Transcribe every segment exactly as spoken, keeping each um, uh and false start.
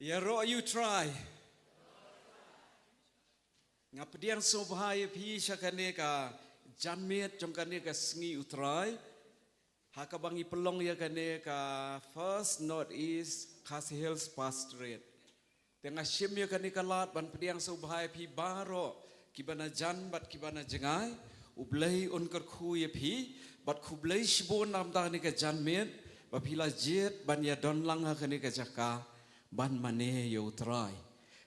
Ïaroh ïa U Trai. Nga pdiang sngewbha ïa phi sha kane ka janmiet jong kane ka sngi U Trai. Ha kaba ngi pynlong ïa kane ka First North East Khasi Hills Pastorate. Te nga shim ïa kane ka lad ban pdiang sngewbha ïa phi baroh, kiba na jan bad kiba na jngai. U Blei un kyrkhu ïa phi bad khublei shibun namar kane ka janmiet ba phi la jied ban ïadon lang ha kane ka jaka ban mane ïa U Trai.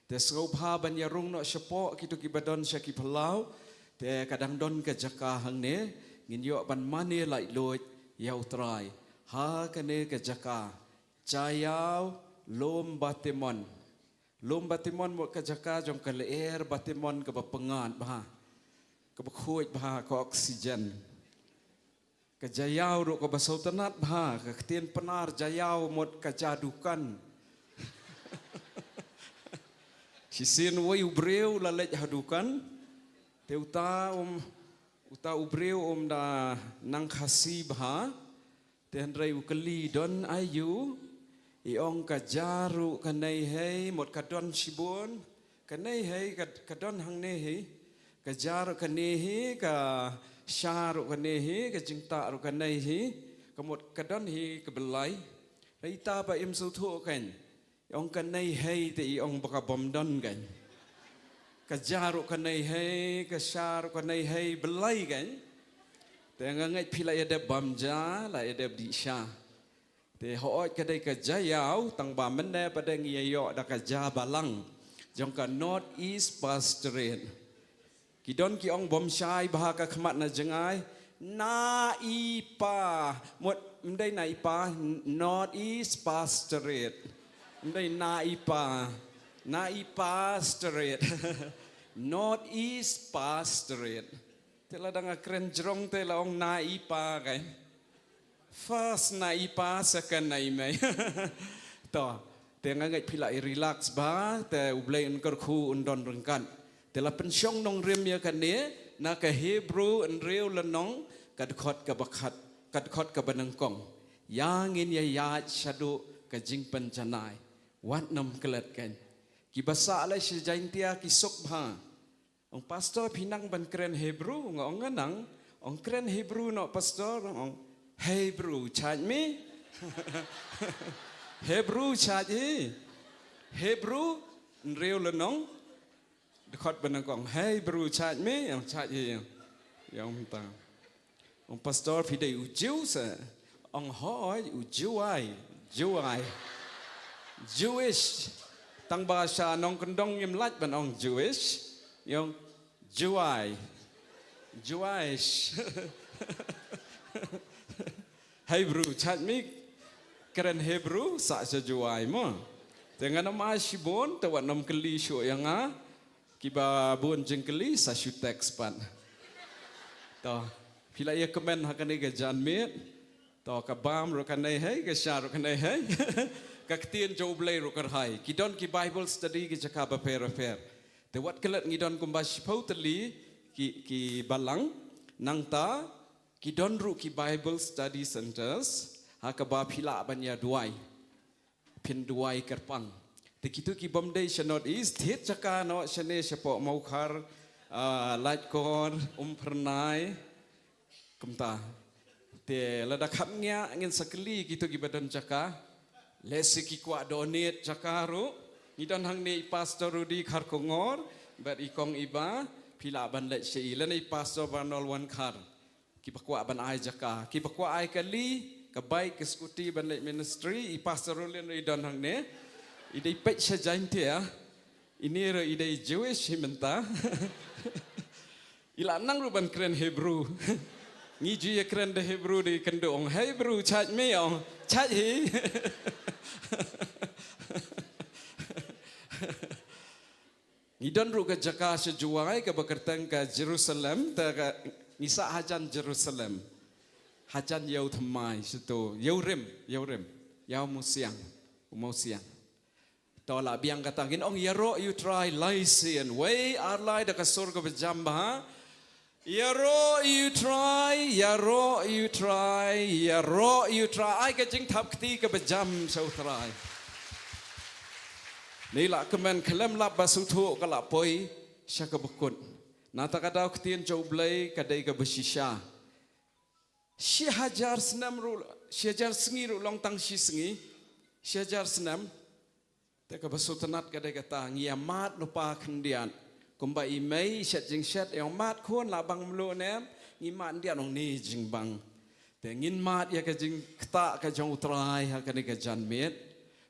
Te sngewbha ban ïarung noh shapoh kito kiba don sha ki phyllaw. Te ka dang don ka jaka hangne, ngin ïoh ban mane laitluid ïa U Trai ha kane ka jaka. Jaïaw Lum Batimon. Lum Batimon mut ka jaka jong ka lyer batimon kaba pyngngad bha, kaba khuid bha ka oxygen. Ka jaïaw ruh kaba sngewtynnat bha, ka ktien Pnar jaïaw mut ka ja dukan. Shisien uwei u briew u la leit ha dukan, te uta um, uta u briew um da nang Khasi bha. Te hynrei u kylli, "Don aïu?" I ong, "Ka ja ruh ka nei hei, mut ka don shibun. Ka nei hei, ka, ka don hangne hei. Ka ja ruh ka nei hei, ka sha ruh ka nei hei, ka jingtah ruh ka nei hei. Ka mut ka don hei kaba lai." Hynrei ita ba im sngewthuh kein. I ong, "Ka nei hei," te i ong ba ka bym don kein. "Ka ja ruh ka nei hei, ka sha ruh ka nei hei, balei kein?" Te nga ngeit phi la ïadep bam ja, la ïadep dih sha. Te hooid ka dei ka jaïaw, tang ba mynne pat ngi ïa ïoh da ka ja balang jong ka North East Pastorate. Ki don ki ong bym shai bha ka khmat na jngai, na i pa, mut, ym dei na i pa, North East Pastorate. Ym dei na i pa, na i Pastorate. North East Pastorate. Te lada nga kren jrong te la ong na i pa kein. First na i pa, second na i mei. To, te nga ngeit phi la i relax bha, te U Blei un kyrkhu un don ryngkat. Te la pynshong nongrim ïa kane na ka Hebru hynriew lynnong, ka dkhot kaba khat, ka dkhot kaba nyngkong. Ïa ngin ïa ïaid shaduh ka jingpynjanai. Wat nym klet kein. Kiba sah leh sha Jaintia ki suk bha. Ong, "Pastor, phi nang ban kren Hebru?" Nga ong, "Nga nang." Ong, "Kren Hebru noh, Pastor." Ong, "Hebru, chait me." Hebru, chait hi. Hebru hynriew lynnong, dkhot ba nyngkong. "Hebru, chait me." Ong, "Chait hi." Ïa ong mynta. Ong, "Pastor, phi dei u Jew se?" Ong, "Hooid, u Jew ai, Jew ai. Jewish. Tang ba sha nongkyndong ngim lah ban ong Jewish. Ïa ong Jew ai. Jewish." "Hebru, chait me kren Hebru, sah sha Jew ai mo." Te ngan ym ai shibun, te wat nym kylli shuh ïa nga. Kiba bun jingkylli sa shu text pat. To, phi la ïa kmen ha kane ka janmiet. To, ka bam ruh ka nei hei, ka sha ruh ka nei hei. Ka ktien jong U Blei ruh ka rhai. Ki don ki Bible study ki jaka bapher bapher. Te wat klet ngi don kumba shiphew tylli ki, ki balang. Nangta ki don ruh ki Bible study centers ha kaba phi lah ban ïa duwai. Phin duwai kyrpang. Te kito ki bym dei sha North East, thied jaka noh shane shapoh Mawkhar, ah, Laitkor, Umphyrnai. Kumta. Te lada kham ngiah ngin sa kylli kito kiba don jaka. Lehse ki kwah donate jaka ruh. Ngi don hangne i Pastor Rudy Kharkongor bad i Kong Iba, phi lah ban leit sha i, lane i Pastor Barnol Wankhar. Kiba kwah ban ai jaka, kiba kwah ai kali, ka bike, ka scooty ban leit ministry, i Pastor Roland ruh i don hangne. I dei peit sha Jaintia. Ine ruh i dei Jewish hi mynta. I la nang ruh ban kren Hebru. Ngi ju ïa kren da Hebru da i kynduh, ong, "Hebru, chait me?" Ong, "Chait hi." Ngi don ruh ka jaka sha Jowai kaba kyrteng ka Jerusalem, te ka ngi sah hajan Jerusalem. Hajan ïew thymmai shato, ïew rim, ïew rim. Ïew mawsiang, u mawsiang. To la biang kata, ngin ong ïaroh ïa U Trai lai sien, wei ar lai da ka sur kaba jam bha. Ïaroh ïa U Trai, ïaroh ïa U Trai, ïaroh ïa U Trai. Ai ka jingthap kti kaba jam sha U Trai. Ngi la kmen khlem lap ba sngewthuh ka la poi sha kaba kut. Nangta ka daw ktien jong U Blei ka dei kaba shisha. Shi hajar snem ruh, shi hajar sngi ruh long tang shi sngi. Shi hajar snem. Te kaba sngewtynnat ka dei kata, ngi ïa mad lypa khyndiat. Kumba i mei i shet jingshet, i ong mad khun la bang mluh ne em, ngi mad khyndiat ong ne jingbang. Te ngin mad ïa ka jingktah ka jong U Trai ha kane ka janmiet.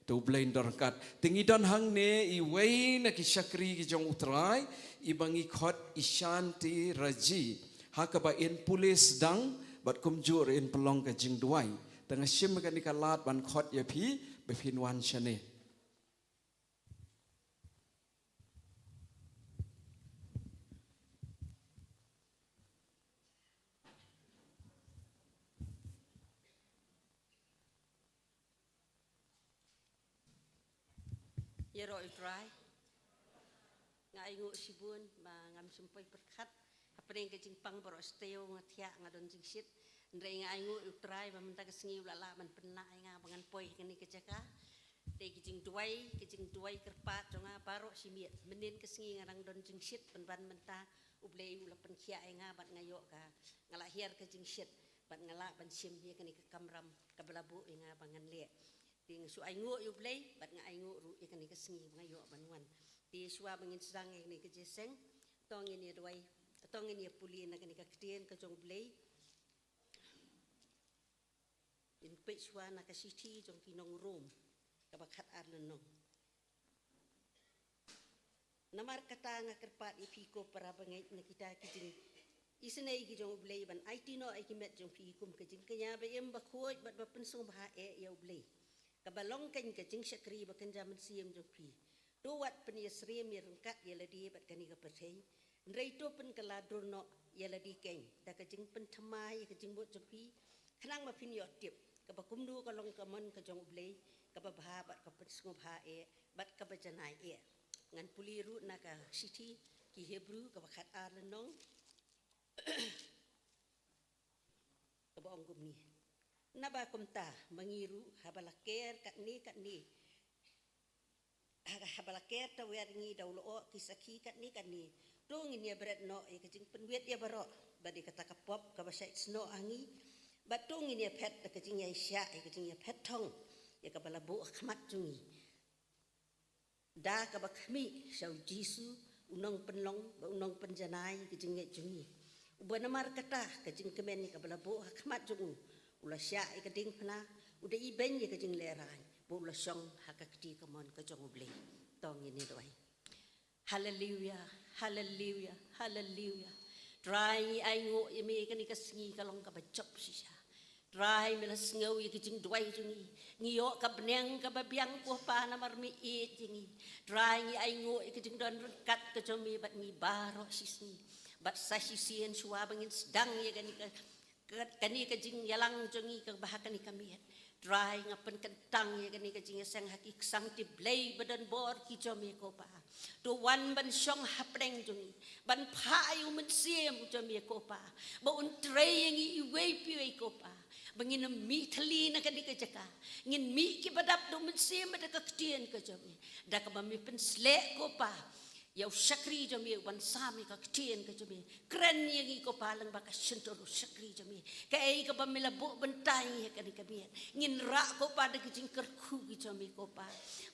Te U Blei un don ryngkat. Te ngi don hangne iwei na ki shakri ki jong U Trai, iba ngi khot i Shanti Raji. Ha kaba in pule sdang, bad kumjuh ruh in pynlong ka jingduwai. Te nga shim kane ka lad ban khot ïa phi, ba phin wan shane. Ïaroh ïa U Trai. Nga ainguh shibun ba ngam shym poi pyrkhat hapdeng ka jingpang baroh shi taïew nga thiah nga don jingshit. Hynrei nga ainguh ïa U Trai ba mynta ka sngi u la lah ban pynlah ïa nga ba ngan poi ha kane ka jaka. Te ka jingduwai, ka jingduwai kyrpad jong nga baroh shi miet. Mynnin ka sngi nga dang don jingshit pynban mynta U Blei u la pynkhiah ïa nga bad nga ïoh ka, nga la hiar ka jingshit bad nga lah ban shim ïa kane ka kamram kaba la buh ïa nga ba ngan leh. Te nga shu ainguh ïa U Blei bad nga ainguh ruh ïa kane ka sngi ba nga ïoh ban wan. Te shuwa ba ngin sdang ïa kane ka jingïaseng, to ngin ïa duwai, to ngin ïa pule na kane ka ktien ka jong U Blei. Ngin peit shuwa na ka shithi jong ki nong Rom, kaba khatar lynnong. Namar kata nga kyrpad ïa phi ko para bangeit na kita ki jingisynei ki jong U Blei ban aiti noh ïa ki met jong phi kum ka jingkñia ba im ba khuid bad ba pynsngewbha eh ïa U Blei. Kaba long keiñ ka jingshakri ba kynja mynsiem jong phi. To wat pynïasyriem ïa ryngkat ïa lade bad kane ka pyrthei. Hynrei to pynkylla dur noh ïa lade keiñ da ka jingpynthymmai ïa ka jingmut jong phi, khnang ba phin ïoh tip kaba kumno ka long ka mon ka jong U Blei, kaba bha bad ka pynsngewbha eh bad kaba janai eh. Ngan pule ruh na ka shithi ki Hebru kaba khatar lynnong, kaba ong kumne. Naba kumta ma ngi ruh haba la ker katne katne, ha, haba la ker tawiar ngi da u lyoh ki sakhi katne katne, to ngin ïa bret noh ïa ka jingpynwit ïa baroh bad ïa kata ka pop kaba shait snoh ha ngi. Bad to ngin ïa phet da ka jingïaishah ïa ka jingïaphet thong ïa kaba la buh ha khmat jong ngi da kaba khmih sha U Jisu, U Nongpynlong bad U Nongpynjanai ïa ka jingngeit jong ngi. Uba namar kata ka jingkmen ïa kaba la buh ha khmat jong u, u la shah ïa ka diengphna, u da ibeiñ ïa ka jinglehrain bad u la shong ha ka kti kamon ka jong U Blei. To ngin ïa duwai. Haleluia, haleluia, haleluia. Trai, ngi ainguh ïa me kane ka sngi ka long kaba jop shisha. Trai, me la sngew ïa ka jingduwai jong ngi. Ngi ïoh ka bneng kaba biang ko Pa namar me ïeit ïa ngi. Trai, ngi ainguh ïa ka jingdon ryngkat ka jong me bad ngi baroh shisngi. Bad sa shisien shuwa ba ngin sdang ïa kane ka, ka, kane ka jingïalang jong ngi kaba ha kane ka miet. Trai, nga pynkyntang ïa kane ka jingïaseng ha ki ksangti Blei ba don bor ki jong me ko Pa. To wan ban shong hapdeng jong ngi, ban phah ïa u Mynsiem jong me ko Pa, ba un trei ïa ngi iwei pa iwei ko Pa, ba ngin ym mih thylli na kane ka jaka, ngin mih kiba dap da u Mynsiem bad da ka ktien ka jong me, da kaba me pynsleh ko Pa ïa u shakri jong me uban sam ïa ka ktien ka jong me. Kren ïa ngi ko Pa lyngba ka shyntur u shakri jong me. Kaei kaba me la buh bynta ïa ngi ha kane ka miet, ngin rah ko Pa da ka jingkyrkhu ka jong me ko Pa.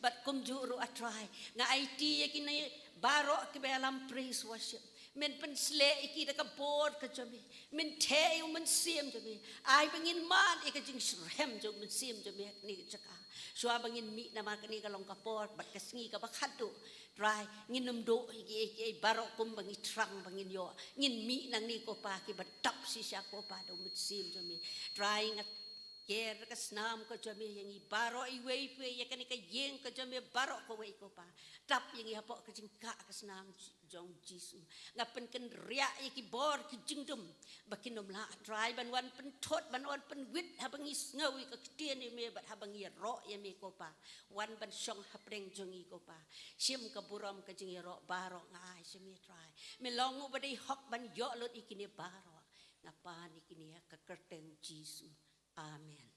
Bad kumjuh ruh A Trai, nga aiti ïa kine baroh kiba ïalam praise worship. Men pynsleh ïa ki da ka bor ka jong me. Men theh ïa u Mynsiem jong me. Ai ba ngin mad ïa ka jingsyrhem jong u Mynsiem jong me ha kane ka jaka. Shuwa ba ngin mih namar kane ka long ka por bad ka sngi kaba khatduh. Trai, ngin ym duh ïa kiei kiei baroh kumba ngi thrang ba ngin ïoh. Ngin mih nangne ko Pa kiba dap shisha ko Pa da u Mynsiem jong me. Trai, nga Ker ka snam ka jong me ïa ngi baroh iwei pa iwei ïa kane ka ïing ka jong me baroh kawei ko Pa. Tap ïa ngi hapoh ka jingkah ka snam jong Jisu. Nga pynkynriah ïa ki bor ki jingdum ba kin ym lah Trai ban wan pynthut ban wan pynwit haba ngi sngew ïa ka ktien jong me bad haba ngi ïaroh ïa me ko Pa. Wan ban shong hapdeng jong ngi ko Pa. Shim ka burom ka jingïaroh baroh nga ai sha me Trai. Me long uba dei hok ban ïoh lut ïa kine baroh. Nga pan ïa kine ha ka kyrteng Jisu. Amen.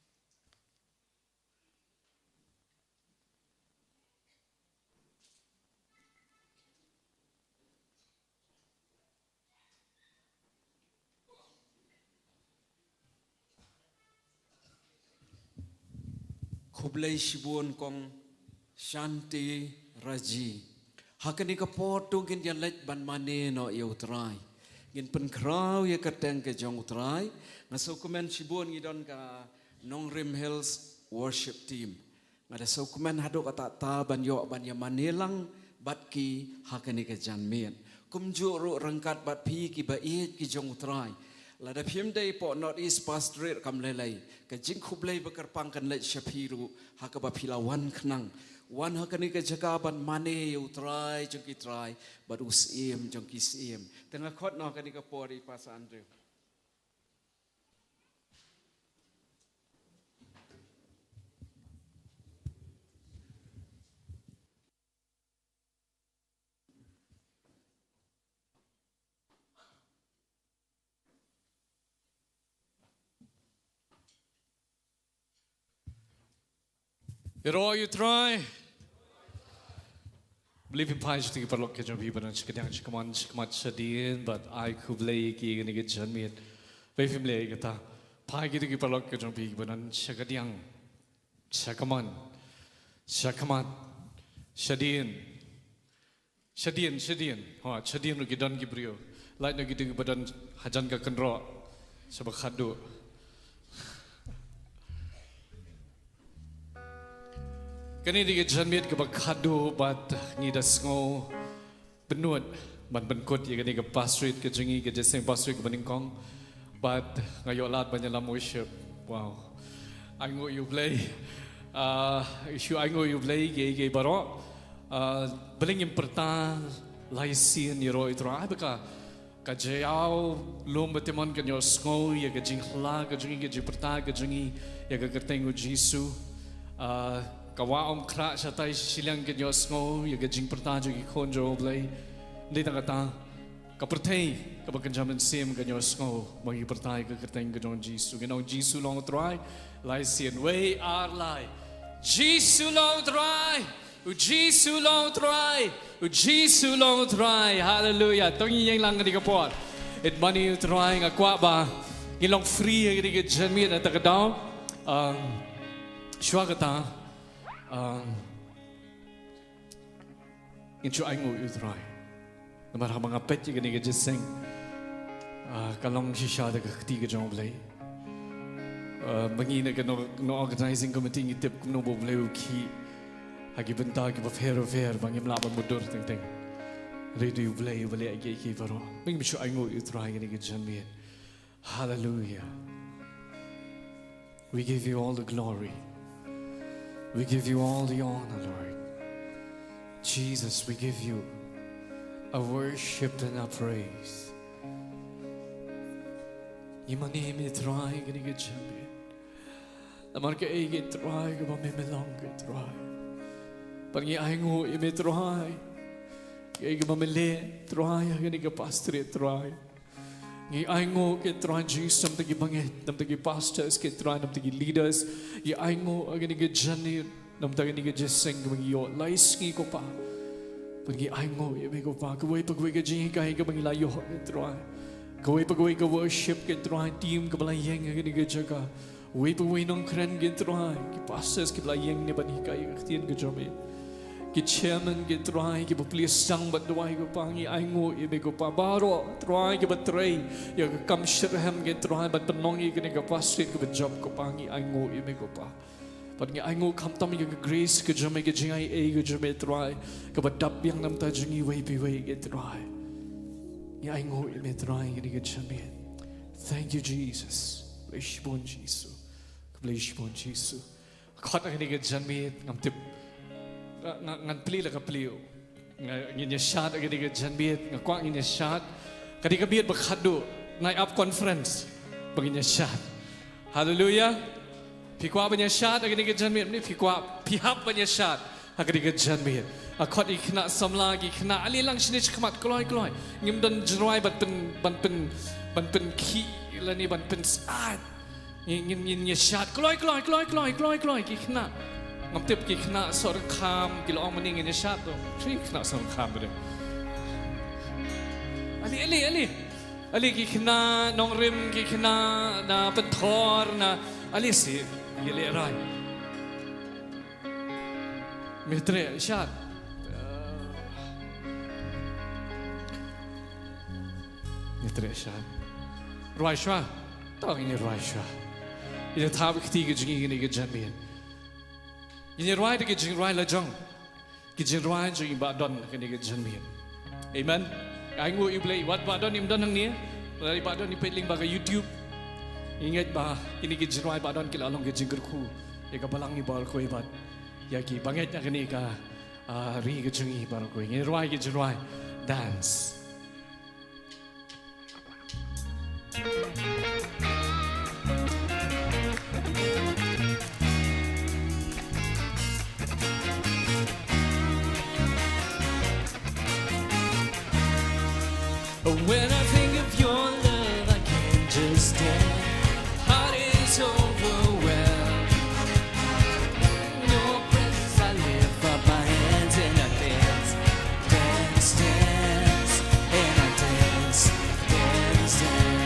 Khublei shibun kong Shanti Raji. Ha kane ka por to ngin ïa leit ban mane noh ïa u Trai. Ngin pynkhraw ïa ka kyrteng ka jong u Trai. Nga sngewkmen shibun ngi don ka Nongrim Hills Worship Team. Nga da sngewkmen haduh katta katta ban ïoh ban ïa mane lang bad ki ha kane ka janmiet. Kumjuh ruh ryngkat bad phi kiba ïeit ki jong u Trai. Lada phim dei hapoh North East Pastorate kam lei lei. Ka jingkhublei ba kyrpang kan leit sha phi ruh ha kaba phi la wan khnang. Wan ha kane ka jaka ban mane ïa u Trai jong ki trai bad u Syiem jong ki syiem. Te nga khot noh ha kane ka por ïa i Pastor Andrew. Ïaroh ïa u Trai. Balei phim phai sha ki paralok ki jong phi ba don shakadiang, shakhmat, shakhmat, shadien bad ai khublei ïa ki ha kane ka janmiet. Balei phim leh ïa kata? Phai ïa ki paralok ki jong phi ba don shakadiang, shakhmat, shakhmat, shadien. Shadien, shadien. Ha, shadien ruh ki don ki briew. Lait noh kito kiba don hajan ka kynroh. Shaba khadduh. Kane dei ka janmiet kaba khadduh bad ngi da sngew bynnud ban pynkut ïa kane ka pastorate ka jong ngi, ka jingïaseng pastorate kaba nyngkong. Bad nga ïoh lad ban ïalam worship. Wow. Ainguh ïa u Blei. Ah, shu ainguh ïa u Blei kiei kiei baroh. Ah, balei ngim pyrta lai sien ïaroh ïa u Trai, ba ka, ka jaw lum ba te mon kan ïohsngew ïa ka jinghla ka jong ngi, ka jingpyrta ka jong ngi ïa ka kyrteng u Jisu. Ah, ka wah um khrah shatai shiliang kan ïohsngew ïa ka jingpyrta jong ki khun jong u Blei. Dei tang kata, ka pyrthei kaba kynja mynsiem kan ïohsngew ba ngi pyrta ïa ka kyrteng ka jong u Jisu. Ngin ong Jisu long u Trai. Lai sien, wei ar lai. Jisu long u Trai. U Jisu long u Trai. U Jisu long u Trai. Haleluia. To ngin ïeng lang kane ka por. Ïeit mane ïa u Trai, nga kwah ba ngin long free ha kane ka janmiet na kata ka daw. Um, shuwa kata, um, ngin shu ainguh ïa u Trai. Namar haba nga peit ïa kane ka jingïaseng, ah, ka long shisha da ka kti ka jong u Blei. Ah, ma ngi na ka no, no organizing committee ngi tip kumno ba u Blei u khih ha ki bynta kiba pher pher ba ngim lah ban mutdur teng teng. Hynrei dei u Blei uba leh ïa kiei kiei baroh. Ngin shu ainguh ïa u Trai ha kane ka janmiet. Hallelujah. We give you all the glory. We give you all the honor, Lord. Jesus, we give you a worship and a praise. Ngi mane ïa me Trai ha kane ka janmiet. Namar kaei keiñ Trai kaba me me long keiñ Trai. Bad ngi ainguh ïa me Trai. Kaei kaba me leh Trai ha kane ka pastorate Trai. Ngi ainguh keiñ Trai Jisu namar ki bangeit, namar ki pastors keiñ Trai, namar ki leaders. Ngi ainguh ha kane ka janmiet, namar kane ka jingïaseng kaba ngi ïoh lai sngi ko Pa. Bad ngi ainguh ïa me ko Pa, kawei pa kawei ka jinghikai kaba ngi la ïoh keiñ Trai. Kawei pa kawei ka worship keiñ Trai, team kaba la ïeng ha kane ka jaka. Uwei pa uwei u nongkren keiñ Trai, ki pastors kiba la ïeng ne ban hikai ïa ka ktien ka jong me. Ki chairman keiñ Trai, kiba plie sdang bad duwai ko Pa, ngi ainguh ïa me ko Pa. Baroh Trai kiba trei ïa ka kam shitrhem keiñ Trai, ban pynlong ïa kane ka pastorate kaba jop ko Pa, ngi ainguh ïa me ko Pa. Bad ngi ainguh khamtam ïa ka grace ka jong me, ka jingaiei ka jong me Trai, kaba dap biang na ka bynta jong ngi uwei pa uwei keiñ Trai. Ngi ainguh ïa me Trai ha kane ka janmiet. Thank you Jesus. Khublei shibun Jisu. Khublei shibun Jisu. Khot ha kane ka janmiet, ngam tip. Nga, nga, ngan plie la ka plie. Nga, ngin ïa shad ha kane ka janmiet, nga kwah ngin ïa shad. Ka dei ka miet ba khatduh, nai ap conference ba ngin ïa shad. Haleluia. Phi kwah ban ïa shad ha kane ka janmiet, ne phi kwah, phi hap ban ïa shad ha kane ka janmiet. Nga khot ïa ki khynnah samla, ki khynnah, ale lang shane shakhmat, kloi, kloi. Ngim don jingrwai ban pyn, ban pyn, ban pynkhih lane ban pynsyaid. Ngin, ngin, ngin ïa shad. Kloi, kloi, kloi, kloi, kloi, kloi. Ki khynnah. Ngam tip ki khynnah Sohryngkham ki la ong mynne ngin ïa shad to. Ki khynnah Sohryngkham ba dei. Ale, ale, ale. Ale ki khynnah Nongrim, ki khynnah na Pynthor, na, ale shi ïalehrai. Me treh shad. Me treh shad. Rwai shuwa. To ngin rwai shuwa. Ïa thap kti ka jong ngi kane ka janmiet. Ngin rwai da ka jingrwai la jong. Ka jingrwai jong i Bah Don kane ka janmiet. Amen. Ai nguh ïa U Blei, wat Bah Don im don hangne. Lada i Bah Don i peit lyngba ka YouTube. Ngeit ba kine ki jingrwai Bah Don ki la long ka jingkyrkhu ïa ka balang ngi baroh kawei bad ïa ki bangeit na kane ka, ah, ri ka jong ngi baroh kawei. Ngin rwai ki jingrwai. Dance. When I think of your love, I can't just stand. Heart is overwhelmed. In your presence, I lift up my hands and I dance, dance, dance, and I dance, dance, dance.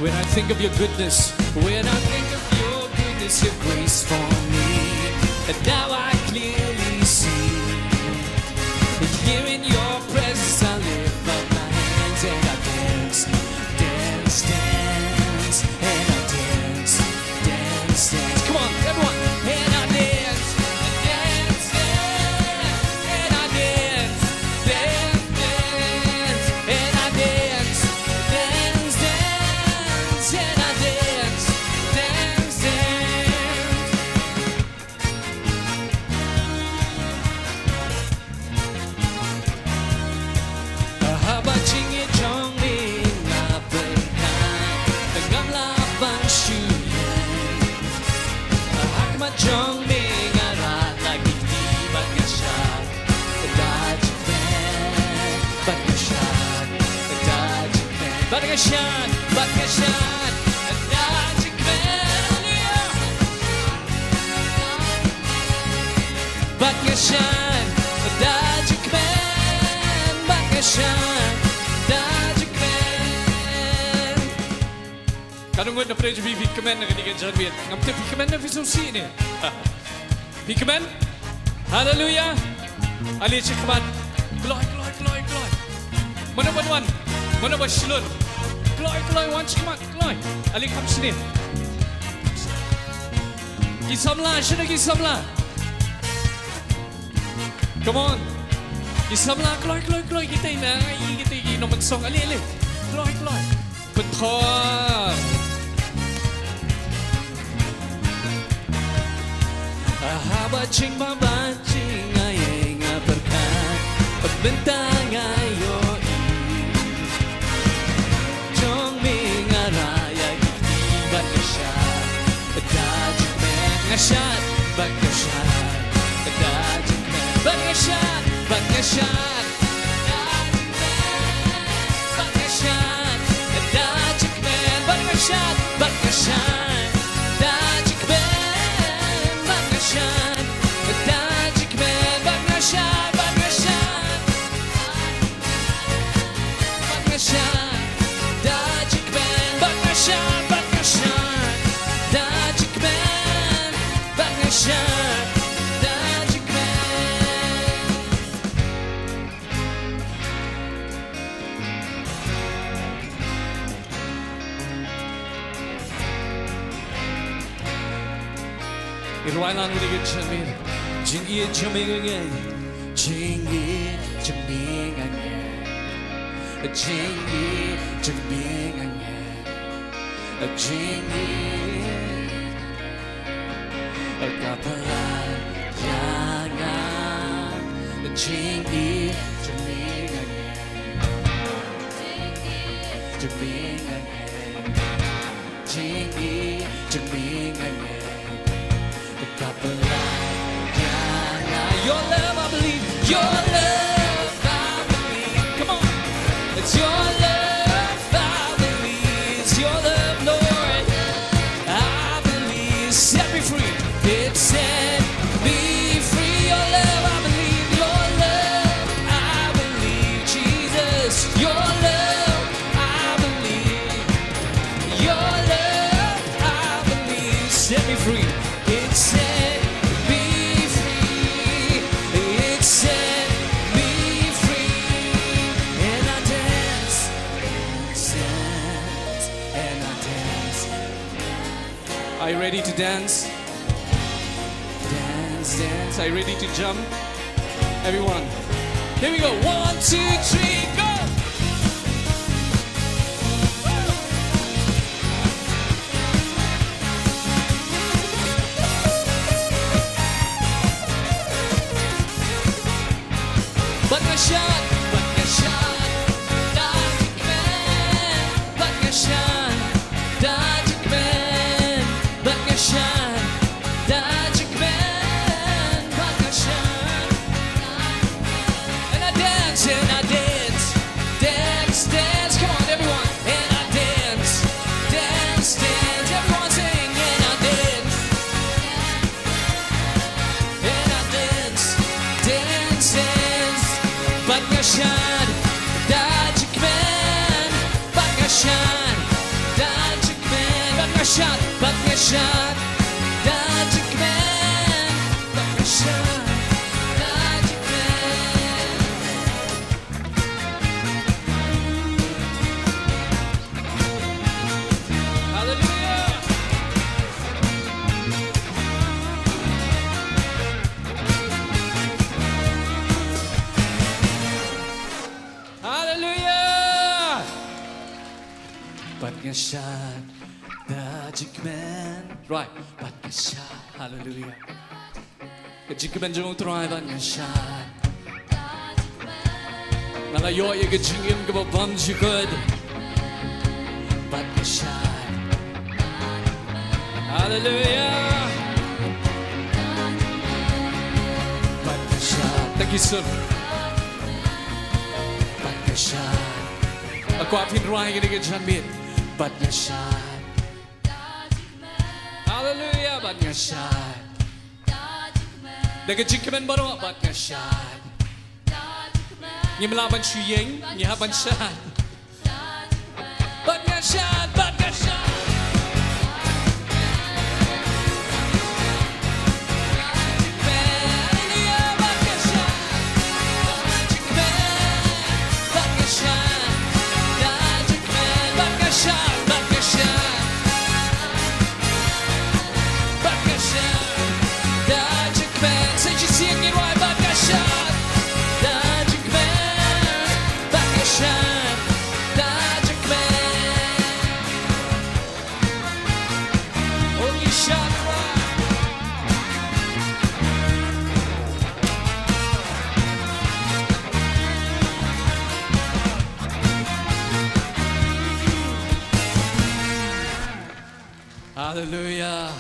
When I think of your goodness, when I think of your goodness, your grace for me, and now I clearly see. Here in your presence, I lift up my hands and I dance, dance, dance, and I dance, dance, dance. Come on, everyone. And I dance, dance, dance, and I dance, dance, dance, and I dance, dance, dance, and I dance, dance, dance. Haba jingïeit jong me nga pyrkhat, ngam lah ban shu ïeng. Ha khmat jong me nga rah la ki kti bad nga shad da jingkmen, bad nga shad da jingkmen, bad nga shad, bad nga shad da jingkmen. Bad nga shad da jingkmen, bad nga shad da jingkmen. Katno ngut na pdeng jong phi phi kmen na kane ka janmiet? Ngam tip phi kmen ne phi sngewsih ne. Phi kmen? Haleluya. Ale shakhmat. Kloi, kloi, kloi, kloi. Mano ban wan? Mano ba shlur? Kloi, kloi, wan shakhmat. Kloi. Ale kham shane. Ki samla, shano ki samla? Come on. Ki samla, kloi, kloi, kloi, kita ina, kita ki nongpynsong, ale, ale. Kloi, kloi. Pynthor. Haba jingma ba jingaiei nga pyrkhat, mynta nga ïohi. Jong me nga rah ïa ki kti bad nga shad da jingkmen, nga shad bad nga shad da jingkmen, bad nga shad, bad nga shad da jingkmen, bad nga shad, bad nga shad da jingkmen, bad nga shad, bad nga shad da jingkmen, bad nga shad da jingkmen, bad nga shad, bad nga shad. Bad nga shad da jingkmen, bad nga shad, bad nga shad da jingkmen, bad nga shad da jingkmen. Ngi rwai lang ïa ka janmiet. Jingïeit jong me nga ngeit, jingïeit jong me nga ngeit. Jingïeit jong me nga ngeit. Jingïeit ka pynlait ïa nga. Jingïeit jong me nga ngeit. Jingïeit jong me nga ngeit. Jingïeit jong me nga ngeit. Ka pynlait ïa nga. Your love, I believe. Your love, I believe. Come on. It's your love, I believe. It's your love, Lord. I believe. Set me free. It set me free. Your love, I believe. Your love, I believe. Jesus, your love, I believe. Your love, I believe, set me free. It set me free. It set me free. And I dance, dance, dance, and I dance. Are you ready to dance? Dance, dance. Are you ready to jump? Everyone. Here we go. One, two, three, go. Bad nga shad, bad nga shad, da jingkmen, bad nga shad, da jingkmen, bad nga shad, da jingkmen, bad nga shad. And I dance, and I dance, dance, dance. Come on, everyone. And I dance, dance, dance. Everyone sing, and I dance. And I dance, dance, dance. Bad nga shad, da jingkmen. Bad nga shad, da jingkmen. Bad nga shad, bad nga shad, da jingkmen. Bad nga shad, da jingkmen. Hallelujah. Hallelujah. Bad nga shad, da jingkmen. Right. Bad nga shad. Hallelujah. Ka jingkmen jong U Trai bad nga shad. Nga la ïoh ïa ka jingim kaba bymjukut. Bad nga shad. Hallelujah. Bad nga shad. Thank you, sir. Bad nga shad. Nga kwah phin rwai kane ka janmiet. Bad nga shad. Hallelujah. Bad nga shad. Da ka jingkmen baroh bad nga shad. Ngim lah ban shu ïeng, ngi hap ban shad. Bad nga shad, bad nga shad. Hallelujah, bad nga shad. Bad nga shad. Bad nga shad, bad nga shad. Bad nga shad, da jingkmen. Sa shu sien ngin rwai, bad nga shad, da jingkmen. Bad nga shad, da jingkmen. Oh, ngin shad rwai. Hallelujah.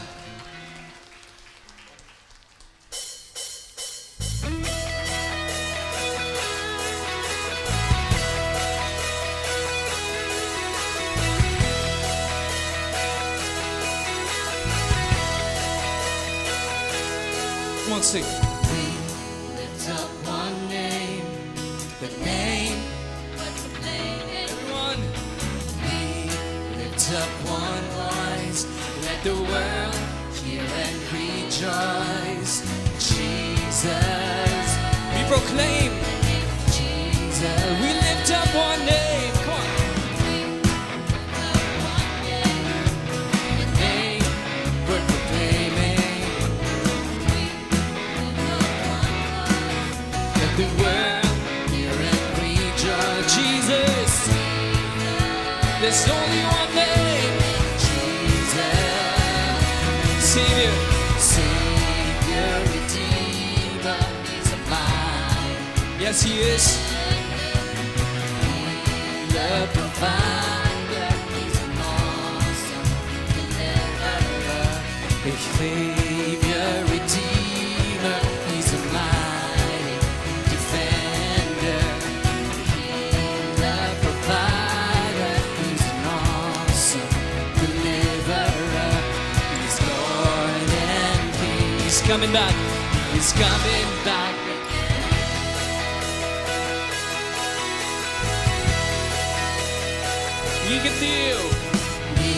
Come on, sing. We lift up one name, the name. Everyone. We lift up one voice, let the world hear and rejoice. Jesus. We proclaim. Jesus. We lift up one name. Come on. Name worth proclaiming. Let the world hear and rejoice. Jesus. There's only one name. Jesus. Savior. Savior, Redeemer, He's mine. Yes, He is. Healer, provider, He's an awesome deliverer. A Savior, Redeemer, He's a mighty defender. Healer, provider, He's an awesome deliverer. He's Lord and King. He's coming back. He's coming back. Ngi kyntiew. Ngi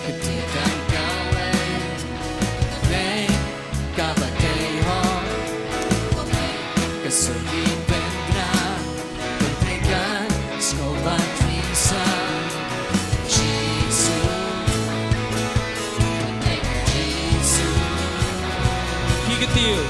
kyntiew tang kawei. Kawei kaba dei hok. Ka sur ki pynbna. Pynbna ka sngewbha tisa. Jisu. Jisu. Ngi kyntiew.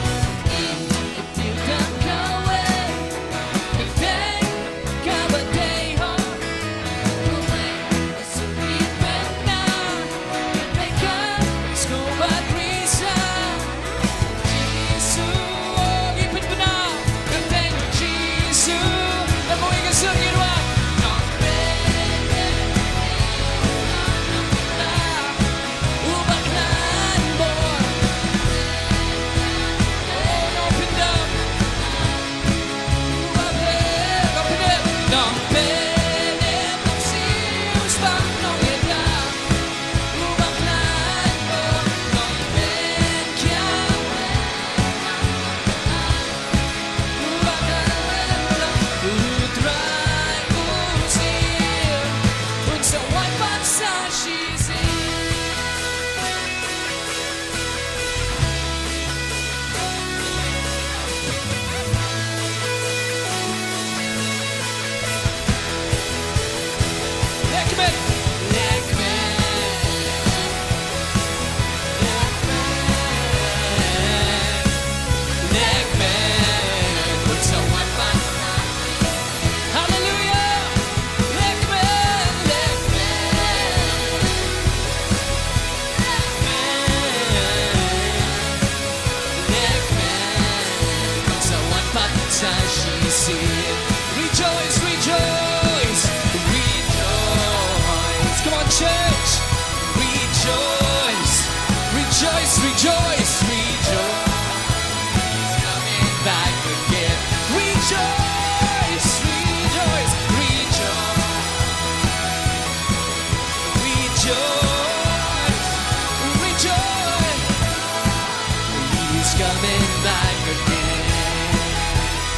Hallelujah! Lekmen, lekmen, lekmen. Sa wan pat sa shisien. Rejoice, rejoice, rejoice. Come on, church. Rejoice, rejoice, rejoice, rejoice. He's coming back again. Rejoice, rejoice, rejoice. Rejoice, rejoice. He's coming back again.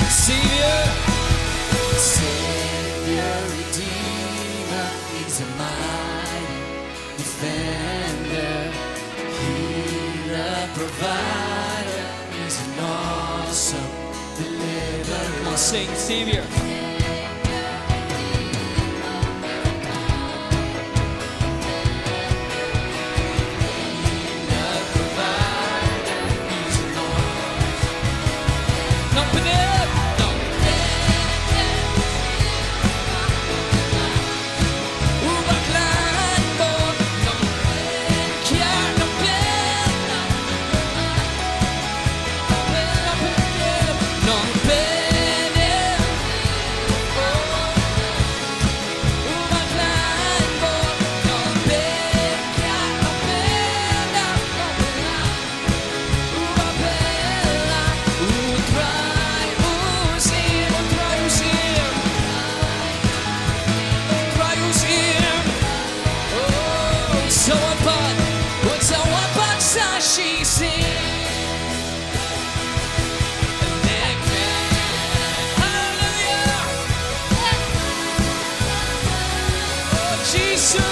Savior, Savior, Redeemer, He's a mighty defender, healer, provider, He's an awesome deliverer. Come on, sing, Savior. Hallelujah. Oh, Jesus.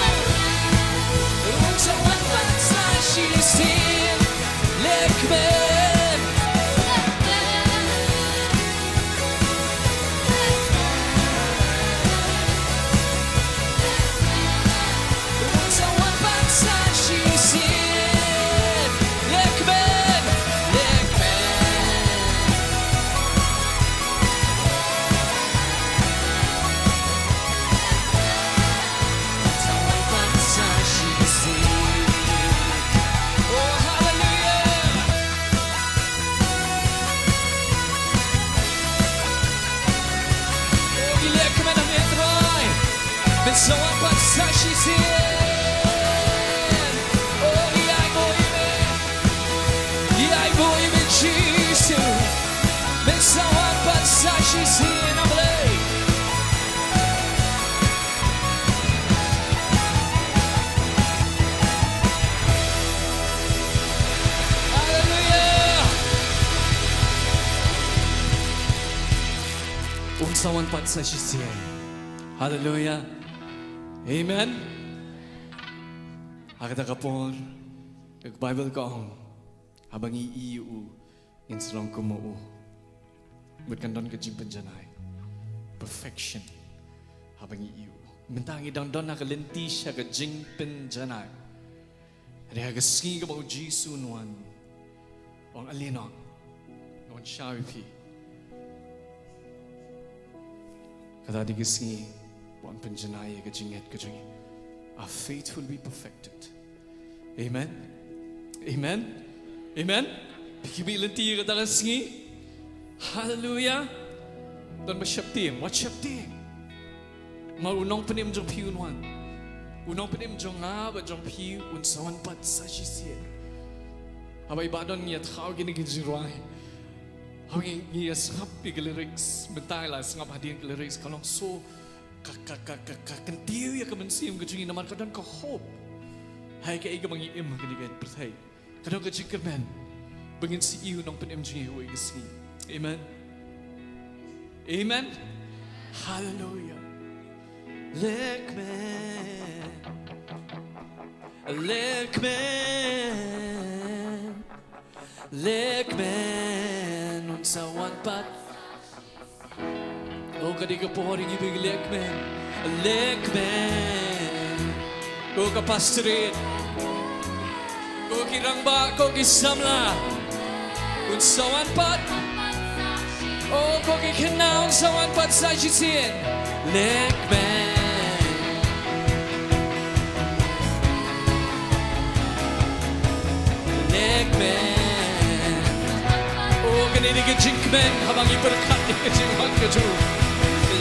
Lekmen. Sa wan pat sa shisien. Oh, ngi ai buh ïa me. Ngi ai buh ïa me Jisu. Me sa wan pat sa shisien, a Blei. Haleluia. Un sa wan pat sa shisien. Haleluia. Amen. Ha kata ka por, ka Baibl ka ong, haba ngi ïohi ïa u, ngin sa long kum u. Bad kan don ka jingpynjanai. Perfection. Haba ngi ïohi ïa u. Mynta ngi dang don ha ka lynti sha ka jingpynjanai. Hynrei ha ka sngi kaba u Jisu un wan, u ong, ale noh, nga wan shaw ïa phi. Kata dei ka sngi ba yn pynjanai ïa ka jingngeit ka jong ngi. Our faith will be perfected. Amen. Amen. Amen. Phi khmih lynti ïa kata ka sngi. Haleluia. Don ba sheptieng, wat sheptieng. Namar u Nongpynim jong phi un wan. U Nongpynim jong nga bad jong phi un sa wan pat sa shisien. Haba i Bah Don ngi ïa thaw kine ki jingrwai, haba ngi, ngi ïa sngap ïa ki lyrics, mynta la sngap hadien ki lyrics, ka long so, ka, ka, ka, ka, ka kyntiew ïa ka mynsiem ka jong ngi namar ka don ka hope. Haei kaei kaba ngi im ha kane ka pyrthei. Ka don ka jingkyrmen ba ngin sa ïohi u Nongpynim jong ngi ha kawei ka sngi. Amen. Amen. Haleluia. Leh kmen. Leh kmen. Leh kmen. Un sa wan pat. Oh, ka dei ka por ïa ngi ba ngin leh kmen. Leh kmen. Ko ka pastorate, ko ki rangbah, ko ki samla, un sa wan pat. Oh, ko ki khynnah, un sa wan pat sa shisien. Leh kmen. Leh kmen. Oh, kane dei ka jingkmen haba ngi pyrkhat ïa ka jingwan ka jong u.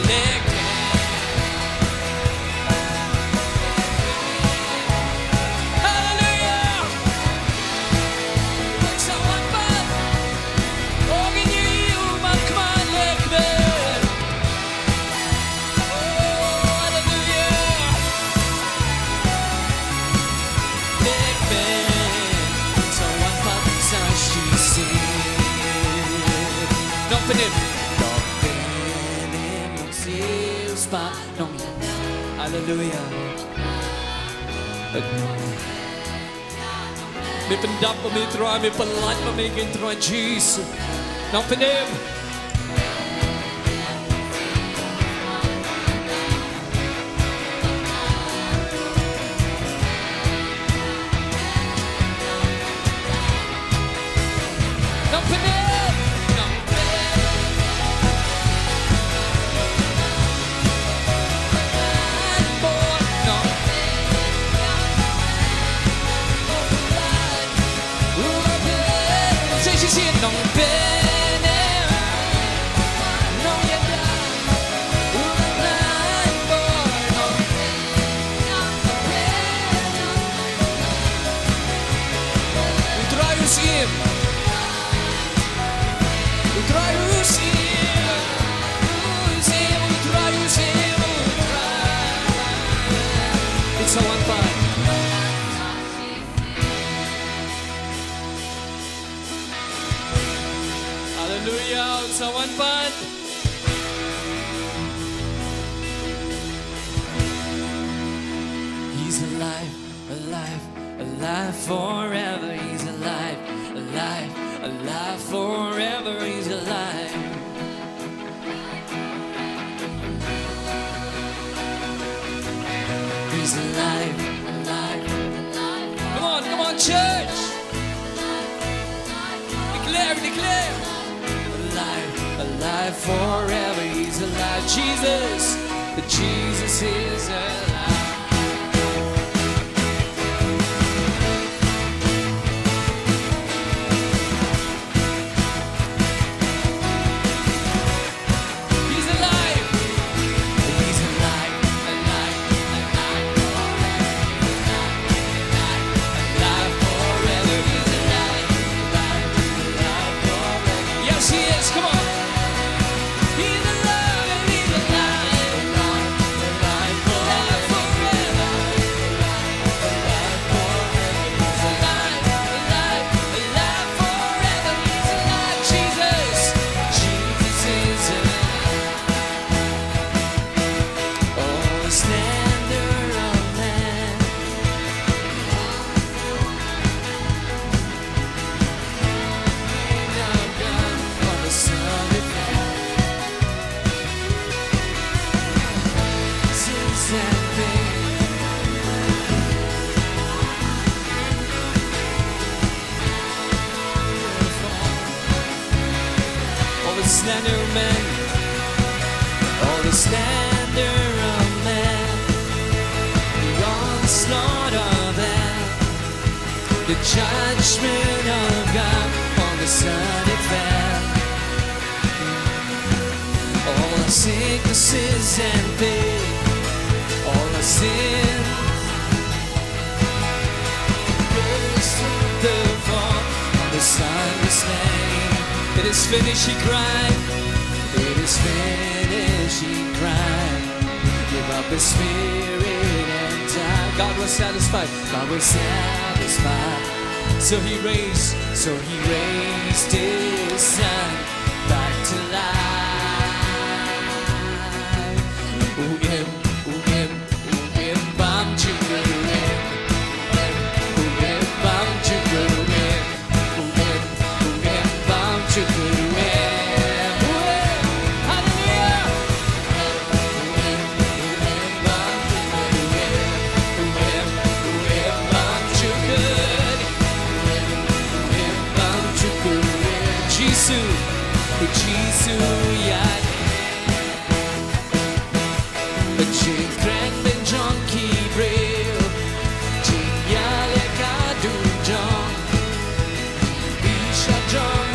Leh kmen. Haleluia. Sa wan pat. Oh, ngi ïohi u man kmen, leh kmen. Oh, haleluia. Leh kmen, sa wan pat sa shisien. Nongpynim. Nongpynim, nongsiewspah, nong-, haleluia. Me pyndap ma me Trai, me pyllait ma me Trai Jisu. Nongpynim. Nongpynim. Sa shisien. Nongpynim. Nongïada. U Trai u siem. U Trai u siem. U siem, u Trai u siem, u Trai. It's a one five. Haleluia, un sa wan pat. He's alive, alive, alive forever. He's alive, alive, alive forever. He's alive. He's alive, alive, alive. Come on, come on, church. Declare, declare. Alive, alive forever. He's alive. Jesus, Jesus is alive. He's alive. He's alive, alive. All the slander of men, all the slander of men, the onslaught of them, the judgment of God on the Son of Man. All our sicknesses and pain, all our sins, the fall of the Son was slain. It is finished, he cried. It is finished, he cried. Give up his spirit and die. God was satisfied. God was satisfied. So he raised, so he raised his son back to life. U im, u im, u im bam jukut u im. U im, u im bam jukut u im. U im, u im bam jukut u im. U im. Hallelujah. Jisu, Jisu ïa jingkren beiñ jong ki briew, jingïalehkai jong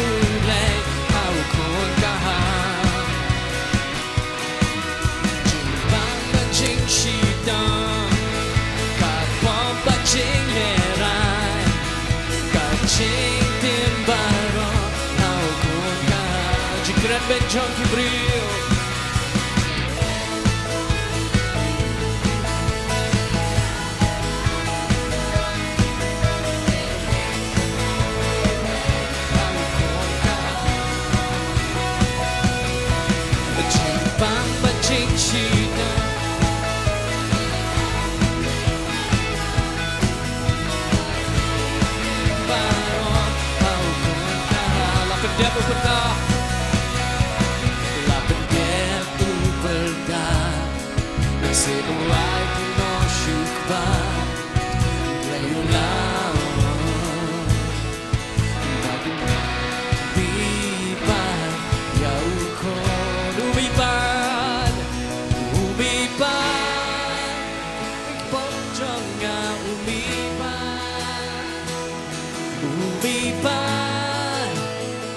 u Blei ha u khun ka ha. Jingbam bad jingshitom, ka pop bad jinglehrai, ka jingtim baroh ha u khun ka ha. Jingkren beiñ jong ki briew.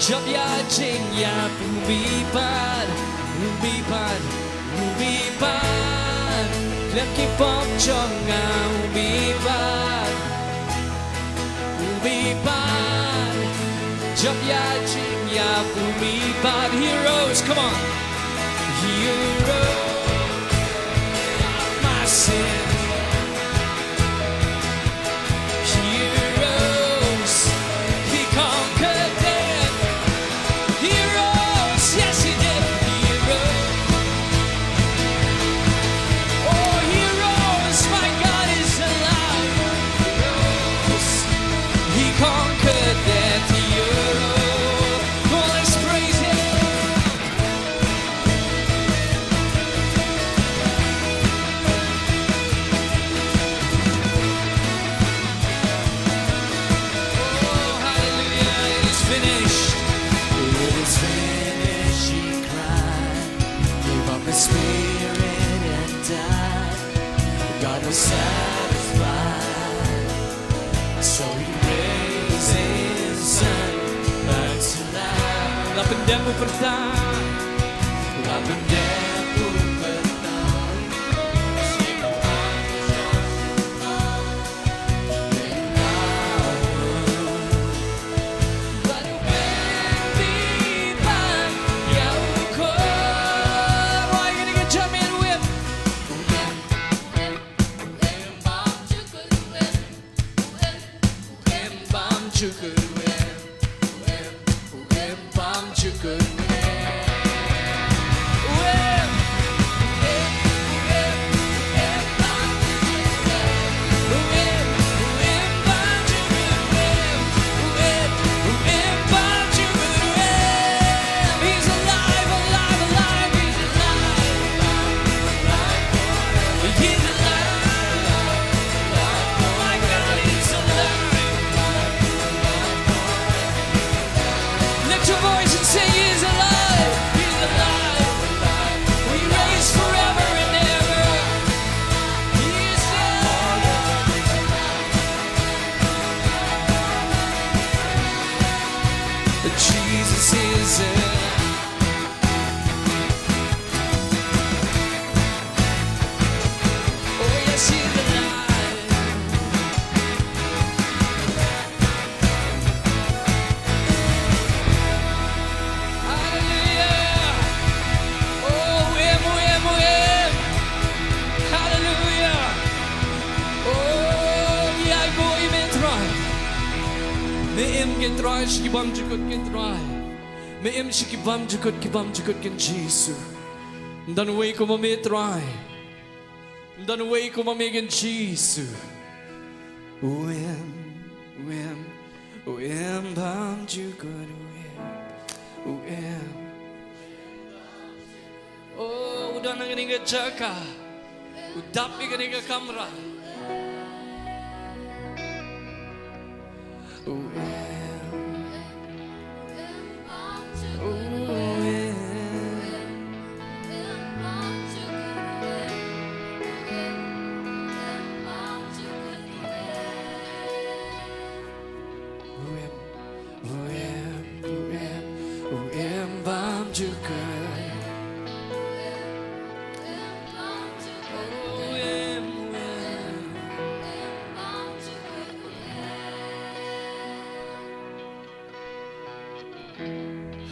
Jop ïa jingïap u Blei pat, u Blei pat, u Blei pat. Khlem ki pop jong nga u Blei pat, u Blei pat. Jop ïa jingïap u Blei pat. He rose, come on. He rose. My sin. He rose. He conquered death. He rose. Yes, he did. He rose. Oh, he rose. My God is alive. He rose. He conquered death. He rose. Come on, let's praise him. Oh, hallelujah, it is finished. It is finished, he cried. Gave up his spirit and died. God was satisfied. So he raised his son back to life. La pyndep u pyrta. La pyndep u pyrta. Kin Trai, sha ki bymjukut Kin Trai. Me im sha ki bymjukut, ki bymjukut Kin Jisu. Ym don uwei kum ma me Trai. Ym don uwei kum ma me Kin Jisu. U im, u im, u im bymjukut, u im, u im. Oh, u don ha kane ka jaka. U dap ïa kane ka kamra. U im. U im. U im, u im, u im, u im bymjukut. U im, u im.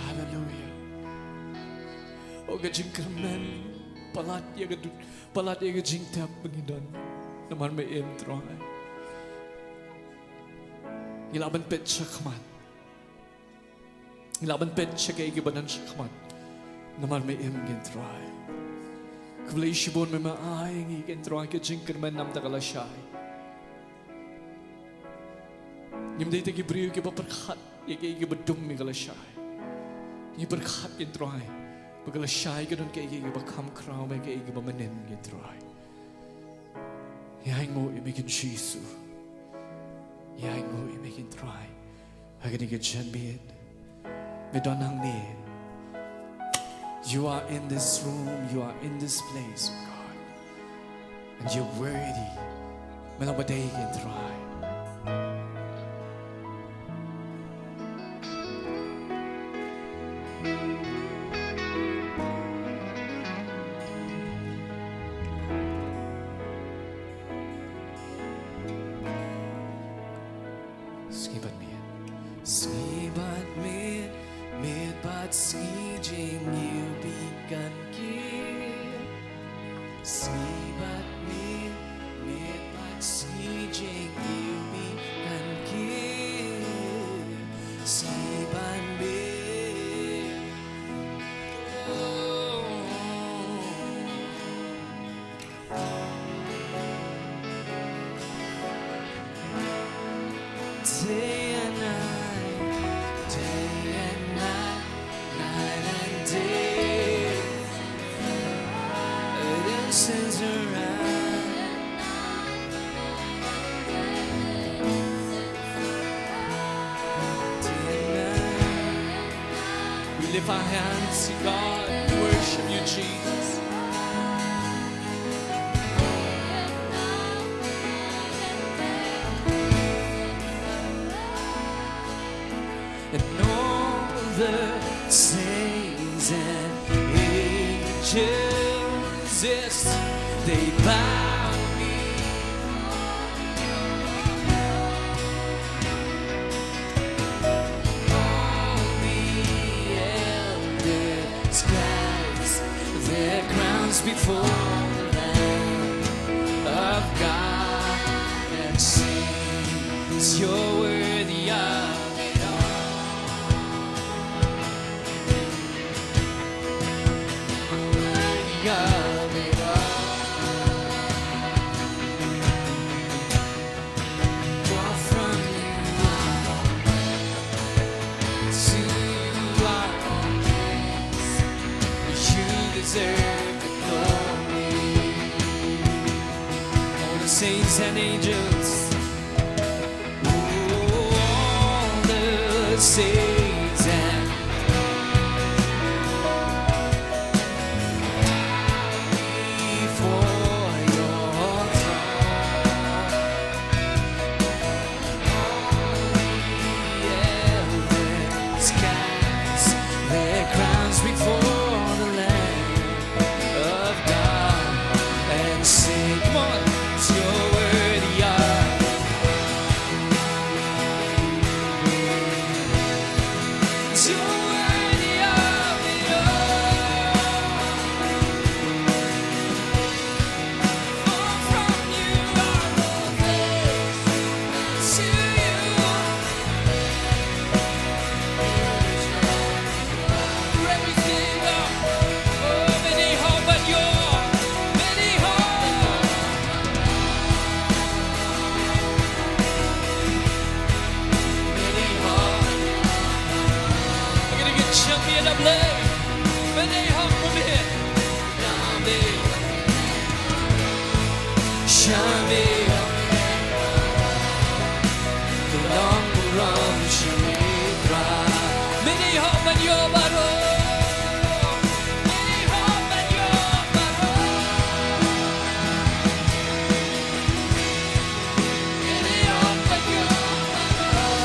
Haleluia. Oh, ka jingkyrmen, palat ïa ka dud, palat ïa ka jingtep ba ngi don. Namar me im Trai. Ngi lah ban peit shakhmat. Ngi lah ban peit sha kiei kiba don shakhmat. Namar me im Kin Trai. Khublei shibun, me ma ai ngi Kin Trai ka jingkyrmen namar ka lashai. Ngim dei te ki briew kiba pyrkhat ïa kiei kiba dum ïa ka lashai. Ngi pyrkhat Kin Trai ba ka lashai ka don kiei kiba kham khraw, ba kiei kiba mynnin Kin Trai. Ïa ainguh ïa me Kin Jisu. Ïa ainguh ïa me Kin Trai. Ha kane ka janmiet. Me don hangne. You are in this room, you are in this place, oh God. And you're worthy. Me long ba dei Kin Trai. Sngi bad miet. Sngi bad miet, miet bad sngi, jingïew bad kan kiew. Sngi bad miet, miet bad sngi, jingïew bad kan kiew. Sngi bad miet. Oh. Day and night, day and night, night and day. It sends around. Day and night. We lift our hands to God. We worship you, Jesus. And all the saints and angels, yes, they bow before. All the elders cast their crowns before the Lamb of God and sing, "You're worthy of it all." Worthy of it all. For from you are all things, to you are all things. You deserve the glory. All the saints and angels, oh, all the saints and before your throne. All the elders cast their crowns before the Lamb of God and sing, come on, "You're worthy of, you're worthy of it all." For from you are all things, and to you are Shami, long burom shami Trai. Mini hok ban ïoh baroh. Mini hok ban ïoh baroh. Mini hok ban ïoh baroh.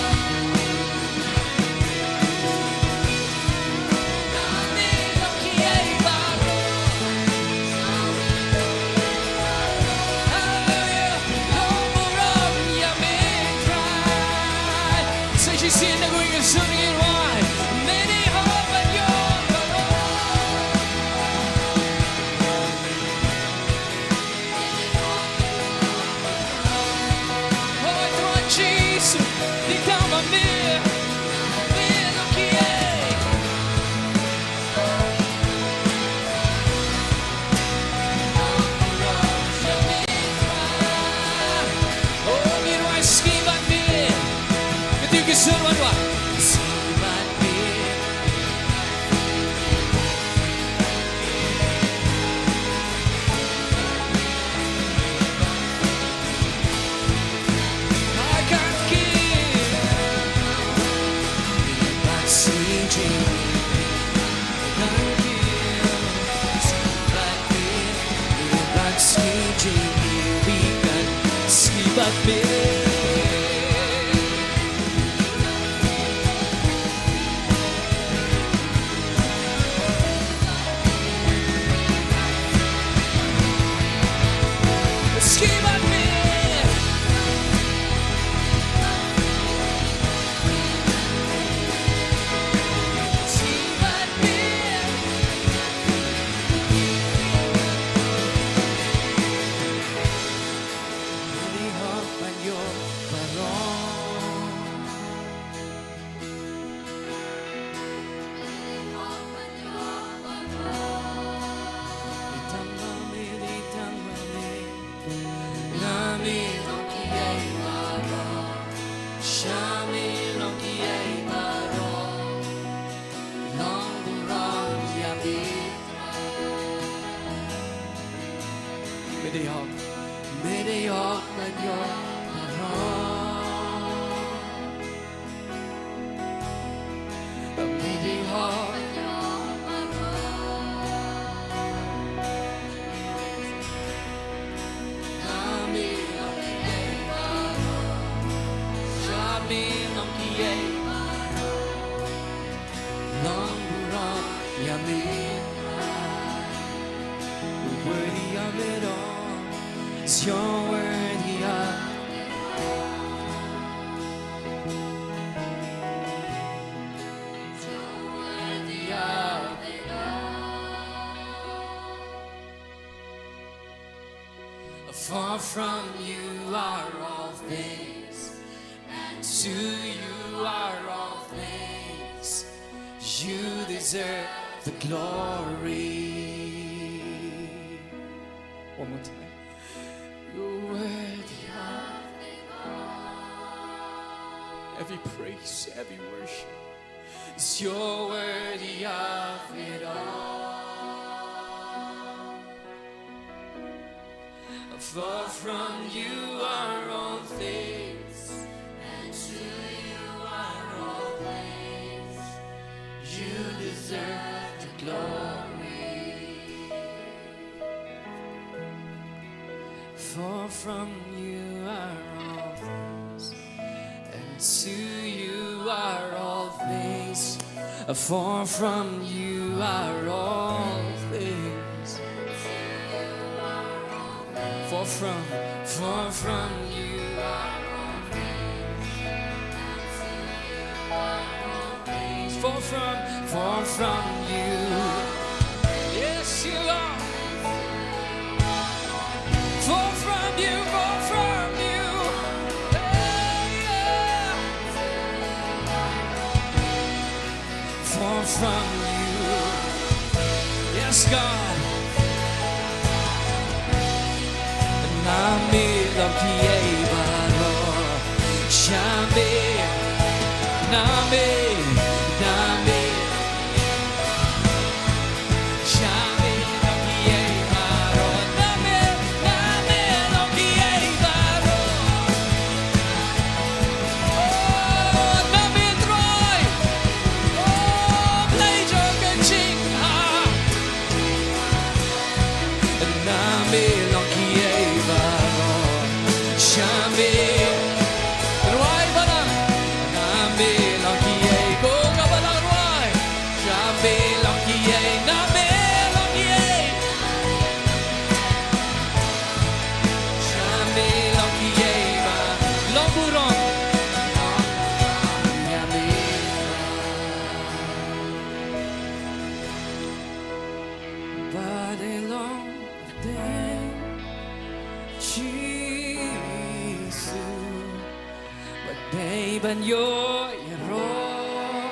Midi hok, midi hok ban ïoh baroh. Long burom ïa me, Trai. Worthy of it all, 'cause you're worthy of it all. You're worthy of it all. For from you are all things, and to you are all things. You deserve the glory. One more time. You're worthy of it all. Every praise, every worship. 'Cause you're worthy of it all. For from you are all things, and to you are all things. You deserve the glory. For from you are all things, and to you are all things. For from you are all things. For from, for from you are all things. For from, for from you. Yes, you are. For from you, for from you. Hey, yeah. For from you. Yes, God. Na me long ki ei baroh. Sha me. Na me. Na me. Sha me long ki ei baroh. Na me. Na me long ki Jisu, ba dei ban ïoh ïaroh,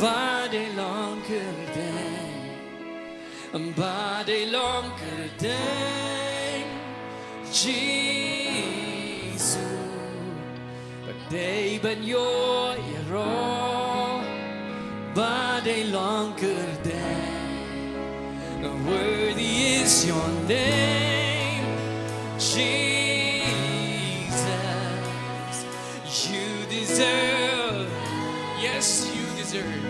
ba dei long kyrteng, ba dei long kyrteng Jisu. Ba dei ban ïoh ïaroh, ba dei long kyrteng. Worthy is your name, Jesus. You deserve, yes, you deserve.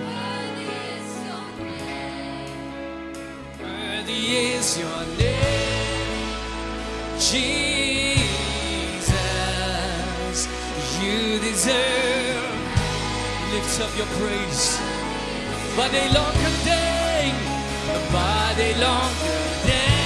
Worthy is your name, Jesus. You deserve. Lift up your praise. Ba dei long kyrteng, ba dei long kyrteng.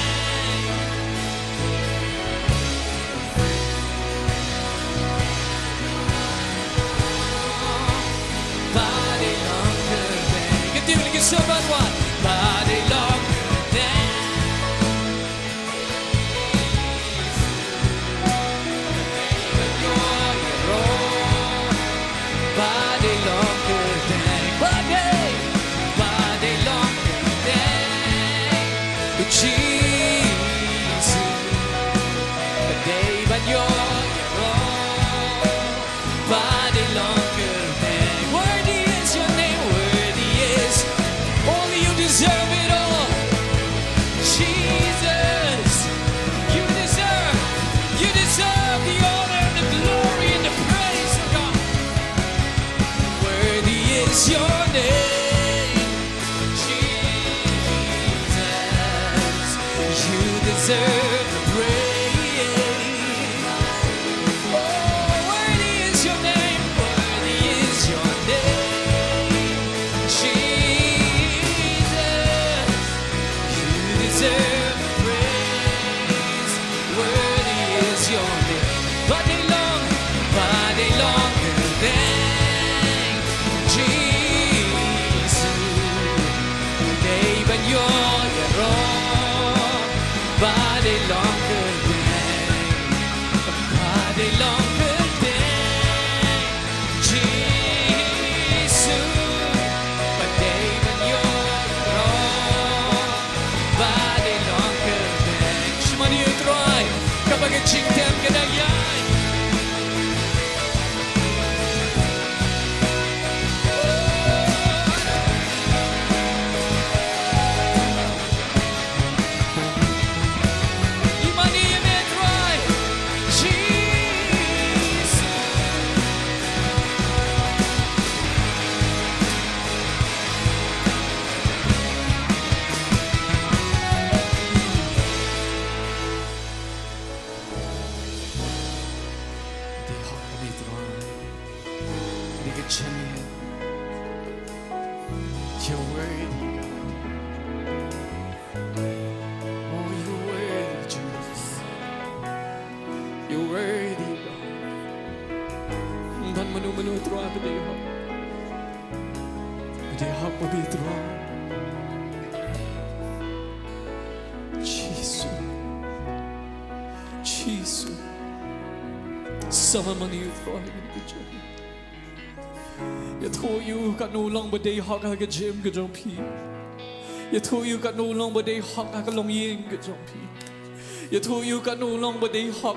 Ba dei long kyrteng. Kyntu lagi sobat wan. Ba dei long kyrteng. Ba dei long kyrteng. Ba dei, ba dei long kyrteng Jisu. Ba dei ban ïoh ïaroh, ba dei long kyrteng. Worthy is your name, worthy is. Only you deserve it all. Jesus, you deserve, you deserve the honor and the glory and the praise of God. Worthy is your name, Jesus. You deserve the praise. Oh, worthy is your name, worthy is your name, Jesus. You deserve the praise. Worthy is your name. Ba dei long, ba dei long kyrteng Jisu. Ba dei ban ïoh ïaroh, ba dei long kyrteng. Ba dei long kyrteng Jisu. Ba dei ban ïoh ïaroh, ba dei long kyrteng. Shu mane ïa u Trai, kaba ka jingtem ka dang ïaid. Ïa mane ïa me Trai Jisu. Dei hok ïa me Trai. Dei ka jingïeit. You're worthy, God. Oh, you're worthy, Jesus. You're worthy, God. Tang mano mano Trai ba dei hok. Ba dei hok ba dei Trai. Jisu. Jisu. Samla ma ngi Trai. Ïathuh ïa u katno long ba dei hok ha ka jingim ka jong phi. Ïathuh ïa u katno long ba dei hok ha ka longïing ka jong phi. Ïathuh ïa u katno long ba dei hok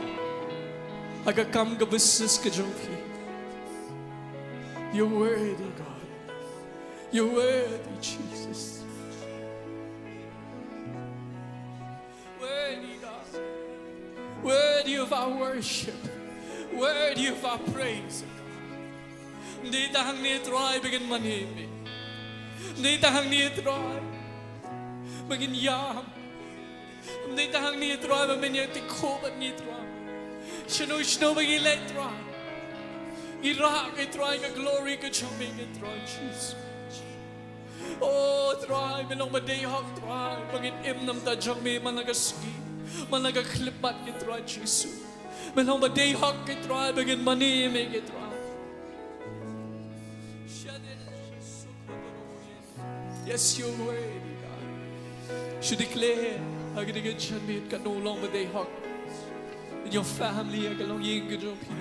ha ka kam ka business ka jong phi. You're worthy, God. You're worthy, Jesus. Worthy, God. Worthy of our worship. Worthy of our praise. Ym dei tang hangne Trai ba ngin mane ïa me. Ym dei tang hangne Trai ba ngin ïam. Ym dei tang hangne Trai ba men ïa tikhop bad ngi Trai. Shano shano ba ngi leit Trai, ngi rah ïa ka Trai ka glory ka jong me ka Trai Jisu. O Trai, me long ba dei hok Trai ba ngin im na bynta jong me man la ka sngi, man la ka khyllipmat ka Trai Jisu. Me long ba dei hok ka Trai ba ngin mane ïa me ka Trai. Yes, you're worthy, God. Shu declare ha kane ka janmiet katno long ba dei hok. In your family, ha ka longïing ka jong phi,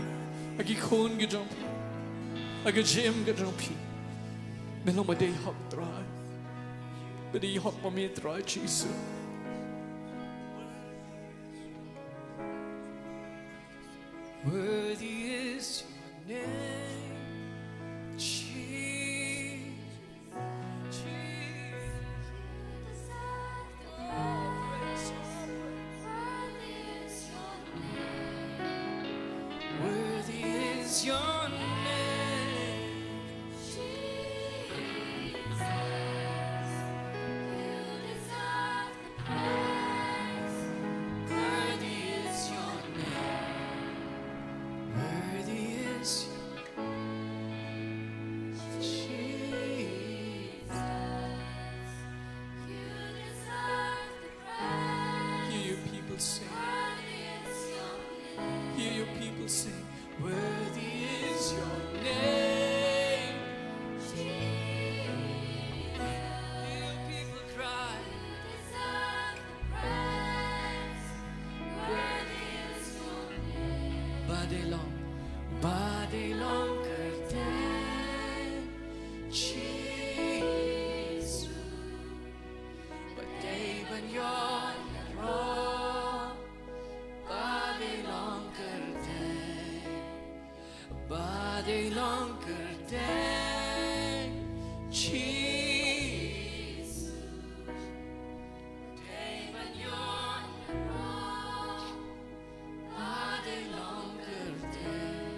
ha ki khun ka jong phi, ha ka jingim ka jong phi. Me long ba dei hok, Trai. Ba dei hok ma me, Trai Jisu. Worthy is your name, Jesus. Jesus. Worthy is your name, Jesus. You deserve the praise. Worthy is your name. Worthy is your name, Jesus. You deserve the praise. Hear your people sing. Worthy is your name. Hear your people sing. Worthy is your name, Jesus. Hear your people cry. You deserve the praise. Worthy is your name. Ba dei long, ba dei long kyrteng Jisu. Ba dei ban ïoh ïaroh. Ba dei long kyrteng, ba dei long kyrteng Jisu. Ba dei ban ïoh ïaroh. Ba dei long kyrteng.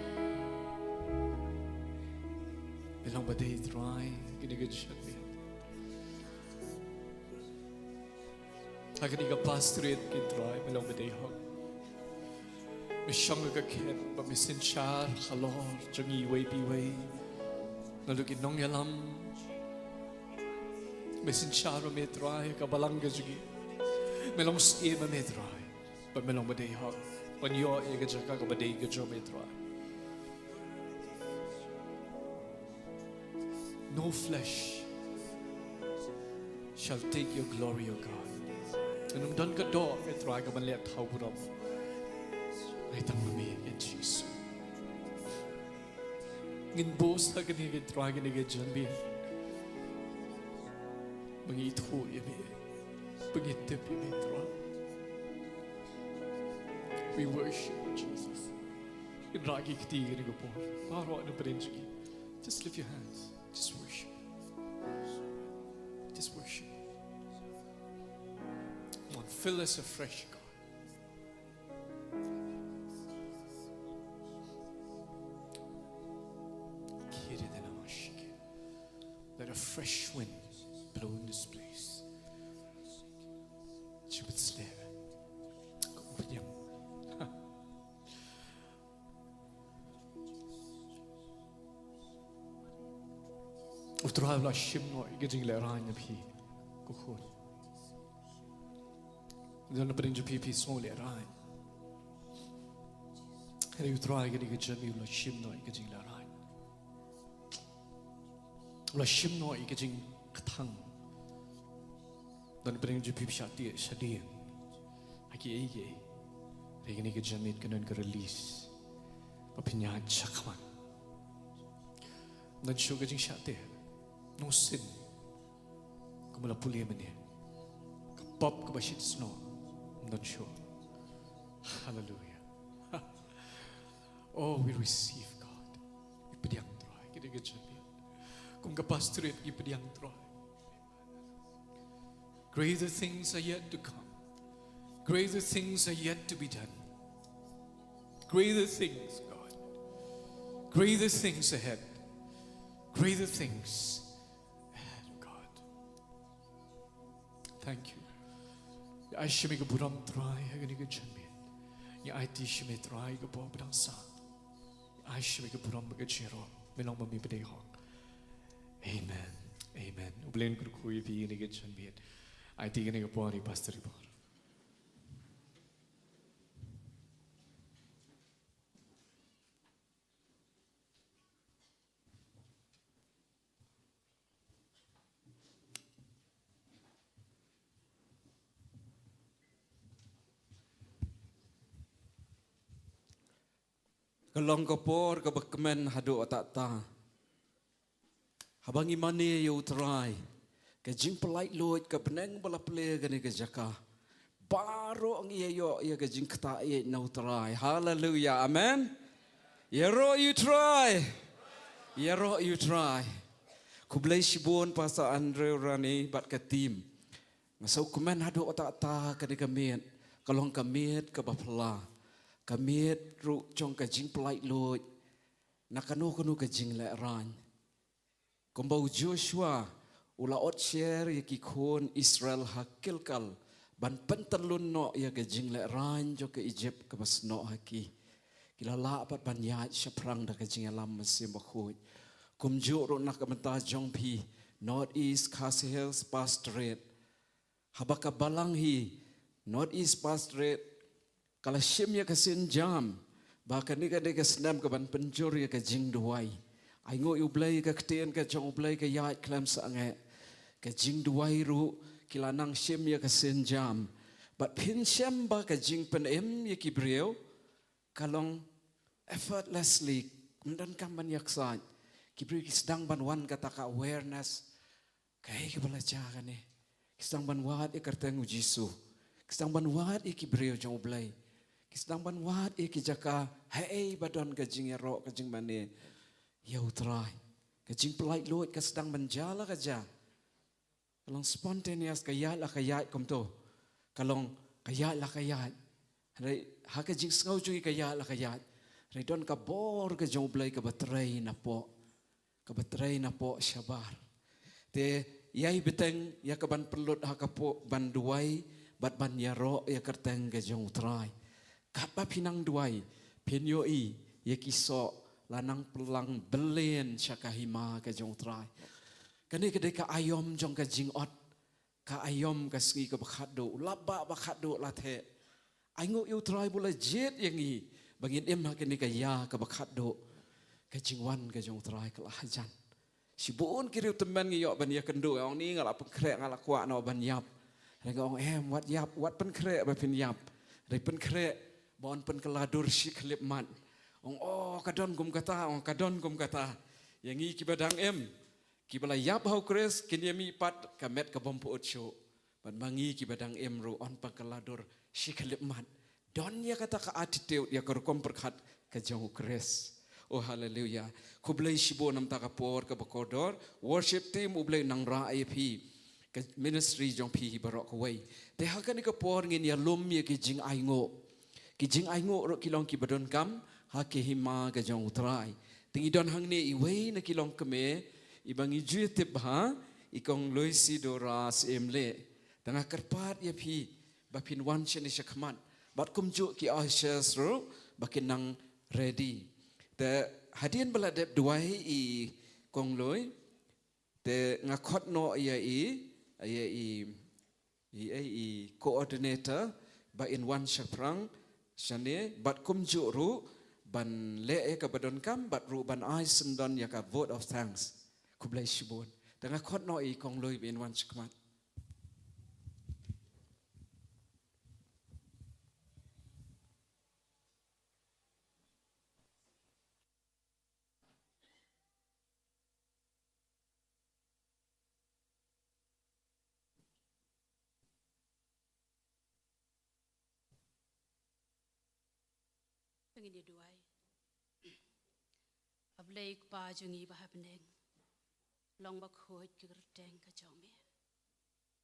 Me long ba dei, Trai, kine ki jingkyrmen. Ha kane ka pastorate, ko Trai, me long ba dei hok. Me shong ha ka khet bad me synshar halor jong ngi iwei pa iwei. Naduh ki nongïalam. Me synshar ma me, Trai, ha ka balang ka jong ngi. Me long syiem ma me, Trai. Bad me long ba dei hok ban ïoh ïa ka jaka kaba dei ka jong me, Trai. No flesh shall take your glory, O God. Ngin ym don ka doh, me Trai, kaban leh thaw burom. Ngi tang ma me, ïa Jisu. Ngin boast ha kane, ko Trai, kane ka janmiet. Ba ngi ithuh ïa me. Ba ngi tip ïa me, Trai. We worship you, Jesus. Ngin rah ki kti kane ka por. Baroh na pdeng jong ngi. Just lift your hands. Just worship. Just worship. Come on, fill us afresh, God. Let a fresh wind blow in this place. Jingpynshlur. Ko Umphniang. U Trai u la shim noh ïa ka jinglehrain na phi, ko khun. Don na pdeng jong phi, phi sngew lehraiñ. Hynrei u Trai kane ka janmiet u la shim noh ïa ka jinglehrain. U la shim noh ïa ka jingkthang. Don na pdeng jong phi, phi shah tieh shadien ha kiei kiei. Hynrei kane ka janmiet kan don ka release. Ba phin ïaid shakhmat. Ym don shuh ka jingshah tieh. No sin. Kumba la pule mynne, ka pop kaba shit snoh ym don shuh. Hallelujah. Oh, we receive, God. Ngi pdiang, Trai, kane ka janmiet. Kum ka pastorate ngi pdiang, Trai. Greater things are yet to come. Greater things are yet to be done. Greater things, God. Greater things ahead. Greater things ahead, God. Thank you. Ngi ai sha me ka burom, Trai, ha kane ka janmiet. Ngi aiti sha me, Trai, ka bor ba dang sah. Ngi ai sha me ka burom bad ka jingïaroh. Me long ma me ba dei hok. Amen. Amen. U Blei un kyrkhu ïa phi ha kane ka janmiet. Aiti kane ka por ïa i Pastor Ibor. Long ka por kaba kmen haduh ta ta. Haba ngi mane ïa U Trai, ka jingpyllait luid ka bneng ba la plie kane ka jaka, baroh ngi ïa ïoh ïa ka jingktah ïa na U Trai. Haleluya, amen. Ïaroh ïa U Trai. Ïaroh ïa U Trai. Khublei shibun Pastor Andrew Rani bad ka team. Nga sngewkmen haduh ta ta kane ka miet, ka long ka miet kaba phylla, ka miet ruh jong ka jingpyllait luid na kano kano ka jinglehrain. Kumba u Joshua u la ot sher ïa ki khun Israel ha Gilgal ban pyntyllun noh ïa ka jinglehrain jong ka Egypt kaba snoh ha ki, ki la lah pat ban ïaid shaphrang da ka jingïalam Mynsiem Bakhuid. Kumjuh ruh na ka bynta jong phi, North East Khasi Hills Pastorate, haba ka balang hi North East Pastorate ka la shim ïa ka sienjam ba kane ka dei ka snem kaban pynjur ïa ka jingduwai. Ainguh ïa U Blei, ka ktien ka jong U Blei ka ïaid khlem sangeh. Ka jingduwai ruh ki la nang shim ïa ka sienjam. Bad phin shem ba ka jingpynim ïa ki briew ka long effortlessly, ym donkam ban ïaksaid. Ki briew ki sdang ban wan kata ka awareness. Kaei kaba la jia kane? Ki sdang ban wad ïa ka kyrteng U Jisu. Ki sdang ban wad ïa ki briew jong U Blei. Ki sdang ban wad ïa ki jaka haei ba don ka jingïaroh, ka jingmane ïa U Trai. Ka jingpyllait luid ka sdang ban jia la ka jia. Ka long spontaneous, ka ïaid la ka ïaid kumto. Ka long ka ïaid la ka ïaid. Hynrei ha ka jingsngew jong ngi ka ïaid la ka ïaid. Hynrei don ka bor ka jong U Blei kaba trei napoh, kaba trei napoh shabar. Te ïai bteng ïa kaban pynlut ha ka pdeng ban duwai bad ban ïaroh ïa ka kyrteng ka jong U Trai. Katba phi nang duwai, phin ïohi ïa ki soh la nang pynlang byllian sha ka hima ka jong U Trai. Kane ka dei ka aïom jong ka jingot. Ka aïom ka sngi kaba khatduh, u lap ba khatduh la theh. Ainguh ïa U Trai ba u la jied ïa ngi ba ngin im ha kane ka ïa kaba khatduh. Ka jingwan ka jong U Trai ka la hajan. Shibun ki riew tymmen ngi ïoh ban ïakynduh, ong ni nga la pynkhreh, nga la kwah noh ban ïap. Hynrei nga ong em, wat ïap, wat pynkhreh ba phin ïap. Hynrei pynkhreh ba yn pynkylla dur shi khyllipmat. Ong oh ka don kum kata, ong ka don kum kata. Ïa ngi kiba dang im, kiba la ïap ha U Khrist, kin ïa mih pat ka met ka bym pyut shuh. Bad ma ngi kiba dang im ruh yn pynkylla dur shi khyllipmat. Don ïa kata ka attitude, ïa ka rukom pyrkhat ka jong U Khrist. Oh haleluya. Khublei shibun namar kata ka por kaba kordor. Worship team, U Blei un nang rah ïa phi. Ka ministry jong phi hi baroh kawei. Te ha kane ka por ngin ïalum ïa ki jingainguh. Ki jingainguh ruh ki long kiba donkam ha ka hima ka jong U Trai. Te ngi don hangne iwei na ki longkmie iba ngi ju ïatip bha, i Kong Lucy Dora Syiemlieh. Te nga kyrpad ïa phi ba phin wan shane shakhmat. Bad kumjuh ki ushers ruh ba kin nang ready. Te hadien ba la dep duwai i Kong Lui, te nga khot noh ïa i, ïa i, i, i, i coordinator ba in wan shaphrang shane, bad kumjuh ruh ban leh ïa kaba donkam, bad ruh ban ai syndon ïa ka vote of thanks. Khublei shibun. Te nga khot noh i Kong Lui ba in wan shakhmat. Ngin ïa duwai. A Blei Kpa jong ngi ba ha bneng, long bakhuid ka kyrteng ka jong me.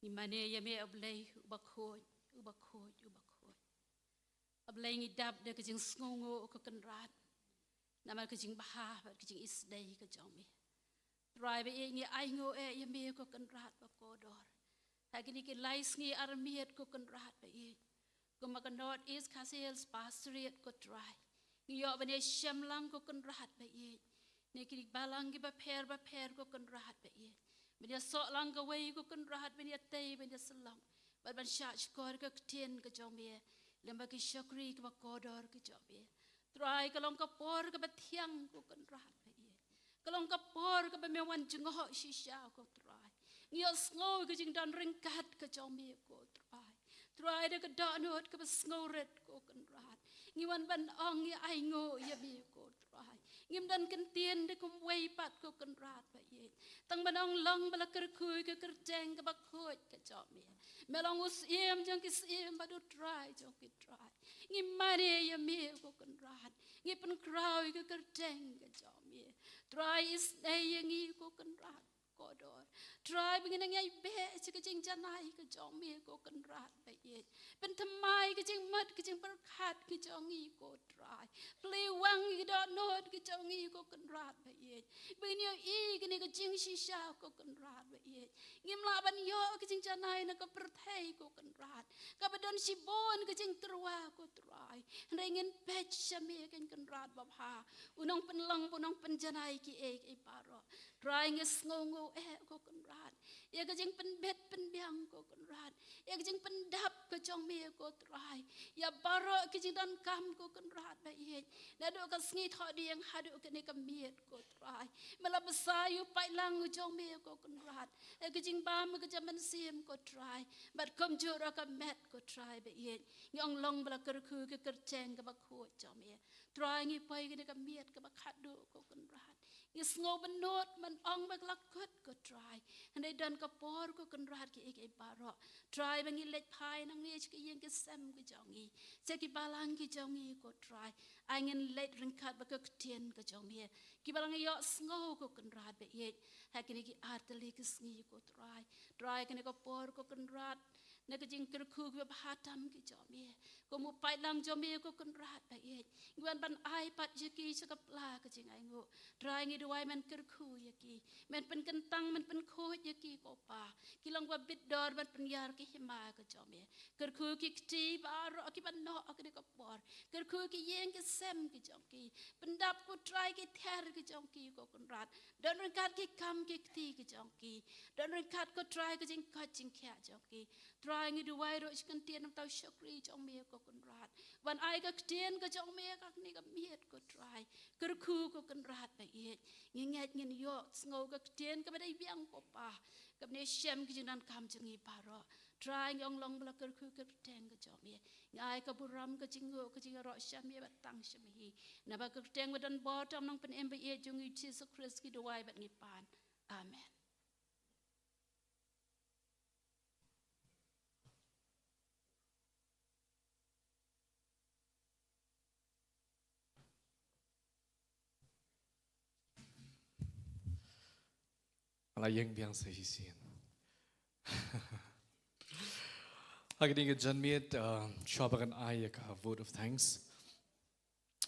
Ngi mane ïa me A Blei uba khuid, uba khuid, uba khuid. A Blei ngi dap da ka jingsngewnguh ko Kynrad namar ka jingbha bad ka jingisynei ka jong me. Trai ba ïeit ngi ainguh eh ïa me ko Kynrad ba kordor. Ha kine ki lai sngi armiet ko Kynrad ba ïeit, kum ka North East Khasi Hills Pastorate ko Trai, ngi ïoh ban ïa shem lang ko Kynrad ba ïeit. Ne ki balang kiba pher bapher ko Kynrad ba ïeit, ban ïa soh lang kawei ko Kynrad, ban ïa tei, ban ïa sylloh, bad ban shah shkor ka ktien ka jong me lem bad ki shakri kiba kordor ki jong me. Trai, ka long ka por kaba thiang ko Kynrad ba ïeit. Ka long ka por kaba me wan jngoh shisha ko Trai. Ngi ïohsngew ka jingdon ryngkat ka jong me ko Trai. Trai, da ka dohnud kaba sngewrit ko Kynrad, Ngi wan ban ong ngi ainguh ïa me ko Trai. Ngim don kyntien de kumwei pat ko Kynrad ba ïeit. Tang ban ong long ba la kyrkhu ïa ka kyrteng kaba khuid ka jong me. Me long u Syiem jong ki syiem bad u Trai jong ki trai. Ngi mane ïa me ko Kynrad. Ngi pynkhraw ïa ka kyrteng ka jong me. Trai isynei ïa ngi ko Kynrad kordor. Trai ba ngin nang ïai beh sha ka jingjanai ka jong me ko Kynrad ba ïeit. Pynthymmai ka jingmut ka jingpyrkhat ka jong ngi ko Trai. Plie wang ïa ka dohnud ka jong ngi ko Kynrad ba ïeit. Ba ngin ïohi kane ka jingshisha ko Kynrad ba ïeit. Ngim lah ban ïoh ka jingjanai na ka pyrthei ko Kynrad. Kaba don shibun ka jingtyrwa ko Trai. Hynrei ngin peit sha me ko Kynrad babha. U nongpynlong, u nongpynjanai kiei kiei baroh. Trai ngi sngewnguh eh ko Kynrad. Ïa ka jingpynbit pynbiang ko Kynrad. Ïa ka jingpyndap ka jong me ko Trai. Ïa baroh ki jingdonkam ko Kynrad ba ïeit. Naduh ka sngi thohdieng haduh kane ka miet ko Trai. Me la bsa ïa u paidlang u jong me ko Kynrad. Ïa ka jingbam ka jingmynsiem ko Trai. Bad kumjuh ruh ka met ko Trai ba ïeit. Ngi ong long ba la kyrkhu ka kyrteng kaba khuid jong me. Trai ngi poi kane ka miet kaba khatduh ko Kynrad. Ngi sngew bynnud ban ong ba ka la kut ko Trai. Hynrei don ka por ko Kynrad kiei kiei baroh. Trai ba ngi leit phai nangne sha ki ïing ki sem ki jong ngi. Sha ki balang ki jong ngi ko Trai. Ai ngin leit ryngkat bad ka ktien ka jong me. Kiba la ngi ïohsngew ko Kynrad ba ïeit. Ha kine ki artylli ki sngi ko Trai. Trai kane ka por ko Kynrad. Na ka jingkyrkhu kiba bha tam ki jong me. Kum u paidlang jong me ko Kynrad ba ïeit. Ngi wan ban ai pat ïa ki sha ka pla ka jingainguh. Trai ngi duwai men kyrkhu ïa ki. Men pynkyntang men pynkhuid ïa ki ko Pa. Ki long ba bit dor ban pynïar ka hima ka jong me. Kyrkhu ki kti baroh kiba noh ha kane ka por. Kyrkhu ki ïing ki sem ki jong ki. Pyndap ko Trai ki ther ki jong ki ko Kynrad. Don ryngkat ki kam ki kti ki jong ki. Don ryngkat ko Trai ka jingkoit jingkhiah jong ki. Trai ngi duwai ruh sha ka ktien namar u shakri jong me ko Kynrad. Wan ai ka ktien ka jong me ha kane ka miet ko Trai. Kyrkhu ko Kynrad ba ïeit. Ngi ngeit ngin ïohsngew ka ktien kaba dei biang ko Pa. Kaba neh shem ki jingdonkam jong ngi baroh. Trai ngi ong long ba la kyrkhu ka kyrteng ka jong me. Ngi ai ka burom ka jingnguh ka jingïaroh sha me bad tang sha me hi. Naba ka kyrteng ba don bor tam Nongpynim ba ïeit jong ngi Jisu Khrist ngi duwai bad ngi pan. Amen. La ïeng biang sa shisien. Ha kane ka janmiet, uh, shuwa ba ngan ai ïa ka vote of thanks.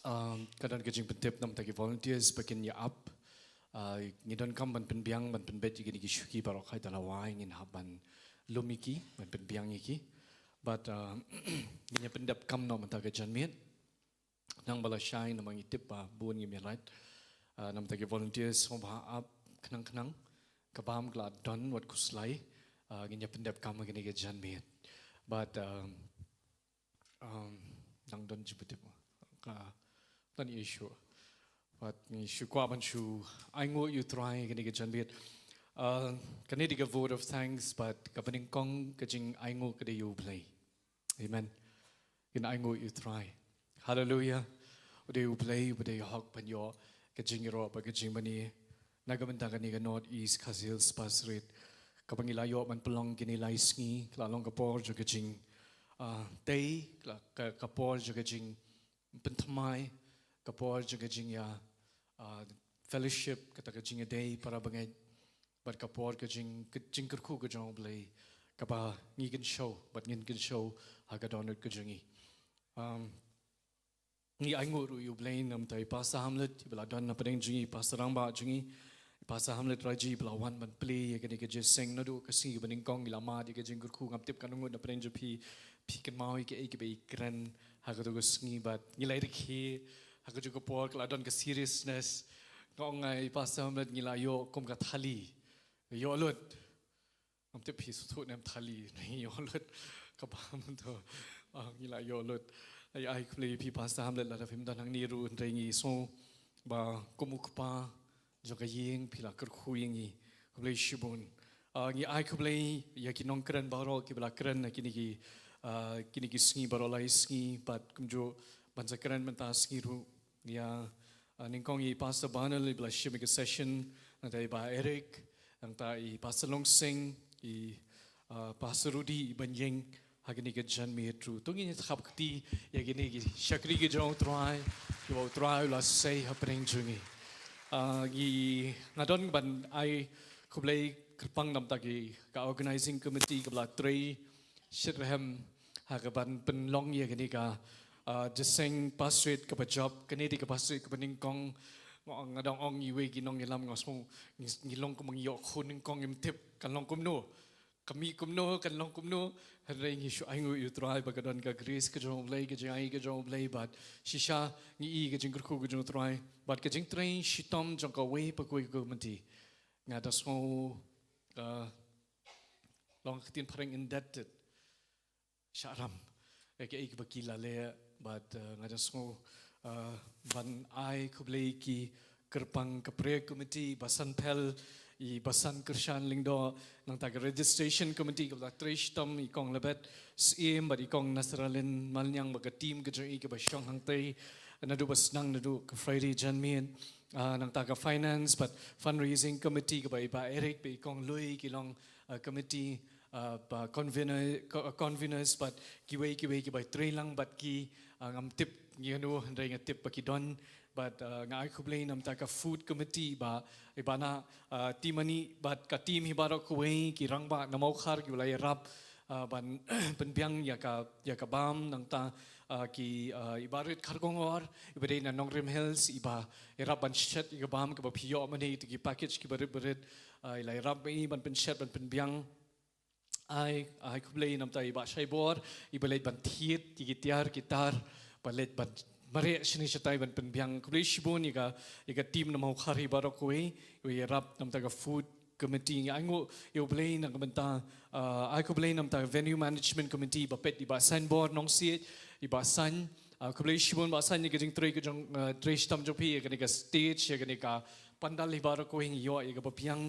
Um, ka don ka jingpyntip na bynta ki volunteers ba kin ïa ap. Uh, ngi donkam ban pynbiang ban pynbeit ïa kine ki shuki baroh, hynrei da lawei ngin hap ban lum ïa ki, ban pynbiang ïa ki. But, uh, ngin ïa pyndep kam na bynta ka janmiet. Nang ba lashai namar ngi tip ba bun ngim ïa lait. Uh, na bynta ki volunteers haba ap khnang khnang. Ka bam ka la don wat khuslai. Uh, ngin ïa pyndep kam ha kane ka janmiet. But, um, Um, nang don jingpyntip ka don issue. But ngi shu kwah ban shu ainguh ïa u Trai kane ka janmiet. Uh, kane dei ka vote of thanks, but kaba nyngkong ka jingainguh ka dei ïa u Blei. Amen. Ngin ainguh ïa u Trai. Hallelujah. U dei u Blei, u dei hok ban ïoh ka jingïaroh bad ka jingmane. Na ka bynta kane ka North East Khasi Hills Pastorate. Kaba ngi la ïoh ban pynlong kine lai sngi, ka la long ka por jong ka jing, ah, tei, ka, ka, ka por jong ka jingpynthymmai, ka por jong ka jingïa, ah, fellowship, kata ka jingïadei para bangeit, bad ka por ka jing, ka jingkyrkhu ka jong u Blei, kaba ngi kynshew, bad ngin kynshew, ha ka dohnud ka jong ngi. Um, Ngi ainguh ruh ïa u Blei namar i Pastor Hamlet, iba la don na pdeng jong ngi, i Pastor Rangbah jong ngi, i Pastor Hamlet Raji, iba la wan ban plie ïa kane ka jingïaseng naduh ka sngi kaba nyngkong, i la mad ïa ka jingkyrkhu, ngam tip katno ngut na pdeng jong phi, phi kynmaw ïa kaei kaba i kren ha kato ka sngi, bad ngi la ïa rkhie ha kajuh ka por, ka la don ka seriousness. Nga ong ïa i Pastor Hamlet ngi la ïoh kum ka thali. Ïoh lut. Ngam tip phi sngewthuh ne em thali, ngi ïoh lut. Kaba mynta, ah, ngi la ïoh lut. Ai, ai khublei ïa phi Pastor Hamlet, lada phim don hangne ruh hynrei ngi sngew ba kum u kpa jong ka ïing phi la kyrkhu ïa ngi. Khublei shibun. Ah, ngi ai khublei ïa ki nongkren baroh kiba la kren ha kine ki, ah, kine ki sngi baroh lai sngi, bad kumjuh ban sa kren mynta sngi ruh ïa, ah, nyngkong i Pastor Banal iba la shim ïa ka session, nangta i Bah Eric, nangta i Pastor Longsing, i, ah, Pastor Rudy, i ban ïeng ha kane ka janmiet ruh. To ngin ïa khap kti ïa kine ki shakri ki jong U Trai, kiba U Trai u la sei hapdeng jong ngi. Ah, ngi, nga don ban ai khublei kyrpang namta ki, ka organizing committee kaba la trei shitrhem ha kaban pynlong ïa kane ka, ah, jingïaseng pastorate kaba jop, kane dei ka pastorate kaba nyngkong. Nga, nga dang ong iwei ki nongïalam, nga sngew ngi, ngi long kumba ngi ïoh khun nyngkong, ngim tip kan long kumno, ka mih kumno, kan long kumno. Hynrei ngi shu ainguh ïa U Trai ba ka don ka grace ka jong U Blei, ka jingai ka jong U Blei, bad shisha ngi i ka jingkyrkhu ka jong U Trai bad ka jingtrei shitom jong kawei pa kawei ka committee. Nga da sngew, ah, long ka ktien phareng indebted, shah ram ïa kaei kaba ki la leh, bad, ah, nga da sngew, ah, ban ai khublei ki kyrpang ka prayer committee, Bah Sanphel, i Bah Sankyrshan Lyngdoh, nangta ka registration committee kaba la trei shitom, i Kong Lebet Syiem bad i Kong Nasralin Malniang bad ka team ka jong i kaba shong hangtei naduh ba sdang, naduh ka Friday janmiet, ah, nangta ka finance bad fundraising committee kaba i Bah Eric bad i Kong Lui ki long, ah, committee, ah, ba convener, co-, conveners bad kiwei kiwei kiba trei lang bad ki, ah, ngam tip ngi hanu, hynrei nga tip ba ki don. Bad, ah, nga ai khublei namta ka food committee ba, i Bah Na, ah, Timani bad ka team hi baroh kawei, ki rangbah na Mawkhar kiba la ïarap, ah, ban pynbiang ïa ka, ïa ka bam, nangta, ah, ki, ah, i Bah Rit Kharkongor iba dei na Nongrim Hills, iba ïarap ban shet ïa ka bam kaba phi ïoh mynne, ïa ki package kiba rit ba rit, ah, i la ïarap ma i ban pynshet ban pynbiang. Ai, ai khublei namta i Bah Shaibor, iba leit ban thied ïa ki tiar ki tar, ba leit ban mareh shane shatai ban pynbiang. Khublei shibun ïa ka, ïa ka team na Mawkhar hi baroh kawei, iba ïarap namta ka food committee. Ngi ainguh ïa U Blei na ka bynta, ah, ai khublei namta ka venue management committee ba peit, i Bah Sanbor Nongsiej, i Bah San. Ah, khublei shibun Bah San ïa ka jingtrei ka jong, ah, trei shitom jong phi ïa kane ka stage, ïa kane ka pandal hi baroh kawei, ngi ïoh ïa kaba biang.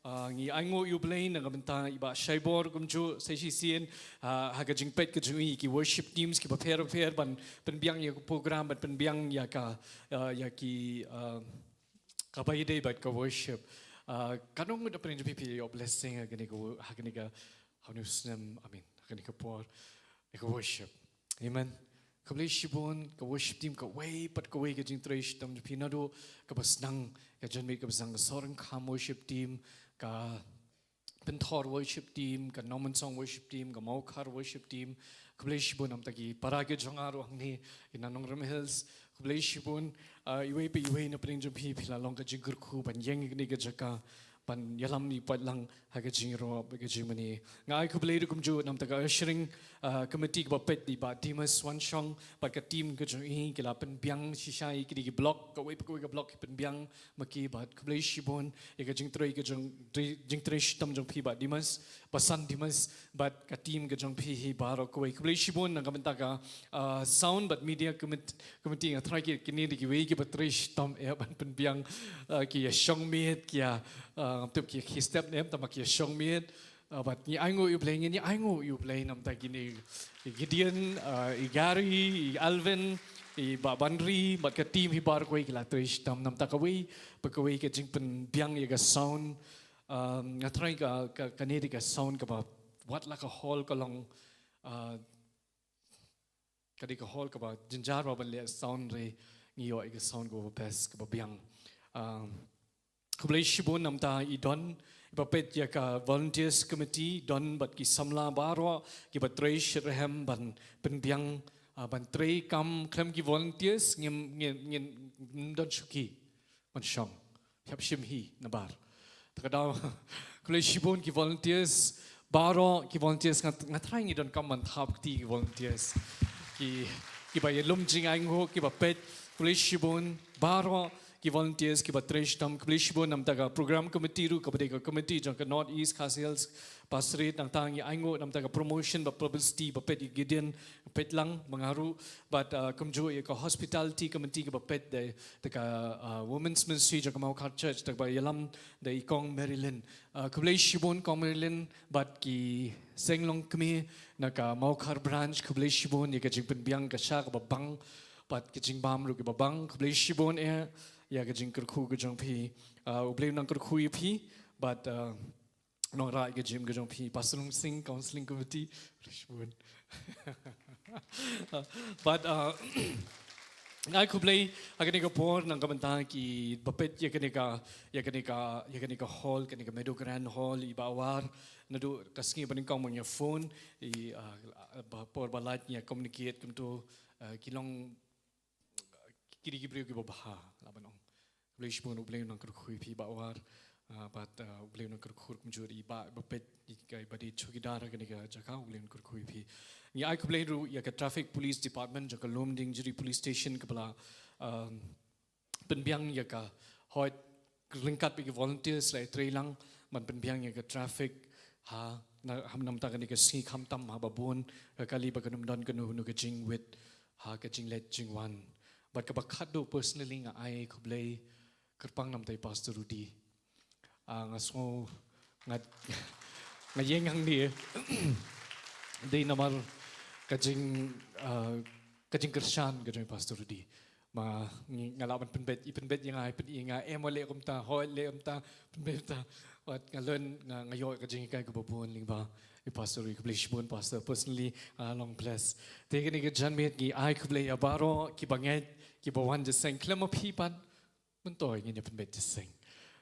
Ah, ngi ainguh ïa U Blei na ka bynta i Bah Shaibor kumjuh sa shisien, ah, ha ka jingpeit ka jong i ïa ki worship teams kiba pher pher ban pynbiang ïa ka program, ban pynbiang ïa ka, ah, ïa ki, ah, kaba ïadei bad ka worship. Ah, katno ngut na pdeng jong phi phi ïoh blessing ha kane ka wo-, ha kane ka, ha une u snem, I mean, ha kane ka por, ïa ka worship. Amen. Khublei shibun ka worship team kawei pat kawei, ka jingtrei shitom jong phi naduh kaba sdang ka janmiet kaba sdang, ka Sohryngkham worship team, ka Pynthor worship team, ka Nongmynsong worship team, ka Mawkhar worship team. Khublei shibun namta ki para ki jong nga ruh hangne, ki na Nongrim Hills. Khublei shibun, ah, iwei pa iwei na pdeng jong phi, phi la long ka jingkyrkhu ban ïeng ïa kane ka jaka, ban ïalam ïa u paidlang ha ka jingïarap, ha ka jingmane. Nga ai khublei ruh kumjuh namta ka ushering, ah, committee kaba peit da i Bah Demas Wanshong bad ka team ka jong i, ki la pynbiang shisha ïa kine ki block, kawei pa kawei ka block ki pynbiang ma ki, bad khublei shibun ïa ka jingtrei ka jong, jingtrei shitom jong phi Bah Demas, Bah San Demas, bad ka team ka jong phi hi baroh kawei. Khublei shibun na ka bynta ka, ah, sound bad media commit-, committee. Nga tharai ki, kine dei kiwei kiba trei shitom eh ban pynbiang, ah, ki ïa shong miet, ki ïa, ah, ngam tip ki ïa khie step ne em, tangba ki ïa shong miet. Ah, bad ngi ainguh ïa U Blei, ngi ainguh ïa U Blei namta kine, i Gideon, ah, i Gary, i Alvin, i Bah Banri bad ka team hi baroh kawei, ki la trei shitom namta kawei pa kawei ka jingpynbiang ïa ka sound. Ah, nga tharai ka, ka, kane dei ka sound kaba wat la ka hall ka long, ah, ka dei ka hall kaba jynjar ba ban leh sound, hynrei ngi ïoh ïa ka sound kaba best, kaba biang. Ah, khublei shibun namta i Don, iba peit ïa ka volunteers committee, Don bad ki samla baroh kiba trei shitrhem ban pynbiang, ah, ban trei kam khlem ki volunteers ngim, ngim, ngim don shuki ban shong. Hap shim hi na bar. Te ka daw, khublei shibun ki volunteers baroh, ki volunteers, nga, nga tharai ngi donkam ban thap kti ki volunteers. Ki, kiba ïalum jingainguh, kiba peit, khublei shibun baroh ki volunteers kiba trei shitom. Khublei shibun namta ka program committee ruh, kaba dei ka committee jong ka North East Khasi Hills Pastorate, nangta ngi ainguh namta ka promotion bad publicity ba peit ïa Gideon, peit lang ma nga ruh, bad, ah, kumjuh ïa ka hospitality committee kaba peit da, da ka, ah, women's ministry jong ka Mawkhar Church, da kaba ïalam da i Kong Marilyn. Ah, khublei shibun Kong Marilyn bad ki seng longkmie na ka Mawkhar branch, khublei shibun ïa ka jingpynbiang ka sha kaba bang Bad ka jingbam ruh kiba bang, khublei shibun eh, ïa ka jingkyrkhu ka jong phi, ah, U Blei un nang kyrkhu ïa phi, bad, ah, nongrwai ka gym ka jong phi, Pastor Lungsing, Counseling Committee, khublei shibun. Bad, ah, ai khublei, ha kane ka por, nang ka bynta kiba peit ïa kane ka, ïa kane ka, ïa kane ka hall, kane ka Meadowgrant Hall, i Bah War, naduh ka sngi ba nyngkong ba ngi ïa phone, i, ah, ba por ba lait ngi ïa communicate kumto, ah, ki long ki dei ki briew kiba bha, lah ban ong. Khublei shibun, U Blei un nang kyrkhu ïa phi Bah War, ah, bad, ah, U Blei un nang kyrkhu kumjuh ïa i Bah ba peit, i ka, i ba dei chowkidar ha kane ka jaka, U Blei un kyrkhu ïa phi. Ngi ai khublei ruh ïa ka Traffic Police Department jong ka Lumdiengjri Police Station kaba la, um, pynbiang ïa ka hoi ryngkat bad ki volunteers la ïatreilang ban pynbiang ïa ka traffic ha, na, ha namar kane ka sngi khamtam haba bun ka kali ba kan ym don kano kano ka jingwit ha ka jingleit jingwan. Bad kaba khatduh personally nga ai khublei kyrpang namar i Pastor Rudy. Ah, nga sngew nga, nga ïeng hangne dei namar ka jing, ah, ka jingkyrshan ka jong i Pastor Rudy. Ma ngi, nga lah ban pynbeit, i pynbeit ïa nga, i pynbeit ïa nga, em, leh kumta, hooid, leh kumta, pynbeit kumta. Wat nga learn, nga, nga ïoh ka jinghikai kaba bun lyngba i Pastor Rudy, khublei shibun Pastor, personally, ah, long bless. Te kane ka janmiet ngi ai khublei ïa baroh kiba ngeit, kiba wan jingïaseng, khlem ma phi pat, myntoi ngin ïa pynbeit jingïaseng.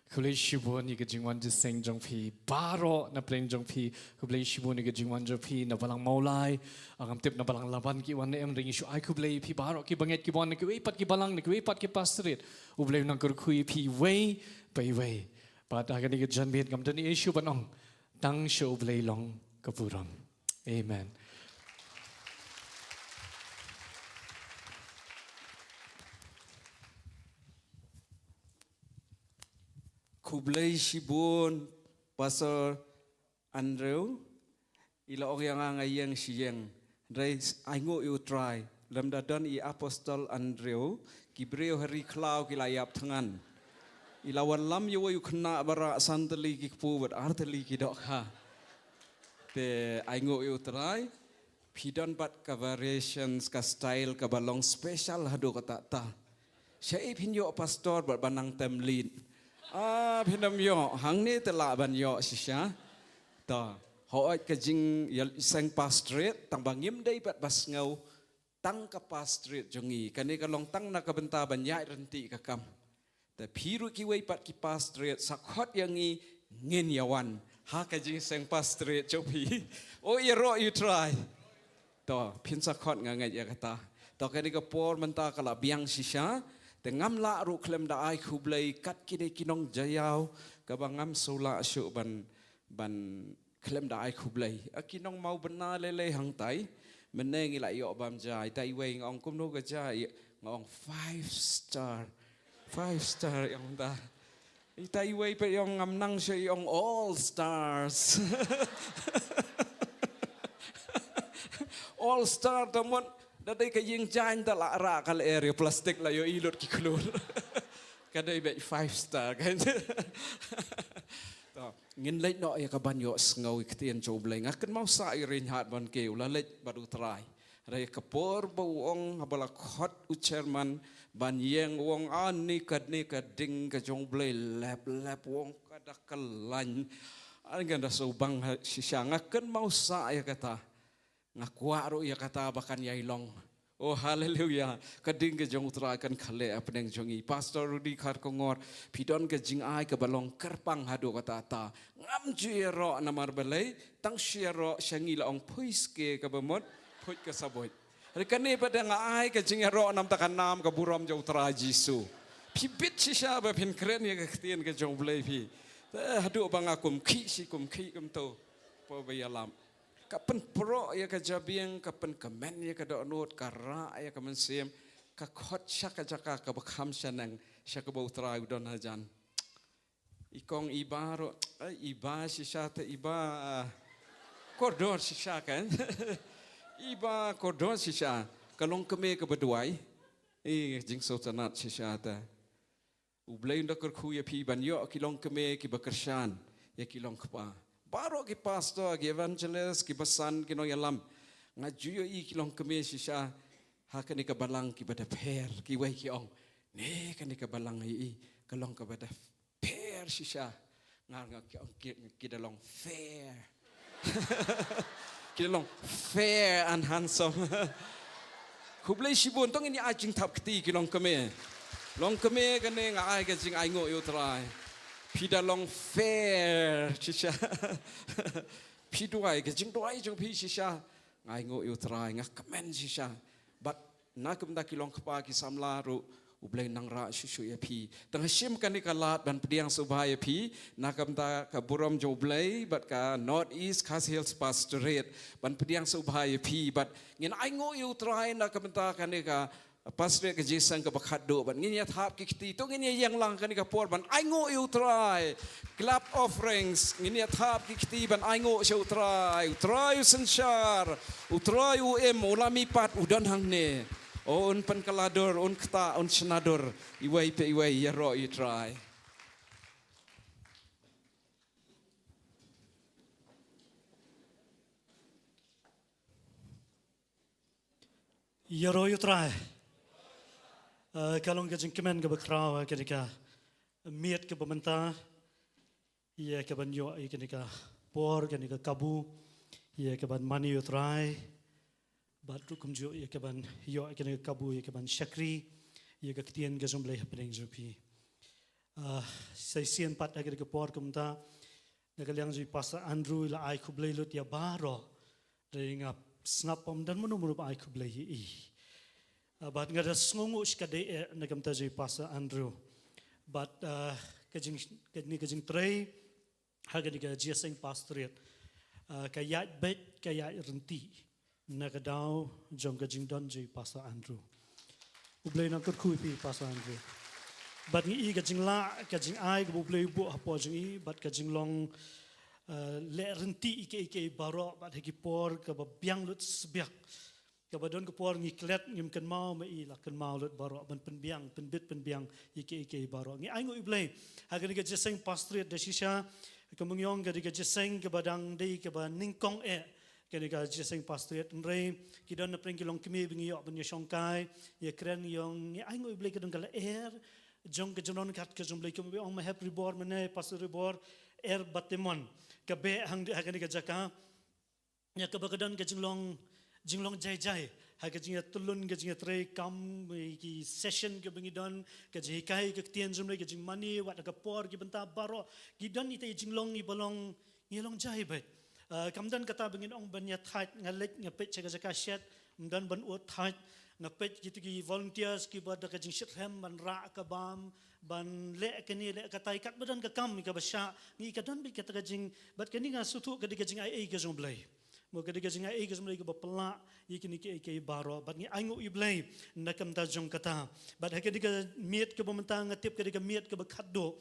Khublei shibun ïa ka jingwan jingïaseng jong phi baroh na pdeng jong phi. Khublei shibun ïa ka jingwan jong phi na balang Mawlai. Ah, ngam tip na balang Laban ki wan ne em, hynrei ngi shu ai khublei ïa phi baroh kiba ngeit, kiba wan na kiwei pat ki balang, na kiwei pat ki pastorate. U Blei un nang kyrkhu ïa phi iwei pa iwei. Bad ha kane ka janmiet ngam don ei ei shuh ban ong, tang sha U Blei long ka burom. Amen. Khublei shibun, Pastor Andrew. I la ong ïa nga, nga ïeng shi ïeng. Hynrei ainguh ïa U Trai, lymda don i Apostol Andrew, ki briew ha ri khlaw ki la ïap thngan. I la wanlam ïa uwei u khynnah ba rah san tylli ki kpu bad ar tylli ki dohkha. Te ainguh ïa U Trai, phi don pat ka variations, ka style kaba long special haduh katta katta. Shaei phin ïoh pastor bad ban nang tem lead? Ah, phin ym ïoh, hangne te lah ban ïoh shisha. To, hooid ka jingïaseng pastorate, tang ba ngim dei pat ba sngew tang ka pastorate jong ngi. Kane ka long tang na ka bynta ban ïaid ryntih ka kam. Te phi ruh kiwei pat ki pastorate, sa khot ïa ngi, ngin ïa wan ha ka jingïaseng pastorate jong phi. Oh, ïaroh ïa U Trai. To, phin sa khot, nga ngeit ïa kata. To, kane ka por mynta ka la biang shisha. Te ngam lah ruh khlem da ai khublei kat kine ki nongjaïaw, kaba ngam shu lah shuh ban, ban khlem da ai khublei. Ah, ki nong Mawbynna lei lei hangtai. Mynne ngi la ïoh bam ja. Ita iwei nga ong kumno ka ja, nga ong five star. Five star ïa mynta. Ita iwei pat ïa ngam nang sha ïa ong all stars. All star ta mut da dei ka ïing jaiñ ta la rah ka lyer ïa plastik la ïoh i lut ki khlur. Ka dei beit five star kan. To, ngin leit noh ïa ka ban ïohsngew ïa ka ktien jong U Blei. Nga kynmaw sah ïa Reinhard Bonnke, u la leit bad U Trai. Hynrei ka por ba u ong, haba la khot u chairman ban ïeng, u ong, ah, ni ka, ni ka ding ka jong U Blei lep lep, u ong, ka da kyllain. Ah, ngan da shu bang ha shisha. Nga kynmaw sah ïa kata. Nga kwah ruh ïa kata ba kan ïai long. Oh, haleluya. Ka ding ka jong U Trai kan khleh hapdeng jong ngi. Pastor Rudy Kharkongor, phi don ka jingai kaba long kyrpang haduh katta katta. Ngam ju ïaroh namar balei, tang shu ïaroh sha ngi la ong phuiske kaba mut, phuit ka sabuit. Hynrei kane pat da nga ai ka jingïaroh namar ka nam ka burom jong U Trai Jisu. Phi bit shisha ba phin kren ïa ka ktien ka jong U Blei phi. Eh, haduh ba nga kum khih shi kum khih kumto. Phi ba ïalam. Ka pynproh ïa ka jabieng, ka pynkmen ïa ka dohnud, ka rah ïa ka mynsiem, ka khot sha ka jaka kaba kham shaneng, sha kaba U Trai u don hajan. I kong Iba ruh, eh, Iba shisha te Iba, ah, kordor shisha kan. Iba kordor shisha, ka long kmie kaba duwai. Eh, jingsngewtynnat shisha te. U Blei un da kyrkhu ïa phi ban ïoh ki longkmie kiba kyrshan ïa ki longkpa. Baroh ki pastor, ki evangelist, ki basan, ki nongïalam. Nga ju ïohi ki longkmie shisha Ha kane ka balang kiba da pher, kiwei ki ong, ne kane ka balang ïa i ka long kaba da pher shisha. Nga nga ki ong ki, ki da long fair. Ki da long fair and handsome. Khublei shibun, to ngin ïa ai jingthap kti ki longkmie. Longkmie kane nga ai ka jingainguh ïa u Trai. Phi da long fair shisha. Phi duwai ka jingduwai jong phi shisha. Nga ainguh ïa u Trai, nga kmen shisha. Bad na ka bynta ki longkpa ki samla ruh, U Blei nang rah shuh shuh ïa phi. Tang ha shim kane ka lad ban pdiang sngewbha ïa phi na ka bynta ka burom jong U Blei bad ka North East Khasi Hills Pastorate ban pdiang sngewbha ïa phi. Bad ngin ainguh ïa u Trai na ka bynta kane ka Pastorate ka jingïaseng kaba khatduh bad ngin ïa thap ki kti, to ngin ïa ïeng lang kane ka por ban ainguh ïa u Trai. Clap offerings, ngin ïa thap ki kti ban ainguh sha u Trai. U Trai u synshar, u Trai u im, u la mihpat, u don hangne. O un pynkylla dur, un ktah, un shna dur iwei pa iwei, ïaroh ïa u Trai. Ïaroh ïa u Trai. Eh, ka long ka jingkmen kaba khraw ha kane ka miet kaba mynta, ïa kaban ïoh ïa kane ka por, kane ka kabu, ïa kaban mane ïa u Trai. Bad ruh kumjuh ïa kaban ïoh ïa kane ka kabu, ïa kaban shakri ïa ka ktien ka jong U Blei hapdeng jong phi. Ah, sa shisien pat ha kane ka por kumta, na ka liang jong i Pastor Andrew, i la ai khublei lut ïa baroh. Dei nga sngap ym don mano mano ba ai khublei ïa i. Ah, bad nga da sngewnguh shikatdei eh na ka bynta jong i Pastor Andrew. Bad, ah, ka jing, kane ka jingtrei ha kane ka jingïaseng Pastorate, ah, ka ïaid beit, ka ïaid ryntih na ka daw jong ka jingdon jong i Pastor Andrew. U Blei nang kyrkhu ïa phi Pastor Andrew. Bad ngi i ka jinglah, ka jingai kaba U Blei u buh hapoh jong i, bad ka jinglong, eh, leh ryntih ïa kiei kiei baroh, bad ha ki por kaba biang lut sbiak, kaba don ka por ngi klet ngim kynmaw, ma i la kynmaw lut baroh ban pynbiang, pynbit pynbiang ïa kiei kiei baroh. Ngi ainguh ïa U Blei ha kane ka jingïaseng Pastorate da shisha. Kumba ngi ong, ka dei ka jingïaseng kaba dang dei kaba nyngkong eh, kane ka jingïaseng Pastorate, hynrei ki don napdeng ki longkmie ba ngi ïoh ban ïashongkai, ïakren, ngi ong ngi ainguh ïa U Blei, ka don ka lyer jong ka jingdon kat ka jong U Blei. Kumba ong ma Hep Ribor mynne, Pastor Ribor, er batemon ka beh hang ha kane ka jaka. Ïa kaba ka don ka jinglong, jinglong jai jai ha ka jingïatyllun, ka jingïatrei kam, ki session kaba ngi don, ka jinghikai ka ktien jong U Blei, ka jingmane, wat ha ka por, ki bynta baroh ki don ita i jinglong iba long, ngi long jai beit. Ah, kam don kata ba ngin ong ban ïa thait, nga leit nga peit sha ka jaka shet, ym don ban ud thait, nga peit kita ki volunteers kiba da ka jingshitrhem ban rah ka bam, ban leh kane leh katai, katba don ka kam kaba shah, ngi ka don beit kata ka jing, bad kane nga sngewthuh ka dei ka jingaiei ka jong U Blei. Mo, ka dei ka jingaiei ka jong U Blei kaba pynlah ïa kine kiei kiei baroh, bad ngi ainguh ïa U Blei na ka bynta jong kata. Bad ha kane ka miet kaba mynta nga tip ka dei ka miet kaba khatduh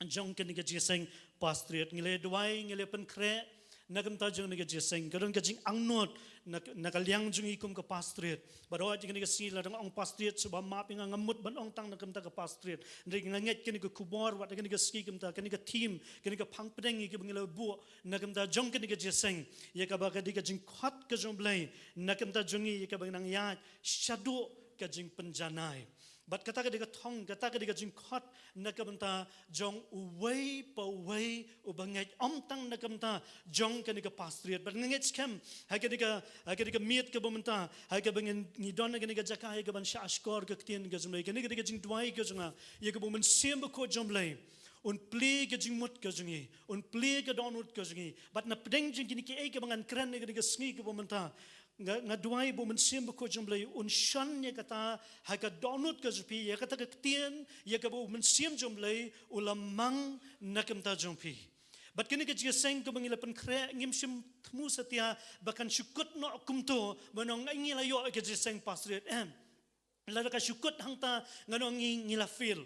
jong kane ka jingïaseng Pastorate. Ngi la duwai, ngi la pynkhreh na ka bynta jong kane ka jingïaseng, ka don ka jingangnud na, na ka liang jong ngi kum ka Pastorate. Bad hooid, kane ka sngi lada nga ong Pastorate, sngewbha map ïa nga, ngam mut ban ong tang na ka bynta ka Pastorate. Hynrei nga ngeit kane ka khubor, wat kane ka sngi kumta, kane ka theme, kane ka phang pdeng ïa kaba ngi la buh na ka bynta jong kane ka jingïaseng, ïa kaba ka dei ka jingkhot ka jong U Blei na ka bynta jong ngi, ïa kaba ngi nang ïaid shaduh ka jingpynjanai. Bad kata ka dei ka thong, kata ka dei ka jingkhot na ka bynta jong uwei pa uwei uba ngeit, ym tang na ka bynta jong kane ka Pastorate. Bad nga ngeit skhem ha kane ka, ha kane ka miet kaba mynta, ha kaba ngi, ngi don ha kane ka jaka ïa kaban shah shkor ka ktien ka jong U Blei, kane ka dei ka jingduwai ka jong nga, ïa kaba U Mynsiem Bakhuid jong U Blei un plie ka jingmut ka jong ngi, un plie ka dohnud ka jong ngi. Bad na pdeng jong kine kiei kiei kiba ngan kren ha kane ka sngi kaba mynta, nga, nga duwai ba U Mynsiem Bakhuid jong U Blei un shon ïa kata ha ka dohnud ka jong phi, ïa kata ka ktien, ïa kaba U Mynsiem jong U Blei u la mang na ka bynta jong phi. Bad kane ka jingïaseng kaba ngi la pynkhreh, ngim shym thmu satia ba kan shu kut noh kumto, ban ong ngi la ïoh ïa ka jingïaseng Pastorate, em. Lada ka shu kut hangta, ngan ong ngi, ngi la fail.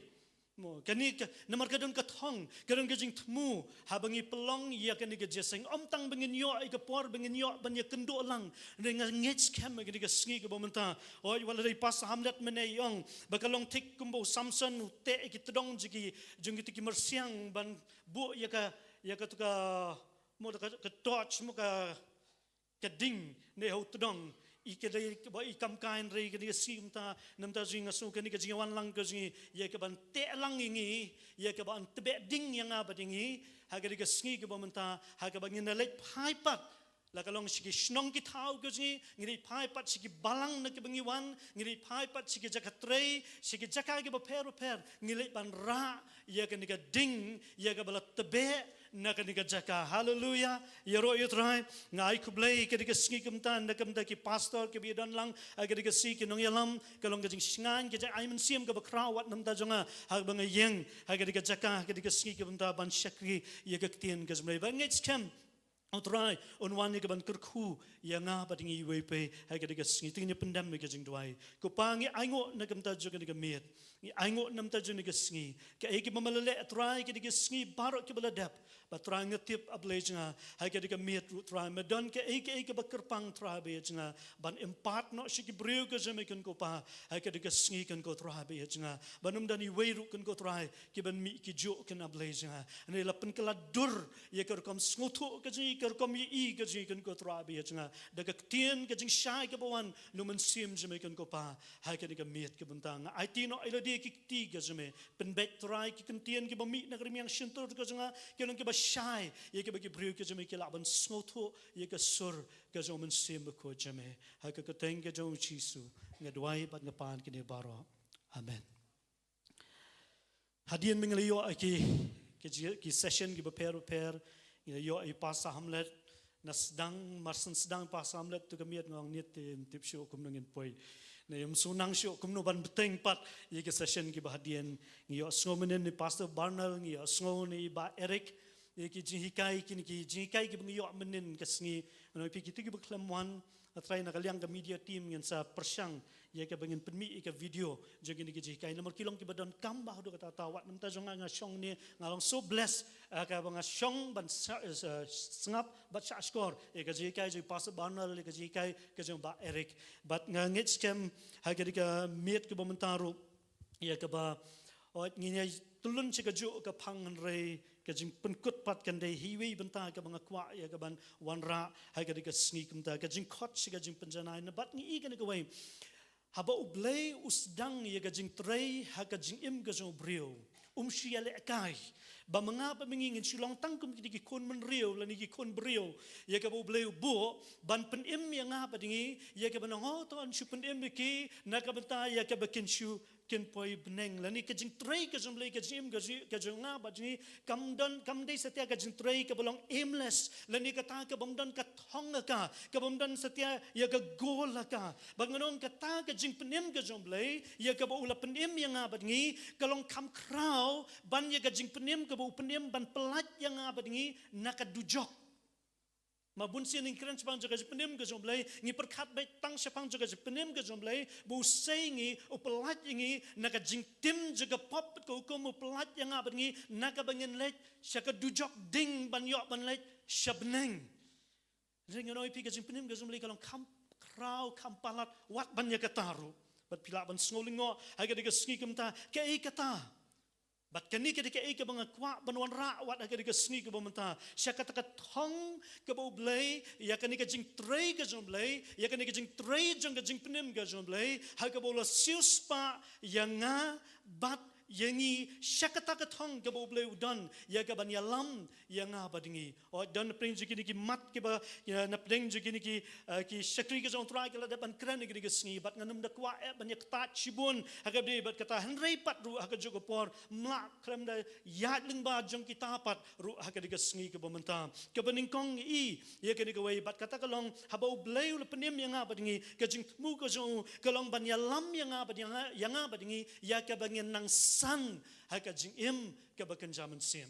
Mo, kane ka, namar ka don ka thong, ka don ka jingthmu, haba ngi pynlong ïa kane ka jingïaseng, ym tang ba ngin ïoh ïa ka por ba ngin ïoh ban ïakynduh lang. Hynrei nga ngeit skhem ha kane ka sngi kaba mynta, hooid, wat la dei Pastor Hamlet mynne i ong ba ka long thik kumba u Samson u teh ïa ki tdong jong ki, jong kita ki myrsiang ban buh ïa ka, ïa kata ka, mo, ka, ka torch, mo, ka ka ding ne ha u tdong, i ka dei ba i kam kai hynrei kane ka sngi kumta, namar jong nga sngew kane ka jingwan lang ka jong i ïa ka ban teh lang ïa ngi, ïa ka ban tbeh ding ïa nga bad ïa ngi ha kane ka sngi kaba mynta, ha kaba ngin da leit phai pat la ka long sha ki shnong ki thaw ka jong i, ngi leit phai pat sha ki balang na kiba ngi wan, ngi leit phai pat sha ki jaka trei, sha ki jaka kiba pher bapher, ngi leit ban rah ïa kane ka ding ïa kaba la tbeh na kane ka jaka. Haleluya. Ïaroh ïa u Trai. Nga ai khublei ïa kane ka sngi kumta na ka bynta ki pastor kiba ïadon lang ha kane ka sngi, ki nongïalam, ka long ka jingshngaiñ ka jingai mynsiem kaba khraw wat namar jong nga ha kaba nga ïeng ha kane ka jaka ha kane ka sngi kumta ban shakri ïa ka ktien ka jong U Blei. Ba ngeit skhem U Trai un wan ïa ka ban kyrkhu ïa nga bad ngi iwei pa iwei ha kane ka sngi. Te ngin ïa pyndem ïa ka jingduwai. Ko Pa, ngi ainguh na ka bynta jong kane ka miet. Ngi ainguh na ka bynta jong kane ka sngi. Kaei kaba me la leh Trai ha kane ka sngi baroh kaba la dep. Bad Trai nga tip, A Blei jong nga, ha kane ka miet ruh Trai me don kaei kaei kaba kyrpang Trai Blei jong nga ban impart noh sha ki briew ka jong me, kynmaw ko Pa, ha kane ka sngi, kynmaw ko Trai Blei jong nga. Ban ym don iwei ruh, kynmaw ko Trai, kiban mih kijuh, kynmaw A Blei jong nga. Hynrei la pynkylla dur ïa ka rukom sngewthuh ka jong ngi, ka rukom ïohi ka jong ngi, kynmaw ko Trai Blei jong nga, da ka ktien ka jingshai kaba wan na u Mynsiem jong me, kynmaw ko Pa, ha kane ka miet kaba mynta. Nga aiti noh ïa lade ïa ki kti ka jong me. Pynbeit Trai ki ktien kiba mih na ka rmiang shyntur ka jong nga, ki long kiba shai ïa kiba ki briew ka jong me ki lah ban sngewthuh ïa ka sur ka jong u Mynsiem Bakhuid jong me. Ha ka kyrteng ka jong U Jisu nga duwai bad nga pan kine baroh. Amen. Hadien ba ngi la ïoh ïa ki, ki, ki session kiba pher bapher, ngi la ïoh ïa Pastor Hamlet, na sdang, mar syn sdang Pastor Hamlet tu ka miet, nga ong nit te ym tip shuh kumno ngin poi. Ne ym shu nang shuh kumno ban bteng pat ïa ki session kiba hadien. Ngi ïoh sngew mynnin na i Pastor Barnal, ngi ïoh sngew na i Bah Eric ïa ki jinghikai, kine ki jinghikai kiba ngi ïoh mynnin ka sngi. Ngan ong ïa phi, kito kiba khlem wan, A Trai, na ka liang ka media team ngin sa pyrshang ïa kaba ngin pynmih ïa ka video jong kine ki jinghikai, namar ki long kiba donkam bha haduh katta katta. Wat namar jong nga, nga shong ne nga long so blessed, ah, kaba nga shong ban sa, eh, sngap bad shahshkor ïa ka jinghikai jong Pastor Barnal, ïa ka jinghikai ka jong Bah Eric. Bad nga ngeit skhem ha kane ka miet kaba mynta ruh ïa kaba, oh, ngin ïa tylli sha kajuh ka phang, hynrei ka jingpynkut pat kan dei ha iwei i bynta kaba nga kwah ïa ka ban wanrah ha kane ka sngi kumta, ka jingkhot sha ka jingpynjanai. Namar ngi i kane kawei, haba U Blei u sdang ïa ka jingtrei ha ka jingim ka jong u briew, um shu ïalehkai ba ma nga bad ma ngi ngin shu long tang kum kitei ki khun bynriew lane ki khun briew ïa kaba U Blei u buh ban pynim ïa nga bad ngi, ïa kaba nangto yn shu pynim ïa ki na ka bynta ïa kaba kin shu, kin poi bneng. Lane ka jingtrei ka jong U Blei, ka jingim ka jong, ka jong nga bad jong ngi, kam don, kam dei satia ka jingtrei kaba long aimless, lane kata kabym don ka thong ka, kabym don satia ïa ka goal ka. Bad ngan ong kata ka jingpynim ka jong U Blei ïa kaba u la pynim ïa nga bad ngi, ka long kham khraw ban ïa ka jingpynim kaba u pynim ban pyllait ïa nga bad ngi na ka dujok. Ma bun sien ngi kren shaphang jong ka jingpynim ka jong U Blei, ngi pyrkhat beit tang shaphang jong ka jingpynim ka jong U Blei, ba u sei ngi, u pyllait ïa ngi na ka jingtim jong ka pop bad ka hukum, u pyllait ïa nga bad ngi na kaba ngin leit sha ka dujok ding ban ïoh ban leit sha bneng. Hynrei ngan ong ïa phi, ka jingpynim ka jong U Blei ka long kham khraw, kham palat wat ban ïa kata ruh. Bad phi lah ban sngew lyngngoh ha kane ka sngi kumta, kaei kata? Bad kane ka dei kaei kaba nga kwah ban wanrah wat ha kane ka sngi kaba mynta, sha kata ka thong kaba U Blei, ïa kane ka jingtrei ka jong U Blei, ïa kane ka jingtrei jong ka jingpynim ka jong U Blei, ha kaba u la siewspah ïa nga bad ïa ngi, sha kata ka thong kaba U Blei u don ïa ka ban ïalam ïa nga bad ngi. Oh, don na pdeng jong kine ki mat kiba, ïa, na pdeng jong kine ki, eh, ki shakri ka jong U Trai ki la dep ban kren ha kane ka sngi, bad ngan ym da kwah eh ban ïa ktah shibun ha kaba ïadei bad kata, hynrei pat ruh ha kajuh ka por, ym lah khlem da ïaid lyngba jong kita pat ruh ha kane ka sngi kaba mynta. Kaba nyngkong ngi i ïa kane kawei, bad kata ka long, haba U Blei u la pynim ïa nga bad ngi, ka jingthmu ka jong u ka long ban ïalam ïa nga bad ïa nga, ïa nga bad ngi, ïa kaba ngin nang san ha ka jingim kaba kynja mynsiem.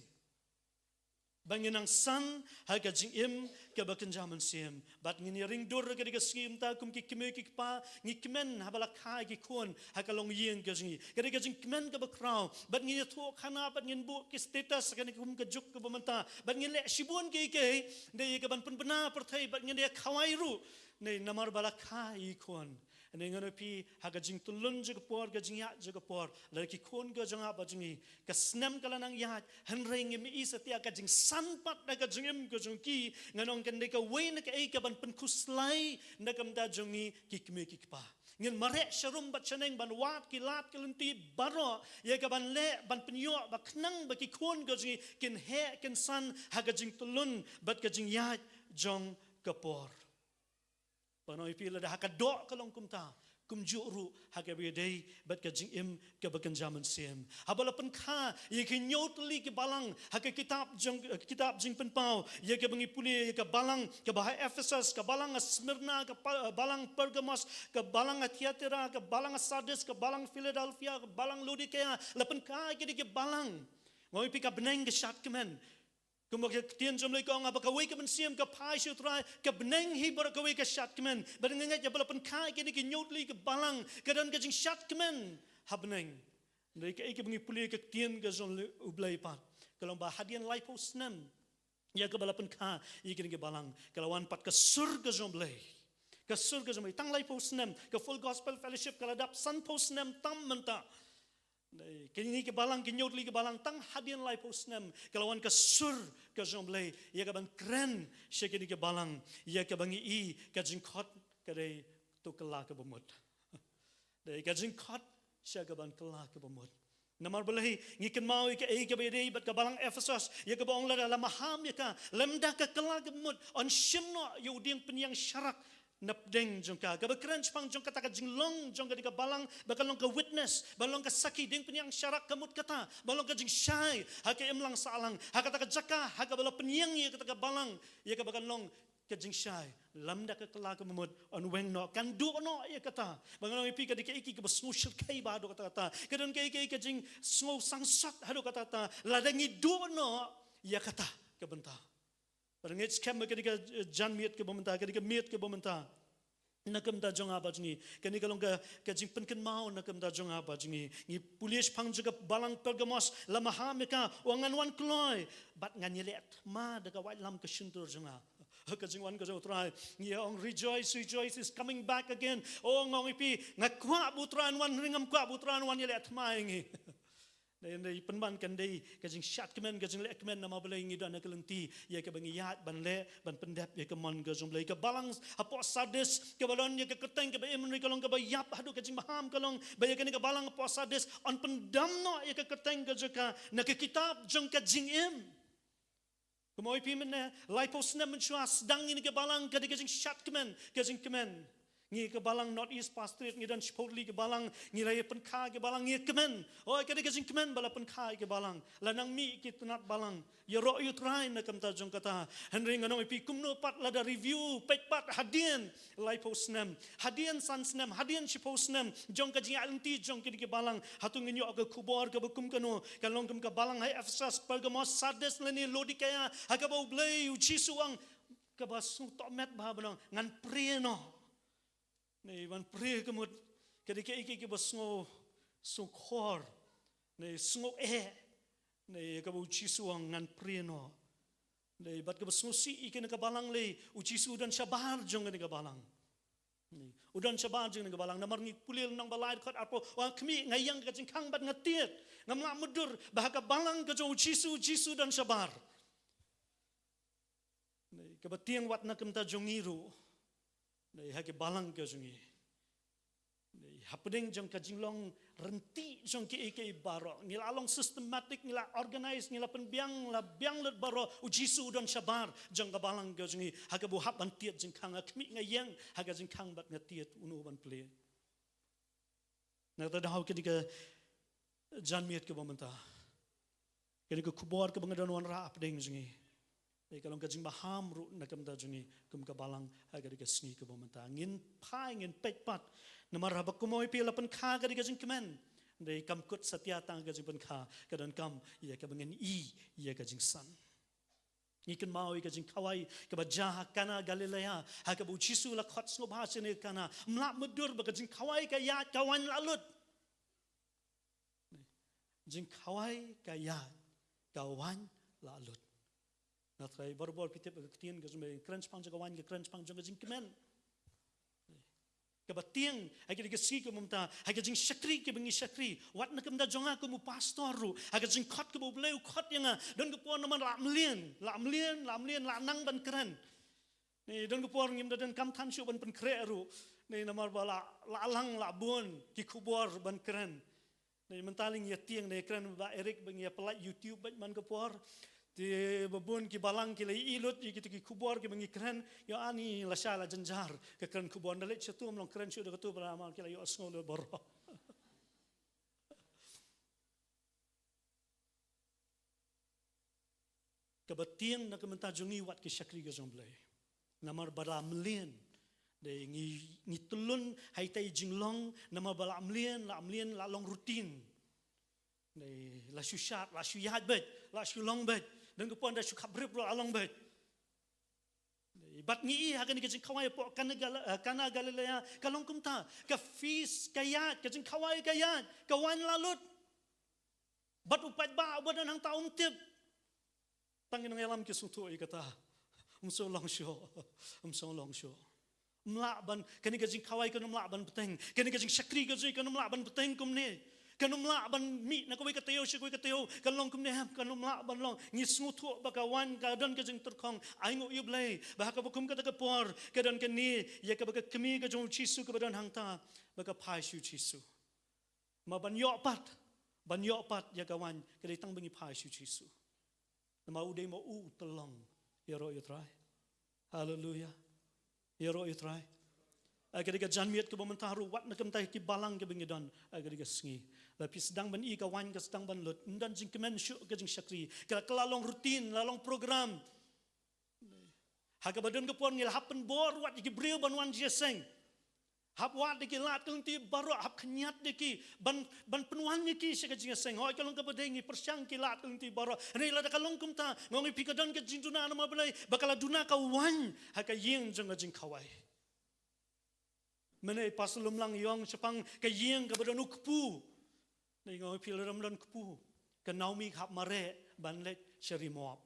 Ba ngin nang san ha ka jingim kaba kynja mynsiem. Bad ngin ïa ring dur ha kane ka sngi mynta kum ki kmie ki kpa, ngi kmen haba la kha ïa ki khun ha ka longïing ka jong ngi. Ka dei ka jingkmen kaba khraw. Bad ngin ïathuh khana bad ngin buh ki status ha kane kum ka juk kaba mynta. Bad ngin leh shibun kiei kiei, ne ïa ka ban pynbna pyrthei, bad ngin ïa khawai ruh, ne namar ba la kha ïa ki khun. Hynrei ngan ong ïa phi, ha ka jingtyllun jong ka por, ka jingïaid jong ka por, lada ki khun ka jong nga bad jong ngi, ka snem ka la nang ïaid, hynrei ngim i satia ka jingsan pat da ka jingim ka jong ki, ngan ong kan dei kawei na kaei kaban pynkhuslai na ka bynta jong ngi ki kmie ki kpa. Ngin mareh sharum bad shaneng ban wad ki lad ki lynti baroh ïa kaban leh ban pynïoh ba khnang ba ki khun ka jong ngi kin heh kin san ha ka jingtyllun bad ka jingïaid jong ka por. Ba ngan ong ïa phi, lada ha ka doh ka long kumta, kumjuh ruh ha kaba ïadei bad ka jingim kaba kynja mynsiem. Haba la pynkha ïa ki hynñiew tylli ki balang ha ka kitab jong, kitab Jingpynpaw, ïa kaba ngi pule, ïa ka balang kaba ha Ephesus, ka balang ha Smyrna, ka pa-, balang Pergamos, ka balang ha Thyatira, ka balang ha Sardis, ka balang Philadelphia, ka balang Laodicea, la pynkha ïa kine ki balang. Ngan ong ïa phi, ka bneng ka shad kmen. Kumba ka ktien jong U Blei ka ong, haba kawei ka mynsiem ka phai sha U Trai, ka bneng hi baroh kawei ka shad kmen. Bad nga ngeit ïa ba la pynkha ïa kine ki hynñiew tylli ki balang, ka don ka jingshad kmen ha bneng. Hynrei kaei kaba ngi pule ha ka ktien ka jong U Blei pat, ka long ba hadien laiphew snem ïa kaba la pynkha ïa kine ki balang, ka la wan pat ka sur ka jong U Blei. Ka sur ka jong U Blei, tang laiphew snem, ka Full Gospel Fellowship ka la dap sanphew snem tam mynta. Dei, kine ki balang, ki hynñiew tylli ki balang, tang hadien laiphew snem ka la wan ka sur ka jong U Blei ïa kaban kren sha kine ki balang, ïa kaba ngi i ka jingkhot ka dei, to kylla kaba mut. Dei, ka jingkhot sha kaban kylla kaba mut. Namar balei? Ngi kynmaw ïa kaei kaba ïadei bad ka balang Ephesus, ïa kaba ong lada la maham ïa ka, lymda ka kylla kaba mut, yn shim noh ïa u dieng pynïaid sharak napdeng jong ka. Kaba kren shaphang jong kata ka jinglong jong kane ka balang, ba kan long ka witness, ba long ka sakhi, dieng pynïaid sharak ka mut kata, ba long ka jingshai ha ka imlang sahlang, ha kata ka jaka ha kaba la pynïaid ïa kata ka balang, ïa kaba kan long ka jingshai. Lymda ka kylla kaba mut, yn weng noh, kan duh noh ïa kata. Ba ngan ong ïa phi, ka dei kaei kaei kaba sngew shyrkhei bha haduh katta katta, ka don kaei kaei ka jingsngew sangsot haduh katta katta lada ngi duh noh ïa kata ka bynta. Bad nga ngeit skhem ba kane ka, eh, janmiet kaba mynta, kane ka miet kaba mynta, na ka bynta jong nga bad jong ngi, kane ka long ka, ka jingpynkynmaw na ka bynta jong nga bad jong ngi. Ngi pule shaphang jong ka balang Pergamos, la maham ïa ka, u ong ngan wan kloi, bad ngan ïaleh thma da ka waitlam ka shyntur jong nga. Ka jingwan ka jong U Trai, ngi ong, "Rejoice, rejoice, is coming back again." Oh, nga ong ïa phi, nga kwah ba U Trai un wan, hynrei ngam kwah ba U Trai un wan ïaleh thma ïa ngi. Dei, dei, pynban kan dei ka jingshad kmen, ka jingleh kmen, namar balei? Ngi don ha ka lynti ïa kaba ngi ïaid ban leh, ban pyndep ïa ka mon ka jong U Blei. Ka balang hapoh Sardis kaba don ïa ka kyrteng kaba im, hynrei ka long kaba ïap haduh ka jingmaham, ka long ba ïa kane ka balang hapoh Sardis yn pyndam noh ïa ka kyrteng ka jong ka na ka kitab jong ka jingim. Kumba ong ïa phi mynne, laiphew snem mynshuwa sdang ïa kane ka balang, ka dei ka jingshad kmen, ka jingkmen. Ngi ka balang North East Pastorate, ngi don shiphew tylli ki balang, ngi la ïa pynkha ki balang, ngi kmen. Oh, ka dei ka jingkmen ba la pynkha ki balang. La nang mih ki tnat balang. Ïaroh ïa U Trai na ka bynta jong kata. Hynrei ngan ong ïa phi, kumno pat lada review, peit pat hadien laiphew snem, hadien san snem, hadien shiphew snem jong ka jingïaid lynti jong kine ki balang, hato ngin ïoh ka khubor kaba kum kano? Kan long kum ka balang ha Ephesus, Pergamos, Sardis lane Laodicea, ha kaba U Blei, U Jisu u ong, kaba sngewtohmet bha ban ong, ngan prie noh. Dei, ban prie ka mut, ka dei kaei kaei kaba sngew, sngew khor, dei, sngew eh. Dei, kaba U Jisu u ong ngan prie noh. Dei, bad kaba sngewsih ïa kane ka balang lei, U Jisu u don shabar jong kane ka balang. Dei, u don shabar jong kane ka balang. Namar ngi pule lynnong ba lai, dkhot arphew, u ong, khmih, nga ïeng ka jingkhang bad nga tied. Ngam lah mutdur ba ha ka balang ka jong U Jisu, U Jisu u don shabar. Dei, kaba tieng wat na ka bynta jong ngi ruh. Dei, ha ki balang ka jong ngi. Dei, hapdeng jong ka jinglong rynti jong kiei kiei baroh, ngi la long systematic, ngi la organize, ngi la pynbiang, la biang lut baroh, U Jisu u don shabar jong ka balang ka jong ngi, ha kaba u hap ban tied jingkhang, nga khmih nga ïeng ha ka jingkhang bad nga tied, uno ban plie. Na kata ka daw, kane ka janmiet kaba mynta, kane ka khubor kaba nga don wanrah hapdeng jong ngi, dei, ka long ka jingmaham ruh na ka bynta jong ngi kum ka balang ha kane ka sngi kaba mynta. Ngin phai, ngin peit pat. Namar haba kumno ïa phi la pynkha kane ka jingkmen, dei, kam kut satia tang ka jingpynkha, ka donkam ïa kaba ngin i ïa ka jingsan. Ngi kynmaw ïa ka jingkhawai kaba jia ha Kana Galilea, ha kaba U Jisu u la khot sngewbha shane Kana. Ym lah mutdur ba ka jingkhawai ka ïaid, ka waiñ la lut. Jingkhawai ka ïaid, ka waiñ la lut. Nga tharai barabor phi tip ka ktien ka jong, kren shaphang jong ka waiñ, ka kren shaphang jong ka jingkmen. Kaba tieng, ha ka dei ka sngi kaba mynta, ha ka jingshakri kaba ngi shakri. Wat na ka bynta jong nga kum u pastor ruh, ha ka jingkhot kaba U Blei u khot ïa nga. Don ka por namar la mlien, la mlien, la mlien, la nang ban kren. Ne, don ka por ngim da donkam than shuh ban pynkhreh ruh. Ne, namar ba la, la lang, la bun ki khubor ban kren. Ne, mynta lei ngi ïatieng ne kren bad Eric ba ngi ïa pynlait YouTube bad man ka por. Te ba bun ki balang ki la ïohi lut ïa kita ki khubor kiba ngi kren. Ïa ani lashai la jynjar ka kren khubor, nda leit shatum long kren shuh da katu ba la mal ki la ïohsngew lut baroh. Kaba tieng na ka bynta jong ngi wat ki shakri ka jong U Blei. Namar ba la mlien. Dei ngi, ngi tylli ha ita i jinglong, namar ba la mlien, la mlien, la long routine. Dei la shu shad, la shu ïaid beit, la shu long beit. Don ka por da shu khap rip ruh la long beit. Dei bad ngi i ha kane ka jingkhawai hapoh Kana Gal-, eh, Kana Galilea, ka long kumta, ka feast ka ïaid, ka jingkhawai ka ïaid, ka waiñ la lut. Bad u paidbah uba don hangta um tip. Tang ki nongïalam ki sngewthuh ïa kata. Um sngewlong shuh. Um sngewlong shuh. Um lah ban, kane ka jingkhawai kan um lah ban bteng. Kane ka jingshakri ka jong ngi kan um lah ban bteng kumne. Kan um lah ban mih na kawei ka taïew sha kawei ka taïew. Kan long kumne em, kan um lah ban long. Ngi sngewthuh ba ka waiñ ka don ka jingtyrkhong. Ai nguh ïa U Blei. Ba ha kaba kum kata ka por. Ka don kane, ïa kaba ka kmie ka jong U Jisu kaba don hangta. Ba ka phai sha U Jisu. Ma ban ïoh pat, ban ïoh pat ïa ka waiñ, ka dei tang ba ngi phai sha U Jisu. Namar u dei ma u u tyllong, ïaroh ïa U Trai. Haleluia. Ïaroh ïa U Trai. Ha ka dei ka janmiet kaba mynta ruh wat na ka bynta ki balang kiba ngi don, ha ka dei ka sngi. La phi sdang ban i ka waiñ ka sdang ban lut, ym don jingkmen shuh ka jingshakri. Ka, ka la long routine, la long program. Ha kaba don ka por ngi la hap pynbor wat ïa ki briew ban wan jingïaseng. Hap wad ïa ki lad ka lynti baroh, hap khynñiat ïa ki ban, ban pynwan ïa ki sha ka jingïaseng. Hooid ka long kaba dei ngi pyrshang ki lad ka lynti baroh. Hynrei lada ka long kumta, nga ong ïa phi ka don ka jingduna namar balei, ba ka la duna ka waiñ ha ka ïing jong ka jingkhawai. Mynne Pastor Lumlang i ong shaphang ka ïing kaba don u kpu. Hynrei nga ong ïa phi lada ym don kpu, ka Naomi ka hap mareh ban leit sha ri Moab.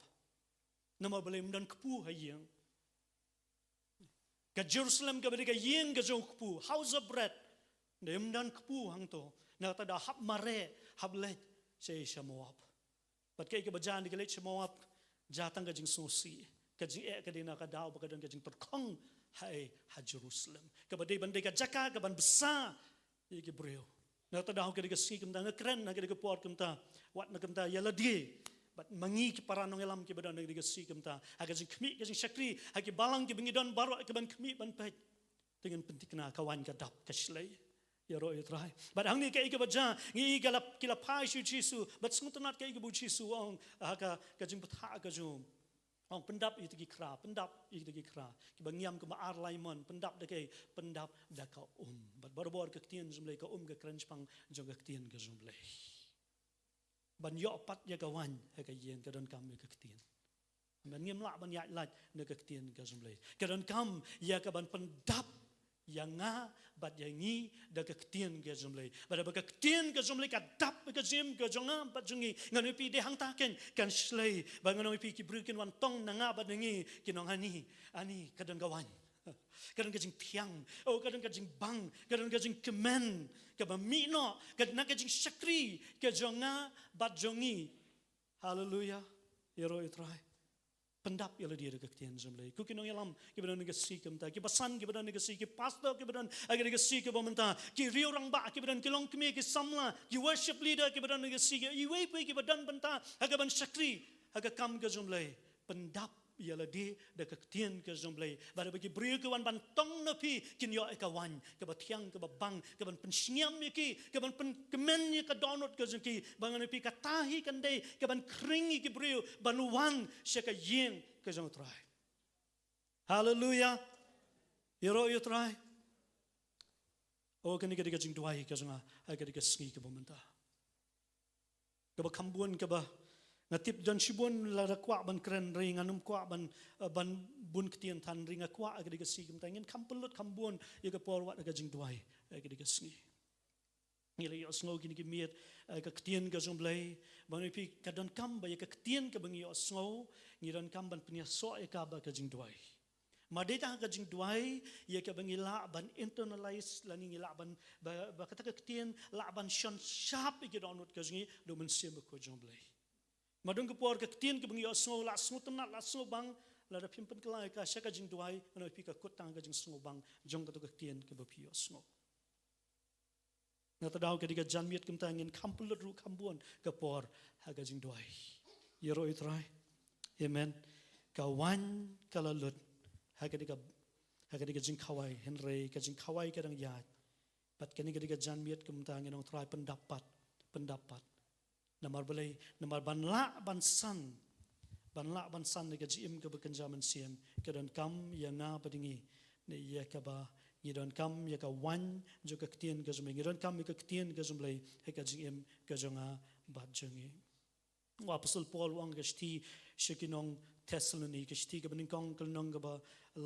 Namar balei? Ym don kpu ha ïing. Ka Jerusalem kaba dei ka ïing ka jong u kpu, house of bread. Hynrei ym don kpu hangto. Na kata daw hap mareh, hap leit sha, sha Moab. Bad kaei kaba jia ynda ka leit sha Moab, jia tang ka jingsngewsih. Ka jingeh ka dei na ka daw ba ka don ka jingtyrkhong ha, ha Jerusalem. Kaba dei ban dei ka jaka kaban bsa ïa ki briew. Na kata daw ha ka dei ka sngi kumta nga kren, ha ka dei ka por kumta, wat na kumta ïa lade. Bad ma ngi ki para nongïalam kiba don ha ka dei ka sngi kumta, ha ka jingkhmih ka jingshakri, ha ki balang kiba ngi don baroh kiban khmih ban peit. Te ngin pynthikna ka waiñ ka dap ka shlei. Ïaroh ïa U Trai. Bad hangne kaei kaba jia, ngi i ka la, ki la phai sha U Jisu, bad sngewtynnat kaei kaba U Jisu u ong, ha ka, ka jingbthah ka jong u. Ong pyndap ïa kita ki khra, pyndap ïa kita ki khra. Kiba ngiam kumba ar lai mon, pyndap da kaei, pyndap da ka um. Bad barabor ka ktien jong U Blei, ka um ka kren shaphang jong ka ktien ka jong U Blei. Ban ïoh pat ïa ka waiñ, ha ka ïing ka donkam ïa ka ktien. Ban ngim lah ban ïaid lait na ka ktien ka jong U Blei. Ka donkam ïa kaban pyndap ïa nga bad ïa ngi da ka ktien ka jong U Blei. Bad haba ka ktien ka jong U Blei ka dap ha ka jingim ka jong nga bad jong ngi, ngan ong ïa phi dei hangta keiñ kan shlei. Bad ngan ong ïa phi ki briew kin wan tong na nga bad na ngi, kin ong ani, ani ka don ka waiñ. Ka don ka jingthiang, oh, ka don ka jingbang, ka don ka jingkmen, kaba mih noh, ka, na ka jingshakri ka jong nga bad jong ngi. Haleluia. Ïaroh ïa U Trai. Pyndap ïa lade da ka ktien jong U Blei. Ko ki nongïalam kiba don ha ka sngi kumta, ki basan kiba don ha ka sngi, ki pastor kiba don ha ka sngi kaba mynta, ki riew rangbah kiba don, ki longkmie, ki samla, ki worship leader kiba don ha ka sngi, iwei pa iwei kiba don bynta ha kaban shakri ha ka kam ka jong U Blei. Pyndap ïa lade da ka ktien ka jong U Blei. Bad haba ki briew ki wan ban tong na phi, kin ïoh ïa ka waiñ kaba thiang, kaba bang, kaban pynshngiam ïa ki, kaban pynkmen ïa ka dohnud ka jong ki. Ba ngan ong ïa phi kata hi kan dei kaban khring ïa ki briew ban wan sha ka ïing ka jong U Trai. Haleluia. Ïaroh ïa U Trai. Oh, kane ka dei ka jingduwai ka jong nga ha ka dei ka sngi kaba mynta. Kaba kham bun kaba nga tip don shibun la da kwah ban kren, hynrei ngan ym kwah ban, eh, ban bun ktien than, hynrei nga kwah ha ka dei ka sngi kumta ngin kham pynlut kham bun ïa ka por wat ha ka jingduwai ha ka dei ka sngi. Ngi la ïohsngew kine ki miet, eh, ka ktien ka jong U Blei, ba ngi phi ka donkam ba ïa ka ktien kaba ngi ïohsngew, ngi donkam ban pynïasoh ïa ka bad ka jingduwai. Ma dei tang ka jingduwai ïa kaba ngi lah ban internalize, lane ngi lah ban, ba, ba kata ka ktien lah ban shon shap ïa ki dohnud ka jong ngi da u Mynsiem Bakhuid jong U Blei. Ma don ka por ka ktien kaba ngi ïohsngew lah sngewtynnat lah sngewbang, lada phim pynkylla ïa ka sha ka jingduwai, ngan ong ïa phi ka kut tang ka jingsngewbang jong kato ka ktien kaba phi ïohsngew. Na kata ka daw ka dei ka janmiet kumta ngin kham pynlut ruh kham bun ka por ha ka jingduwai. Ïaroh ïa U Trai. Amen. Ka waiñ ka la lut ha ka dei ka, ha ka dei ka jingkhawai, hynrei ka jingkhawai ka dang ïaid. Bad kane ka dei ka janmiet kumta ngin ong Trai pyndap pat, pyndap pat. Namar balei, namar ban lah ban san, ban lah ban san ïa ka jingim kaba kynja mynsiem, ka donkam ïa nga bad ïa ngi, ne ïa kaba ngi donkam ïa ka waiñ jong ka ktien ka jong U Blei, ngi donkam ïa ka ktien ka jong U Blei ha ka jingim ka jong nga bad jong ngi. U Apostol Paul u ong ha ka shithi sha ki nong Thessaloni, ka shithi kaba nyngkong, ka lynnong kaba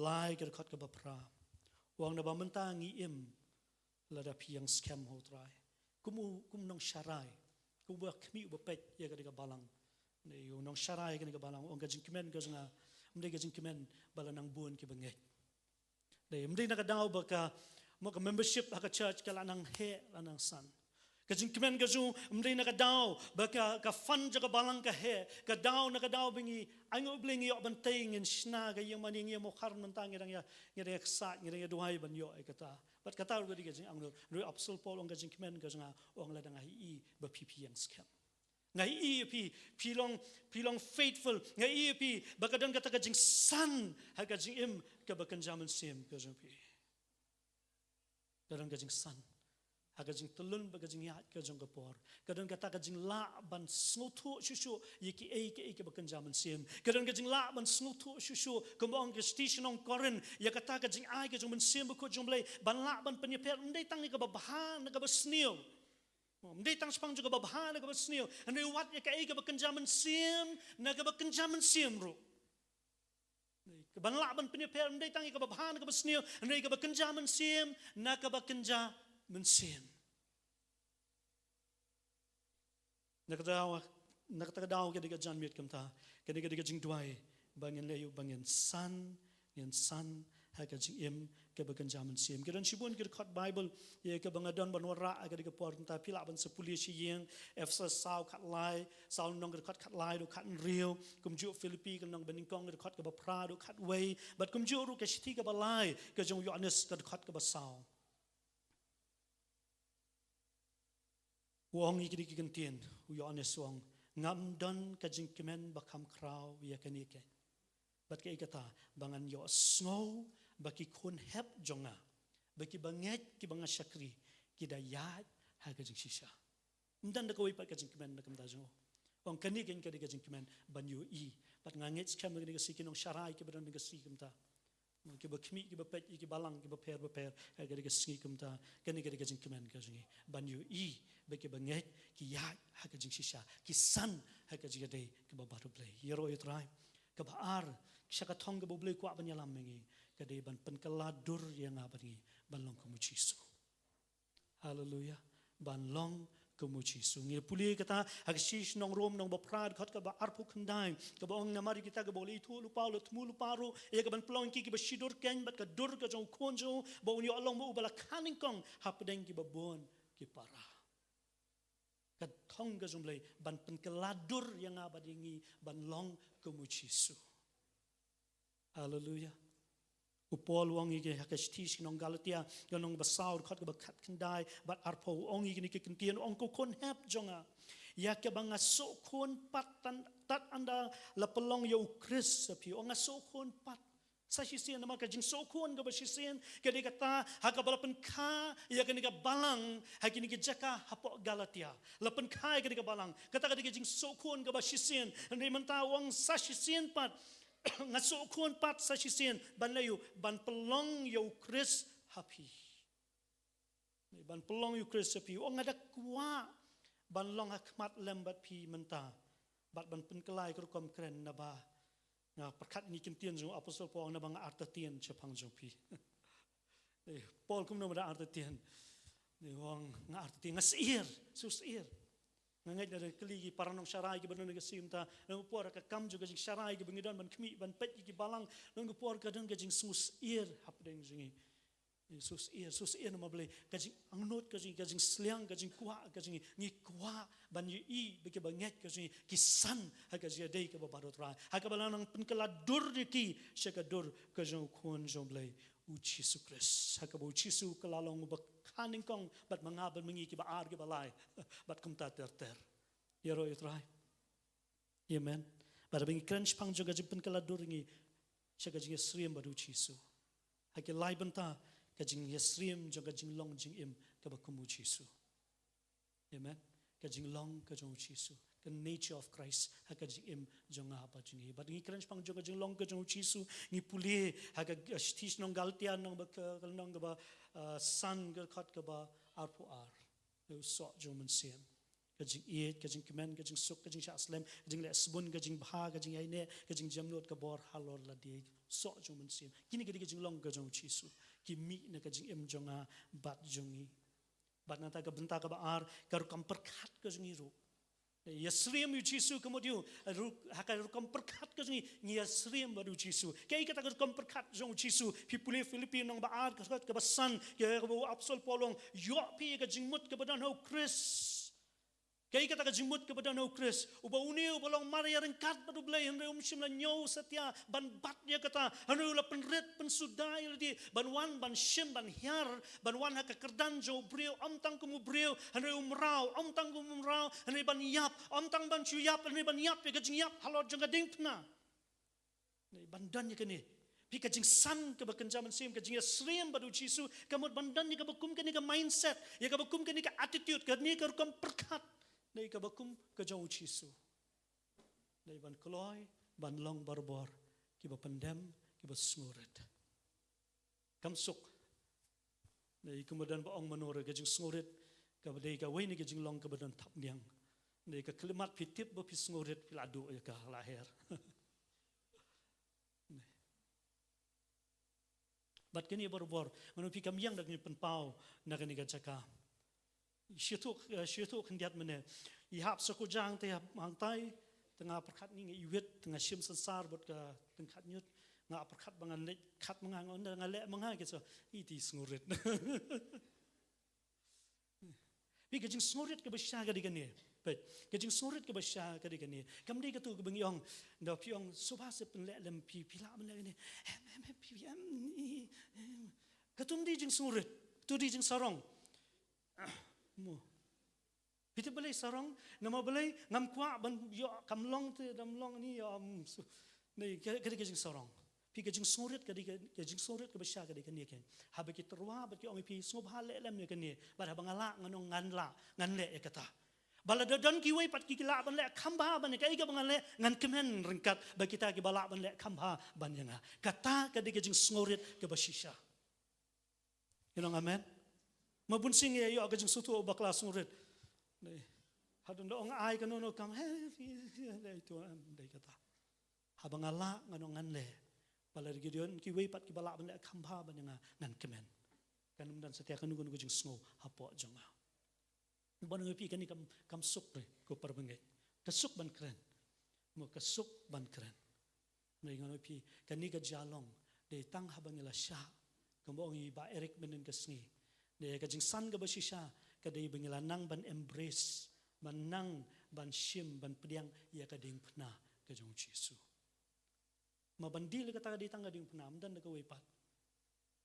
lai, ka dkhot kaba phra. U ong naba mynta ngi im lada phi ïeng skhem, ho Trai. Kum u, kum u nongsharai, kum uba khmih uba peit ïa ka dei ka balang. Dei u nongsharai ïa ka dei ka balang, u ong ka jingkmen ka jong nga ym dei ka jingkmen ba la nang bun kiba ngeit. Dei ym dei na ka daw ba ka, mo, ka membership ha ka church ka la nang heh, la nang san. Ka jingkmen ka jong u ym dei na ka daw ba ka, ka fund jong ka balang ka heh, ka daw na ka daw ba ngi, ai ngi U Blei ngi ïoh ban tei, ngin shna ka ïing mane, ngi ïa mawkhar mynta ngi dang ïa, ngi dang ïa ksaid, ngi dang ïa duwai ban ïoh ïa kata. Bad kata ruh ka dei ka jingangnud. Ruh u Apostol Paul u ong ka jingkmen ka jong nga, u ong lada nga ïohi ba phi, phi ïeng skhem. Nga ïohi ïa phi, phi long, phi long faithful. Nga ïohi ïa phi ba ka don kata ka jingsan ha ka jingim kaba kynja mynsiem ka jong phi. Ka don ka jingsan ha ka jingtyllun bad ka jingïaid ka jong ka por. Ka don kata ka jinglah ban sngewthuh shuh shuh ïa kiei kiei kiba kynja mynsiem. Ka don ka jinglah ban sngewthuh shuh shuh, kumba ong ka shithi sha ki nong Korinth, ïa kata ka jingai ka jong u Mynsiem Bakhuid jong U Blei, ban lah ban pynïapher ym dei tang ïa kaba bha na kaba sniew. Ym dei tang shaphang jong kaba bha na kaba sniew, hynrei wat ïa kaei kaba kynja mynsiem na kaba kynja mynsiem ruh. Ban lah ban pynïapher ym dei tang ïa kaba bha na kaba sniew, hynrei kaba kynja mynsiem na kaba kynja mynsiem. Na kata ka daw, na kata ka daw ka dei ka janmiet kumta, ka dei, ka dei ka jingduwai ba ngin leh ïa u, ba ngin san, ngin san ha ka jingim kaba kynja mynsiem. Ki don shibun ki dkhot Baibl ïa kaba nga don ban wanrah ha ka dei ka por kumta, phi lah ban sa pule sha ïing, Ephesos saw khatlai, saw lynnong ka dkhot khatlai haduh khathynriew, kumjuh Philippi ka lynnong ba nyngkong ka dkhot kaba phra haduh khatwei, bad kumjuh ruh ka shithi kaba lai ka jong u Ïoannis ka dkhot kaba saw. U ong ïa kine ki kyntien, u Ïoannis u ong, ngam don ka jingkmen ba kham khraw ïa kane keiñ. Bad kaei kata, ba ngan ïohsngew ba ki khun hep jong nga, ba kiba ngeit kiba nga shakri, ki da ïaid ha ka jingshisha. Ym don da kawei pat ka jingkmen na ka bynta jong u. U ong kane keiñ ka dei ka jingkmen ban ïohi. Bad nga ngeit skhem ba kane ka sngi ki nongsharai kiba don ha ka sngi kumta, kiba khmih, kiba peit ïa ki balang kiba pher bapher ha ka dei ka sngi kumta, kane ka dei ka jingkmen ka jong ngi ban ïohi ba kiba ngeit ki ïaid ha ka jingshisha, ki san ha ka jingïadei kaba bad U Blei. Ïaroh ïa U Trai. Kaba ar, sha ka thong kaba U Blei u kwah ban ïalam ïa ngi, ka dei ban pynkylla dur ïa nga bad ngi ban long kum u Jisu. Haleluia. Ban long kum u Jisu. Ngi pule kata ha ka shithi sha ki nong Rom, lynnong ba phra, dkhot kaba arphew khyndai, kaba ong, namar ïa kita kiba la ithuh lypa, la thmu lypa ruh ïa ka ban pynlong ïa ki kiba shidur keiñ bad ka dur ka jong u Khun jong u, ba un ïoh long ma u ba la kha nyngkong hapdeng kiba bun ki para. Ka thong ka jong U Blei ban pynkylla dur ïa nga bad ïa ngi ban long kum u Jisu. Haleluia. U Paul u ong ïa ki ha ka shithi sha ki nong Galatia, ka lynnong ba saw, dkhot kaba khatkhyndai bad arphew, u ong ïa kine ki kyntien, u ong, ko khun hep jong nga, ïa kaba nga shu khun pat tad, tad ynda la pynlong ïa u Khrist ha phi. U ong nga shu khun pat. Sa shisien, namar ka jingshu khun kaba shisien ka dei kata ha kaba la pynkha ïa kane ka balang ha kine ki jaka hapoh Galatia. La pynkha ïa kane ka balang. Kata ka dei ka jingshu khun kaba shisien. Hynrei mynta u ong sa shisien pat, nga shu khun pat sa shisien ban leh ïa u, ban pynlong ïa u Khrist ha phi. Ban pynlong ïa u Khrist ha phi. U ong nga da kwah ban long ha khmat lem bad phi mynta, bad ban pynkylla ïa ka rukom kren, naba nga pyrkhat ïa kine ki kyntien jong u Apostol Paul, naba nga artatien shaphang jong phi. Eh, Paul kumno ba da artatien? Eh, u ong nga artatien, nga sheptieng, shu sheptieng. Nga ngeit na ka kali ki para nongsharai kiba don ha ka sngi mynta, na ka por ka kam jong ka jingsharai kiba ngi don ban khmih, ban peit ki balang, na ka por ka don ka jingsngewsyier hapdeng jong ngi. Sngewsyier, sngewsyier namar balei? Ka jingangnud ka jong ngi, ka jingsliang, ka jingkwah ka jong ngi, ngi kwah ban ïohi ba kiba ngeit ka jong ngi ki san ha ka jingïadei kaba bad U Trai, ha kaba la nang pynkylla dur ïa ki sha ka dur ka jong U Khun jong U Blei, U Jisu Khrist, ha kaba U Jisu ka la long uba kha nyngkong bad ma nga bad ma ngi kiba ar kiba lai, bad kumta ter ter. Ïaroh ïa U Trai. Amen. Bad haba ngi kren shaphang jong ka jingpynkylla dur ngi sha ka jingïasyriem bad U Jisu, ha ki lai bynta ka jingïasyriem jong ka jinglong jingim kaba kum U Jisu. Amen. Ka jinglong ka jong U Jisu, ka nature of Christ ha ka jingim jong nga bad jong ngi. Bad ngi kren shaphang jong ka jinglong ka jong U Jisu, ngi pule ha ka, ka shithi shnong Galatia, nong ba ka, ka lynnong kaba, ah, san, ka dkhot kaba arphew ar. Ïa u soh jong U Mynsiem, ka jingïeit, ka jingkmen, ka jingsuk, ka jingshah slem, ka jingleh sbun, ka jingbha, ka jingïaineh, ka jingjemnud, ka bor halor lade. Soh jong U Mynsiem, kine ki dei ka jinglong ka jong U Jisu, ki mih na ka jingim jong nga bad jong ngi. Bad nangta ka bynta kaba ar, ka rukom pyrkhat ka jong ngi ruh. Ïasyriem ïa U Jisu ka mut ïa u, ruh, ha ka rukom pyrkhat ka jong ngi, ngi ïasyriem bad U Jisu. Kaei kata ka rukom pyrkhat jong U Jisu? Phi pule Philippi lynnong ba ar, ka dkhot kaba san, ïa kaba u Apostol Paul u ong, ïoh phi ïa ka jingmut kaba don ha U Khrist. Kaei kata ka jingmut kaba don ha U Khrist, uba une uba long mar ïaryngkat bad U Blei, hynrei um shym la ñiew satia ban bat ïa kata, hynrei u la pynrit pynsuda ïa lade ban wan ban shim ban hiar, ban wan ha ka kyrdan jong u briew, ym tang kum u briew hynrei u mraw, ym tang kum u mraw hynrei ban ïap, ym tang ban shu ïap hynrei ban ïap ïa ka jingïap halor jong ka diengphna. Dei ban don ïa kane. Phi, ka jingsan kaba kynja mynsiem, ka jingïasyriem bad U Jisu, ka mut ban don ïa kaba kum kane ka mindset, ïa kaba kum kane ka attitude, kane ka rukom pyrkhat, dei kaba kum ka jong U Jisu. Dei ban kloi ban long barabor kiba pyndem, kiba sngewrit. Kam suk. Dei kumba don ba ong mano re, ka jingsngewrit kaba dei kawei na ka jinglong kaba don thapniang. Dei ka khyllipmat, phi tip ba phi sngewrit phi la duh ïa ka, la her. Bad kane barabor, mano phi, kam ïeng da kane pynpaw na kane ka jaka. Shi ïathuh, eh, shi ïathuh khyndiat mynne. I hap sa kujang te hap hangtai, te nga pyrkhat ngi ngi iwit, te nga shim sansar bad ka tyngkhat ñiut, nga pyrkhat ba ngan leh khat ma nga, nga leh ma nga ki sa, iti sngewrit. Phi, ka jingsngewrit kaba shisha ka dei kane. Peit, ka jingsngewrit kaba shisha ka dei kane. Kam dei kato kaba ngi ong, da phi ong, suba se pynleh lem phi, phi lah ban leh kane. Em, em, em, phi, em, i, em. Kato ym dei jingsngewrit. Kato dei jingsarong. Mo. Phi tip balei sarong? Namar balei? Ngam kwah ban ïoh, kam long te, dam long ni, ïoh, um, su-, ni, ka, ka dei ka jingsarong. Phi, ka jingsngewrit ka dei ka, ka jingsngewrit kaba shisha ka dei kane kein. Haba ki tyrwa bad ki ong ïa phi sngewbha leh lem ïa kane, bad haba nga lah ngan ong ngan lah, ngan leh ïa kata. Ba lada don kiwei pat ki, ki lah ban leh kham bha ban ïa kaei kaba ngan leh, ngan kmen ryngkat bad kita kiba lah ban leh kham bha ban ïa nga. Kata ka dei ka jingsngewrit kaba shisha. Ngi ong amen. Ma bun sien ngi ïoh ka jingsngewthuh bakla sngewrit. Dei. Hadien da ong ai kano kano kam, he, he, he, dei to, em, dei kata. Haba nga lah ngan ong ngan leh. Ba lada ki don kiwei pat kiba lah ban leh kham bha ban ïa nga, ngan kmen. Kan ym don satia kano kano ka jingsngew hapoh jong nga. Ban ong ïa phi, kane kam, kam suk re, ko para bangeit. Ka suk ban kren. Mo, ka suk ban kren. Dei, ngan ong ïa phi, kane ka jia long, dei tang haba ngi la shah, kumba ong i Bah Eric mynhynnin ka sngi. Dei, ka jingsan kaba shisha ka dei ba ngi la nang ban embrace, ban nang ban shim, ban pdiang ïa ka diengphna ka jong U Jisu. Ma ban deal ïa kata ka dei tang ka diengphna, ym don da kawei pat.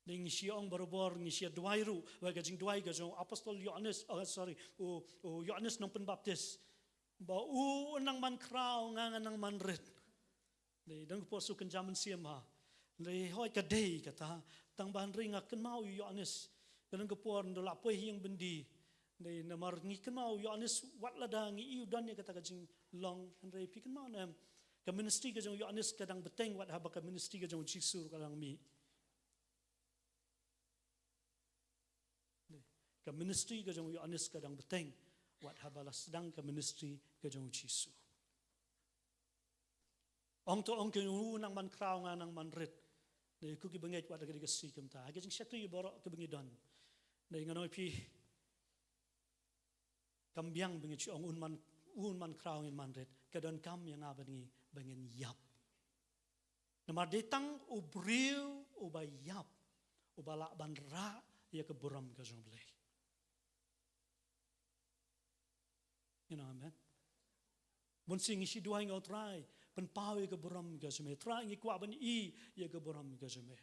Dei, ngi shu ong barabor, ngi shu duwai ruh, ba ka jingduwai ka jong u Apostol Ïoannis, oh, sorry, u, u Ïoannis Nongpynbaptis. Ba u nang man khraw, nga ngan nang man rit. Dei, don ka por shu kynja mynsiem ha. Dei, hooid ka dei kata, tang ba hynrei nga kynmaw ïa u Ïoannis. Ka don ka por ynda la poi ha ïing byndi. Dei, namar ngi kynmaw u Ïoannis wat lada ngi ïohi u don ïa kata ka jinglong, hynrei phi kynmaw ne em, ka ministry ka jong u Ïoannis ka dang bteng wat haba ka ministry ka jong u Jisu ka dang mih. Ka ministry ka jong u Ïoannis ka dang bteng wat haba la sdang ka ministry ka jong u Jisu. Ong to ong ki u nang man khraw, nga nang man rit. Dei, ko ki bangeit, wat la ka dei ka sngi kumta, ha ka jingshakri baroh kaba ngi don. Dei, ngan ong ïa phi, Kam biang ba ngin shu ong un man, un man khraw ngin man rit. Ka donkam ïa nga bad ngi ba ngin ïap. Namar dei tang u briew uba ïap uba lah ban rah ïa ka burom ka jong U Blei. You know, amen. Bun sien ngi shu duwai, nga, Trai, pynpaw ïa ka burom ka jong me. Trai, ngi kwah ban i ïa ka burom ka jong me.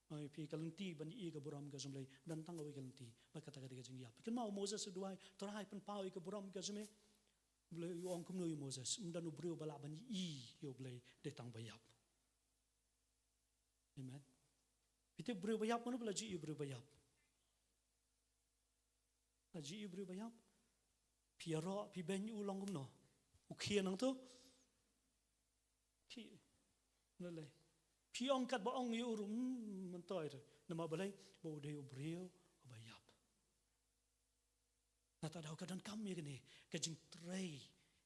Nga ong ïa phi, ka lynti ban i ïa ka burom ka jong U Blei don tang kawei ka lynti, bad kata ka dei ka jingïap. Kynmaw u Moses u duwai, Trai, pynpaw ïa ka burom ka jong me. U Blei u ong kumno ïa u Moses? Ym don u briew ba lah ban i ïa U Blei, dei tang ba ïap. Amen. Phi tip u briew ba ïap, mano ba la ju i u briew ba ïap? La ju i u briew ba ïap? Phi ïaroh, phi beiñ u, long kumno? U khia nangto? Khia. Lei lei. Phi ong katba ong ïa u ruh, hmm, myntoi ruh. Namar balei? Ba u dei u briew uba ïap. Nangta daw ka donkam ïa kane ka jingtrei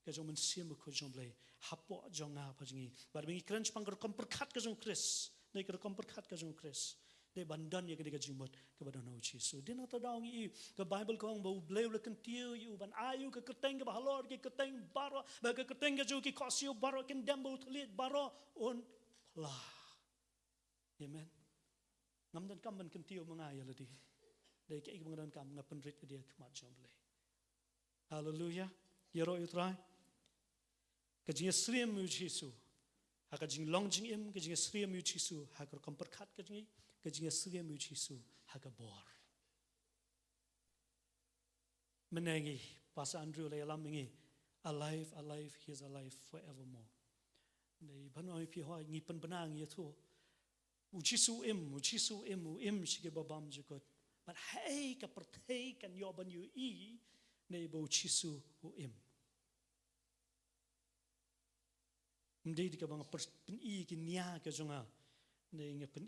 ka jong u Mynsiem Bakhuid jong U Blei hapoh jong nga bad jong ngi. Bad ba ngi kren shaphang ka rukom pyrkhat ka jong u Khrist, ne ka rukom pyrkhat ka jong u Khrist, dei ban don ïa kane ka jingmut kaba don ha u Jisu. Dei nangta daw ngi i ka Baibl ka ong ba U Blei u la kyntiew ïa u ban ai ïa u ka kyrteng kaba halor ki kyrteng baroh, ba ka kyrteng ka jong u ki khohsiew baroh kin dem bad u thylliej baroh un phla. Amen. Ngam donkam ban kyntiew ma nga ïa lade. Dei kaei kaba nga donkam, nga pynrit lade ha khmat jong U Blei. Haleluia. Ïaroh ïa u Trai. Ka jingïasyriem ïa u Jisu ha ka jinglong jingim, ka jingïasyriem ïa u Jisu ha ka rukom pyrkhat ka jong ngi, ka jingïasyriem ïa u Jisu ha ka bor. Mynne ngi, Pastor Andrew la ïalam ïa ngi, "Alive, alive, he is alive forevermore." Dei ban ong ïa phi, hooid, ngi pynbna, ngi ïathuh, u Jisu u im, u Jisu u im, u im sha kiba bymjukut. Bad haei ka pyrthei kan ïoh ban ïohi ne ba u Jisu u im? Ym dei da kaba nga pyr-, pyni ïa ki nia ka jong nga, ne nga pyni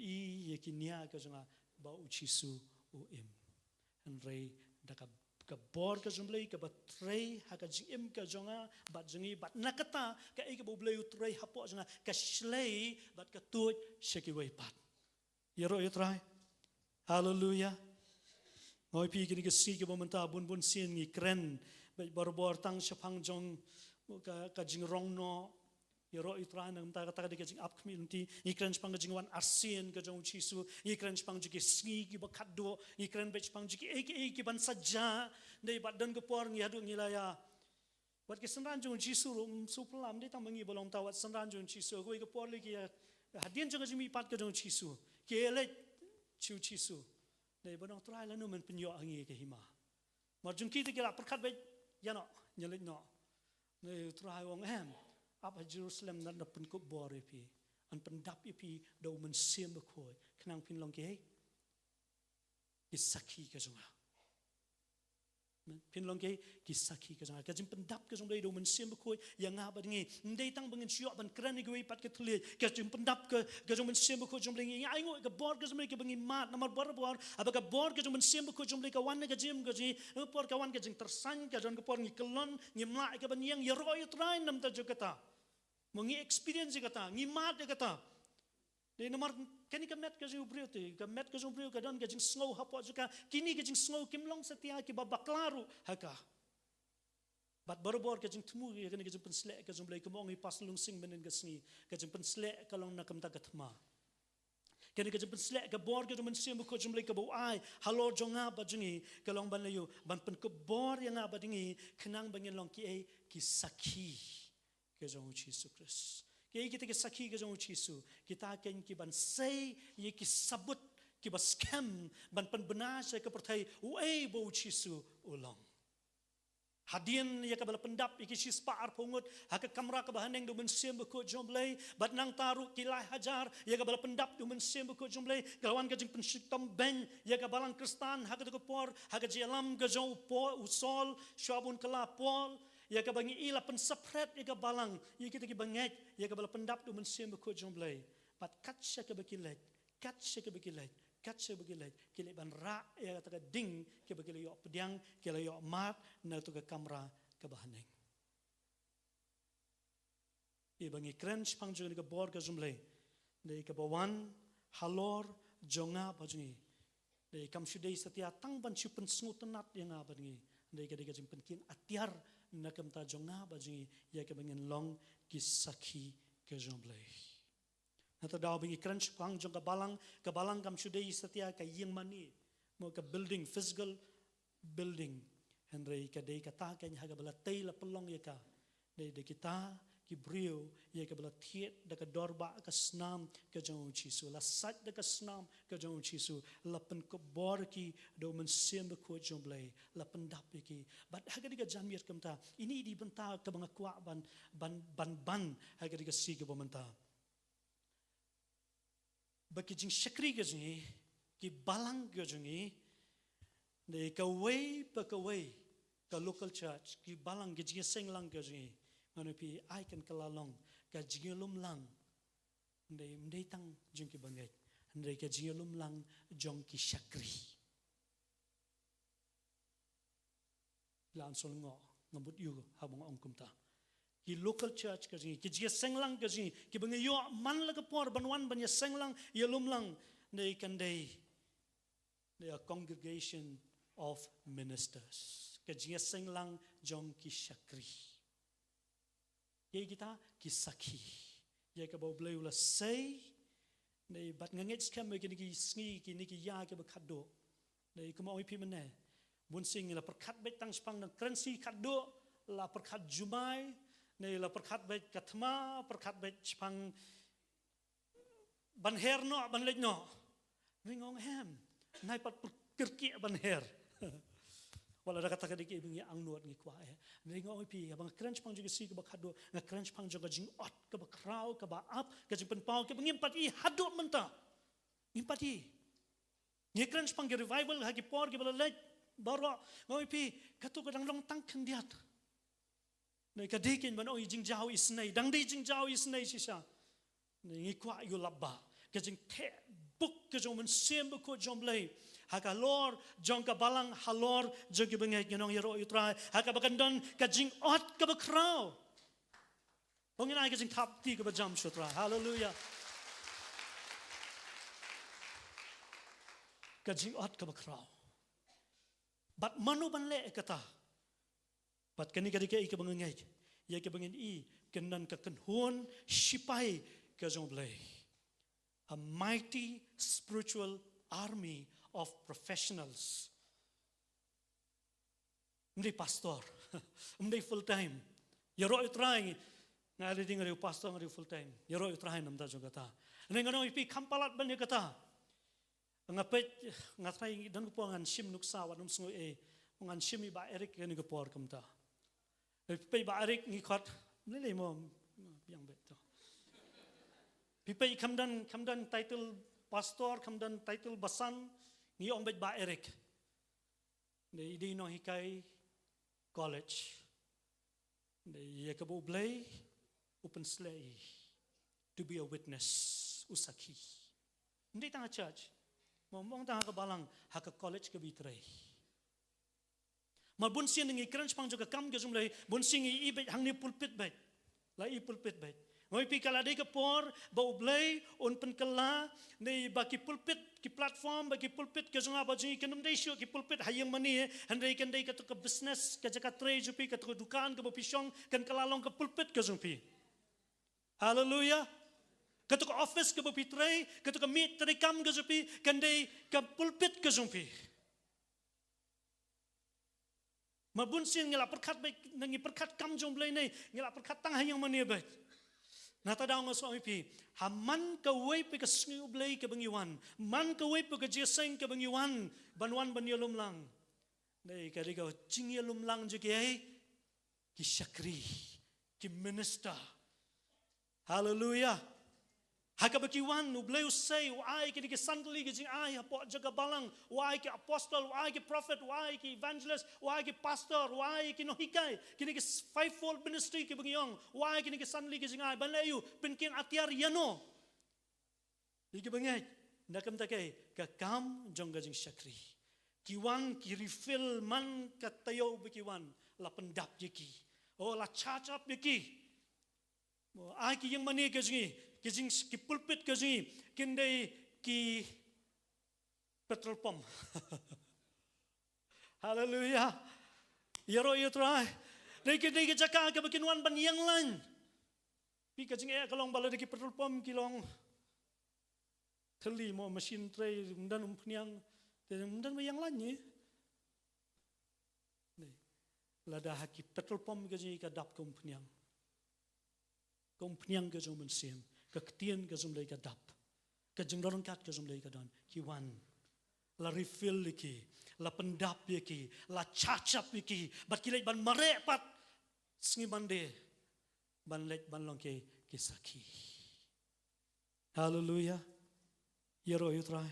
ïa ki nia ka jong nga ba u Jisu u im. Hynrei da ka, ka bor ka jong U Blei kaba trei ha ka jingim ka jong nga bad jong ngi, bad na kata kaei kaba U Blei u trei hapoh jong nga ka shlei bad ka tuid sha kiwei pat. Ïaroh ïa u Trai. Haleluia. Nga ong ïa phi, kine ki sngi kiba mynta bun bun sien ngi kren bad barabor tang shaphang jong ka, ka jingrong noh. Ïaroh ïa u Trai, na ka bynta kata ka dei ka jingap khmih lynti. Ngi kren shaphang ka jingwan arsien ka jong u Jisu. Ngi kren shaphang jong ki sngi kiba khatduh. Ngi kren bad shaphang jong kiei kiei kiban sa jia. Dei bad don ka por ngi haduh ngi la ïa Wat ki synran jong u Jisu ruh, ym shu pynlong, ym dei tang ma ngi ba long, ta wat synran jong u Jisu. Kawei ka por lei ki ïa, hadien jong ka jingmihpat ka jong u Jisu, ki ïa leit sha u Jisu. Dei ban ong, Trai, lano men pynïoh ha ngi ka hima? Namar jong ki te ki la pyrkhat beit, ïa noh, ngi leit noh. Dei u Trai u ong, em, ap ha Jerusalem, ngan da pynkup bor ïa phi, yn pyndap ïa phi da u Mynsiem Bakhuid, khnang phin long kiei? Ki sakhi ka jong nga. Phin long kiei? Ki sakhi ka jong nga. Ka jingpyndap ka jong U Blei da u Mynsiem Bakhuid ïa nga bad ngi. Ym dei tang ba ngin shu ïoh ban kren ïa kiwei pat ki thylliej. Ka jingpyndap ka, ka jong u Mynsiem Bakhuid jong U Blei, ngi ainguh ka bor ka jong U Blei kaba ngi mad. Namar barabor haba ka bor ka jong u Mynsiem Bakhuid jong U Blei ka wan na ka jingim ka jong ngi, ka por ka wan ka jingtyrsan, ka don ka por ngi kyllon, ngim lah ïa ka ban ïeng. Ïaroh ïa u Trai na ka bynta jong kata. Mo, ngi experience ïa kata, ngi mad ïa kata. Dei namar kane ka met ka jong u briew te, ka met ka jong u briew ka don ka jingsngew hapoh jong ka. Kine ka jingsngew kim long satia kiba bakla ruh ha ka. Bad barabor ka jingthmu ïa kane ka jingpynsleh ka jong U Blei, kumba ong i Pastor Lungsing mynhynnin ka sngi, ka jingpynsleh ka long na ka bynta ka thma. Kane ka jingpynsleh ka bor ka jong u Mynsiem Bakhuid jong U Blei kaba u ai halor jong nga bad jong ngi, ka long ban leh ïa u, ban pynkup bor ïa nga bad ngi, khnang ba ngin long kiei? Ki sakhi ka jong u Jisu Khrist. Kiei kita ki sakhi ka jong u Jisu? Kita kein kiban sei ïa ki sabut kiba skhem ban pynbna sha ka pyrthei uei ba u Jisu u long. Hadien ïa kaba la pyndap ïa ki shispah arphew ngut ha ka kamra kaba haneng da u Mynsiem Bakhuid jong U Blei, bad nangta ruh ki lai hajar ïa kaba la pyndap da u Mynsiem Bakhuid jong U Blei, ka wan ka jingpynshitom beiñ ïa ka balang Khristan ha kata ka por, ha ka jingïalam ka jong u Paul, u Saul, shuwa ba un kylla Paul, ïa kaba ngi i la pynsaphriang ïa ka balang, ïa kita kiba ngeit ïa kaba la pyndap da u Mynsiem Bakhuid jong U Blei. Bad kat sha kaba ki leit, kat sha kaba ki leit, kat sha kaba ki leit, ki leit ban rah ïa kata ka ding, kiba ki la ïoh pdiang, ki la ïoh mad na kata ka kamra kaba haneng. Ïa ba ngi kren shaphang jong ka bor ka jong U Blei, dei kaba wan halor jong nga bad jong ngi. Dei kam shu dei satia tang ban shu pynsngewtynnat ïa nga bad ngi, Hynrei ka dei ka jingpynkieng atiar na ka bynta jong nga bad jong ngi ïa kaba ngin long ki sakhi ka jong U Blei. Nangta daw ba ngi kren shaphang jong ka balang, ka balang kam shu dei satia ka ïing mane, mo, ka building, physical building. Hynrei ka dei kata ka ïing ha kaba la tei la pynlong ïa ka. Dei da kita ki briew ïa kaba la thied da ka dorbah ka snam ka jong U Jisu, la sait da ka snam ka jong U Jisu, la pynkupbor ki da U Mynsiem Bakhuid jong U Blei, la pyndap ïa ki. Bad ha ka dei ka janmiet kumta, ine i dei bynta kaba nga kwah ban, ban, ban, ban ha ka dei ka sngi kaba mynta. Ba ki jingshakri ka jong ngi, ki balang ka jong ngi, dei kawei pa kawei, ka local church, ki balang, ki jingïaseng lang ka jong ngi, ngan ong ïa phi, ai kan kylla long ka jingïalum lang. Hynrei ym dei tang jong ki bangeit, hynrei ka jingïalum lang jong ki shakri. La ansol ngo, nga mut ïa u haba nga ong kumta. Ki local church ka jong ngi, ki jingïaseng lang ka jong ngi, kiba ngi ïoh man la ka por ban wan ban ïaseng lang, ïalum lang, dei kan dei, dei a congregation of ministers. Ka jingïaseng lang jong ki shakri. Ïa kita ki sakhi ïa kaba U Blei u la sei. Dei bad nga ngeit skhem ïa kine ki sngi, kine ki ïa kiba khatduh. Dei kumba ong ïa phi mynne, bun sien ngi la pyrkhat beit tang shaphang nang kren sngi khatduh, la pyrkhat jumai, dei la pyrkhat beit ka thma, pyrkhat beit shaphang ban her noh, ban leit noh. Hynrei nga ong em, nai pat pyrkhat ban her. Wat la da kata ka dei kaei ba ngi angnud ngi kwah eh. Hynrei nga ong ïa phi, haba nga kren shaphang jong ka sngi kaba khatduh, nga kren shaphang jong ka jingot kaba khraw, kaba ap, ka jingpynpaw kaba ngim pat i haduh mynta. Ngim pat i. Ngi kren shaphang ki revival ha ki por kiba la leit baroh, nga ong ïa phi, kato ka dang long tang khyndiat. Dei ka dei kein ban ong i jingjaw isynei, dang dei jingjaw isynei shisha. Dei ngi kwah ïa u lap ba ka jingtheh buk ka jong U Mynsiem Bakhuid jong U Blei ha ka halor jong ka balang, halor jong ki bangeit, ngan ong ïaroh ïa U Trai ha kaba kan don ka jingot kaba khraw. Ong ngin ai ka jingthap kti kaba jam sha U Trai. Haleluia. Ka jingot kaba khraw. Bad mano ban leh ïa kata? Bad kane ka dei kaei kaba nga ngeit, ïa kaba ngin i, kan don ka kynhun shipai ka jong U Blei. A mighty spiritual army of professionals. Ym dei pastor, ym dei full time. Ïaroh ïa U Trai, nga already nga dei u pastor, nga dei u full time. Ïaroh ïa U Trai namar jong kata. Hynrei ngan ong ïa phi, kham palat ban ïa kata. Nga peit, nga tharai don ka por ngan shim nuksa, wat nym sngew ei, ngan shim ïa i Bah Eric kane ka por kumta. Phi peit Bah Eric ngi khot, lei lei mo, biang beit to. Phi peit kham don, kham don title pastor, kham don title basan, ngi ong beit Bah Eric. Dei i dei nonghikai college. Dei ïa kaba U Blei u pynsleh i to be a witness, u sakhi. Ym dei tang ha church, mo, ym ong tang ha ka balang, ha ka college kaba i trei. Mar bun sien ngi kren shaphang jong ka kam ka jong U Blei, bun sien ngi i beit hangne pulpit beit. La i pulpit beit. Nga ong ïa phi, ka la dei ka por ba U Blei un pynkylla, ne ba ki pulpit, ki platform, ba ki pulpit ka jong nga bad jong ngi, kan ym dei shuh ki pulpit ha ïing mane, hynrei kan dei kato ka business, ka jaka trei jong phi, kato ka dukan kaba phi shong, kan kylla long ka pulpit ka jong phi. Haleluia. Kato ka office kaba phi trei, kato ka miej treikam ka jong phi, kan dei ka pulpit ka jong phi. Mar bun sien ngi la pyrkhat beit, ngi pyrkhat kam jong U Blei ne, ngi la pyrkhat tang ha ïing mane beit. Nangta daw nga shu ong ïa phi, ha man kawei pat ka sngi U Blei kaba ngi wan, man kawei pat ka jingïaseng kaba ngi wan, ban wan ban ïalum lang. Dei ka dei ka jingïalum lang jong kiei, ki shakri, ki minister. Haleluia. Ha kaba ki wan, U Blei u sei, u ai kine ki san tylli ki jingai hapoh jong ka balang, u ai ki apostol, u ai ki prophet, u ai ki evangelist, u ai ki pastor, u ai ki nonghikai, kine ki fivefold ministry kiba ngi ong, u ai kine ki san tylli ki jingai, ban leh aïu, pynkieng atiar ïano? Ïa kiba ngeit, na ka bynta kaei, ka kam jong ka jingshakri. Ki wan ki refill man ka taïew ba ki wan, la pyndap ïa ki. Oh, la charge up ïa ki. Mo, ai ki ïing mane ka jong ngi, ki jing, ki pulpit ka jong ngi, kin dei ki petrol pump. Haleluia. Ïaroh ïa u Trai. Dei ki, dei ki jaka kaba kin wan ban ïeng lain. Phi, ka jingeh ka long ba lada ki petrol pump ki long thylli mo, machine trei, ym don umphniang, te ym don ba ïeng lain ne. Dei. Lada ha ki petrol pump ka jingïadap ka umphniang. Ka umphniang ka jong u Mynsiem, ka ktien ka jong U Blei ka dap, ka jingdon ryngkat ka jong U Blei ka don, ki wan. La refill ïa ki, la pyndap ïa ki, la charge up ïa ki, bad ki leit ban mareh pat sngi Monday, ban leit ban long ki, ki sakhi. Haleluia. Ïaroh ïa u Trai.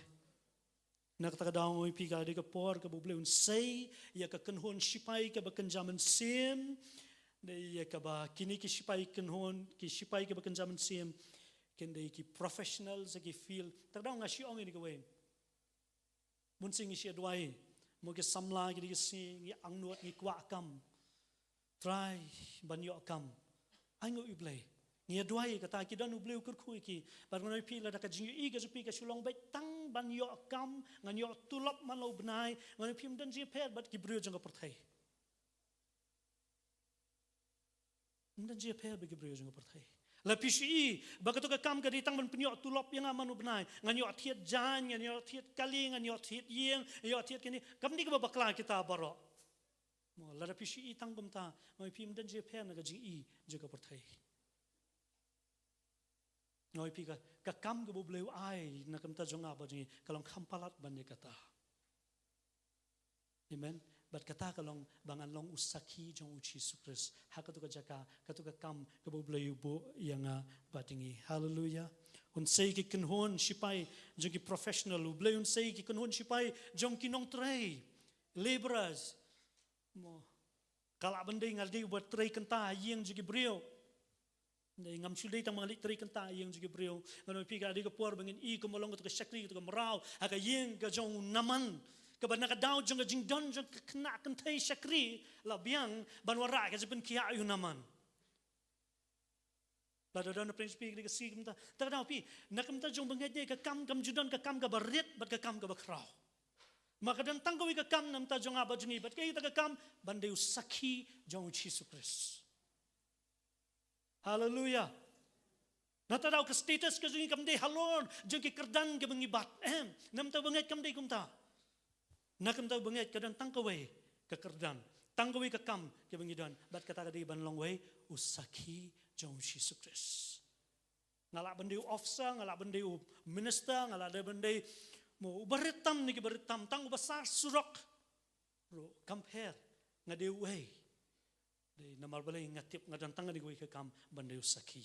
Na kata ka daw nga ong ïa phi ka dei ka por kaba U Blei un sei ïa ka kynhun sipai kaba kynja mynsiem. Dei ïa kaba kine ki sipai kynhun, ki sipai kaba kynja mynsiem, kin dei ki professionals ha ki field. Ta ka daw nga shu ong ïa kane kawei. Bun sien ngi shu ïa duwai, mo ki samla ki dei ki sngi ngi angnud, ngi kwah kam. Trai ban ïoh kam. Ai nguh ïa U Blei. Ngi ïa duwai kata, ki don U Blei u kyrkhu ïa ki. Bad nga ong ïa phi lada ka jingïohi ka jong phi ka shu long beit tang ban ïoh kam, ngan ïoh tulop man la u bnai, nga ong ïa phi ym don jingïapher bad ki briew jong ka pyrthei. Ym don jingïapher bad ki briew jong ka pyrthei. La phi shu i ba kato ka kam ka dei tang ban pynïoh tulop ïa nga man u bnai, ngan ïoh thied jaiñ, ngan ïoh thied kali, ngan ïoh thied ïing, ngan ïoh thied kine. Kam dei kaba bakla kita baroh. Mo, lada phi shu i tang kumta, nga ong ïa phi ym don jingïapher na ka jingïohi jong ka pyrthei. Nga ong ïa phi ka, ka kam kaba U Blei u ai na ka bynta jong nga bad jong ngi ka long kham palat ban ïa kata. Amen. Bad kata ka long ba ngan long u sakhi jong U Jisu Khrist ha kato ka jaka, kato ka kam kaba U Blei u buh ïa nga bad ïa ngi. Haleluia. Un sei ki kynhun sipai jong ki professional, U Blei un sei ki kynhun sipai jong ki nongtrei, labourers. Mo, ka lah ban dei nga dei uba trei kynta ha ïing jong ki briew. Dei, ngam shu dei tang ba nga leit trei kynta ha ïing jong ki briew. Nga ong ïa phi ka dei ka por ba ngin i kumba long kato ka shakri, kato ka mraw ha ka ïing ka jong u Naaman, kaba na ka daw jong ka jingdon jong ka khynnah kynthei shakri la biang ban wanrah ka jingpynkhiah ïa u Naaman. Lada don na pyrshah phi ka dei ka sngi kumta, ta ka daw phi, na ka bynta jong bangeit ne ka kam kam ju don ka kam kaba rit bad ka kam kaba khraw. Ma ka don tang kawei ka kam na ka bynta jong nga bad jong ngi, bad kaei kata ka kam? Ban dei u sakhi jong U Jisu Khrist. Haleluia. Na kata ka daw ka status ka jong ngi kam dei halor jong ki kyrdan kiba ngi bat. Em, na ka bynta bangeit kam dei kumta. Na ka bynta bangeit ka don tang kawei ka kyrdan, tang kawei ka kam kaba ngi don. Bad kata ka dei ban long wei u sakhi jong U Jisu Khrist. Nga lah ban dei u officer, nga lah ban dei u minister, nga lah ban dei, mo, uba rit tam na kiba rit tam, tang uba sar surok ruh kam pher, nga dei uei. Dei namar balei? Nga tip nga don tang kane kawei ka kam, ban dei u sakhi.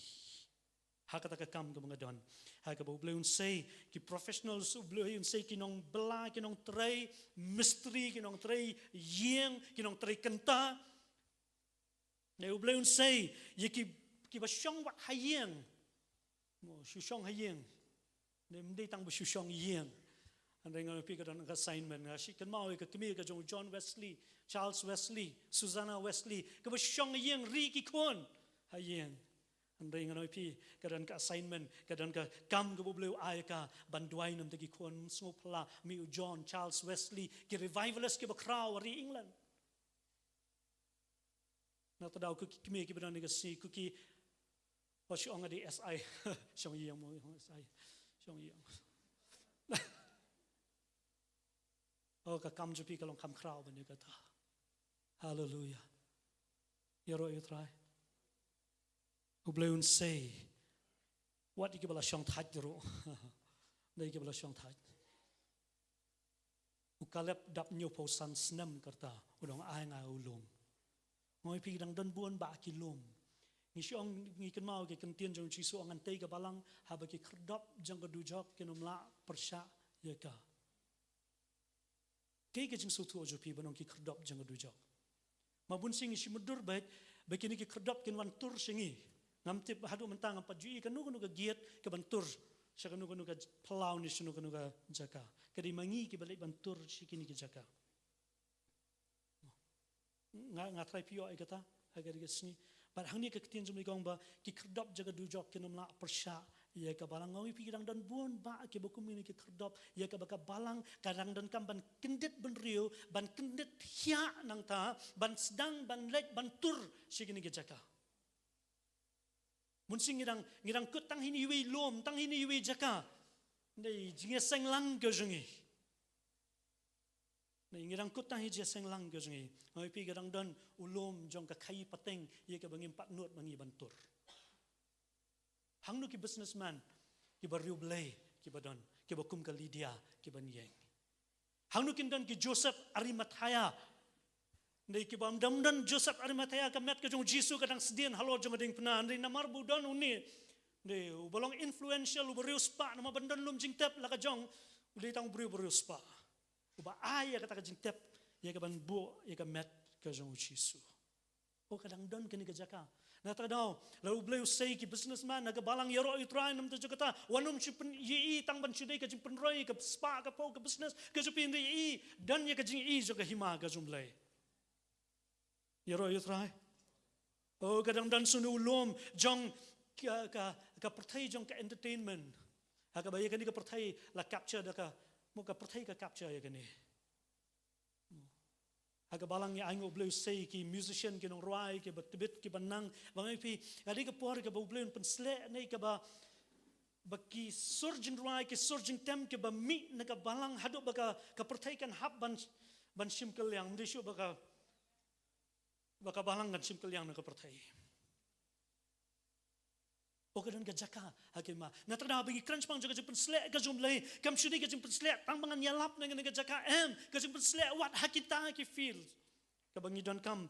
Ha kata ka kam kaba nga don, ha kaba U Blei un sei ki professionals, U Blei un sei ki nongbylla, ki nongtrei mistri, ki nongtrei ïing, ki nongtrei kynta. Dei, U Blei un sei ïa ki, kiba shong wat ha ïing. Mo, shu shong ha ïing. Dei, ym dei tang ba shu shong ïing. Hynrei nga ong ïa phi ka don ka assignment, nga shu kynmaw ïa ka kmie ka jong u John Wesley, Charles Wesley, Susanna Wesley, kaba shong ha ïing, ri ki khun ha ïing. Hynrei nga ong ïa phi ka don ka assignment, ka don ka kam kaba U Blei u ai ïa ka, ban duwai na ka bynta ki khun. Sngewphylla, mih u John, Charles Wesley, ki revivalist kiba khraw ha ri England. Na kata ka daw ko ki kmie kiba don ha ka sngi, ko ki, wat shu ong nga dei S I. Shong ïing mo, ong S I. Shong ïing. Oh, ka kam jong phi ka long kham khraw ban ïa kata. Haleluia. Ïaroh ïa u Trai. U Blei un sei wat ïa kiba la shong thait ruh. Dei, kiba la shong thait. U Kaleb dap hynñiewphew san snem ka rta, u ong ai nga u lum. Nga ong ïa phi, dang don bun ba ki lum. Ngi shu ong, ngi kynmaw ki kyntien jong U Jisu, ong, ngan tei ka balang, haba ki khyrdop jong ka dujok kin ym lah pyrshah ïa ka. Kaei ka jingsngewthuh jong phi ban ong ki khyrdop jong ka dujok? Ma bun sien ngi shu mutdur beit ba kine ki khyrdop kin wan tur sha ngi. Ngam tip, haduh mynta ngam pat ju i kano kano ka gate ka ban tur sha kano kano ka phyllaw ne sha kano kano ka jaka. Ka dei ma ngi kiba leit ban tur sha kine ki jaka. Nga, nga tharai phi ïoh ïa kata ha kane ka sngi. Bad hangne ka ktien jong U Blei ka ong ba ki khyrdop jong ka dujok kin ym lah pyrshah Ïa ka balang, nga ong ïa phi, ka dang don bun bah kiba kum ïa kine ki khyrdop, ïa kaba ka balang ka dang donkam ban kyndit bynriew, ban kyndit thiah nangta, ban sdang ban leit ban tur sha kine ki jaka. Mynsiem ngi dang, ngi dang kut tang ha ine iwei i lum, tang ha ine iwei i jaka. Hynrei jingïaseng lang ka jong ngi. Hynrei ngi dang kut tang ha ine ïaseng lang ka jong ngi. Nga ong ïa phi, ka dang don u lum jong ka khaïi pateng ïa kaba ngim pat nud ma ngi ban tur. Hangno ki businessman kiba riewblei kiba don, kiba kum ka Lydia kiban ïeng? Hangno kin don ki Joseph Arimathea? Hynrei kiba ym don, don Joseph Arimathea, ka met ka jong u Jisu ka dang sdien halor jong ka diengphna. Hynrei namar ba u don une, hynrei uba long influential, uba riewspah, namar ban don lum jingtep la ka jong, u dei tang u briew uba riewspah, uba ai ïa kata ka jingtep ïa kaban buh ïa ka met ka jong u Jisu. Oh, ka dang don kane ka jaka. Na kata ka daw, la U Blei u sei ki businessman, na ka balang, ïaroh ïa U Trai, namar jong kata, wat nym shu pyn-, ïohi tang ban shu dei ka jingpynroi, ka spah, ka phew, ka business ka jong phi, hynrei ïohi, don ïa ka jingïohi jong ka hima ka jong U Blei. Ïaroh ïa U Trai. Oh, ka dang don shuh une u lum jong ka, ka, ka pyrthei jong ka entertainment. Ha kaba ïa kane ka pyrthei la capture da ka, mo, ka pyrthei ka capture ïa kane. Ha ka balang, ïa, ai nguh, U Blei u sei ki musician, ki nongrwai kiba tbit, kiba nang. Ba nga ong ïa phi, ka dei ka por kaba U Blei un pynsleh, ne kaba, ba ki sur jingrwai, ki sur jingtem kiba mih na ka balang haduh ba ka, ka pyrthei kan hap ban, ban shim kylliang. Ym dei shuh ba ka, ba ka balang kan shim kylliang na ka pyrthei. Oh, ka don ka jaka ha ka hima. Na kata ka daw, ba ngi kren shaphang jong ka jingpynsleh ka jong U Blei, kam shu dei ka jingpynsleh tang ba ngan ïalap na kane ka jaka, em, ka jingpynsleh wat ha kita ki field. Kaba ngi donkam,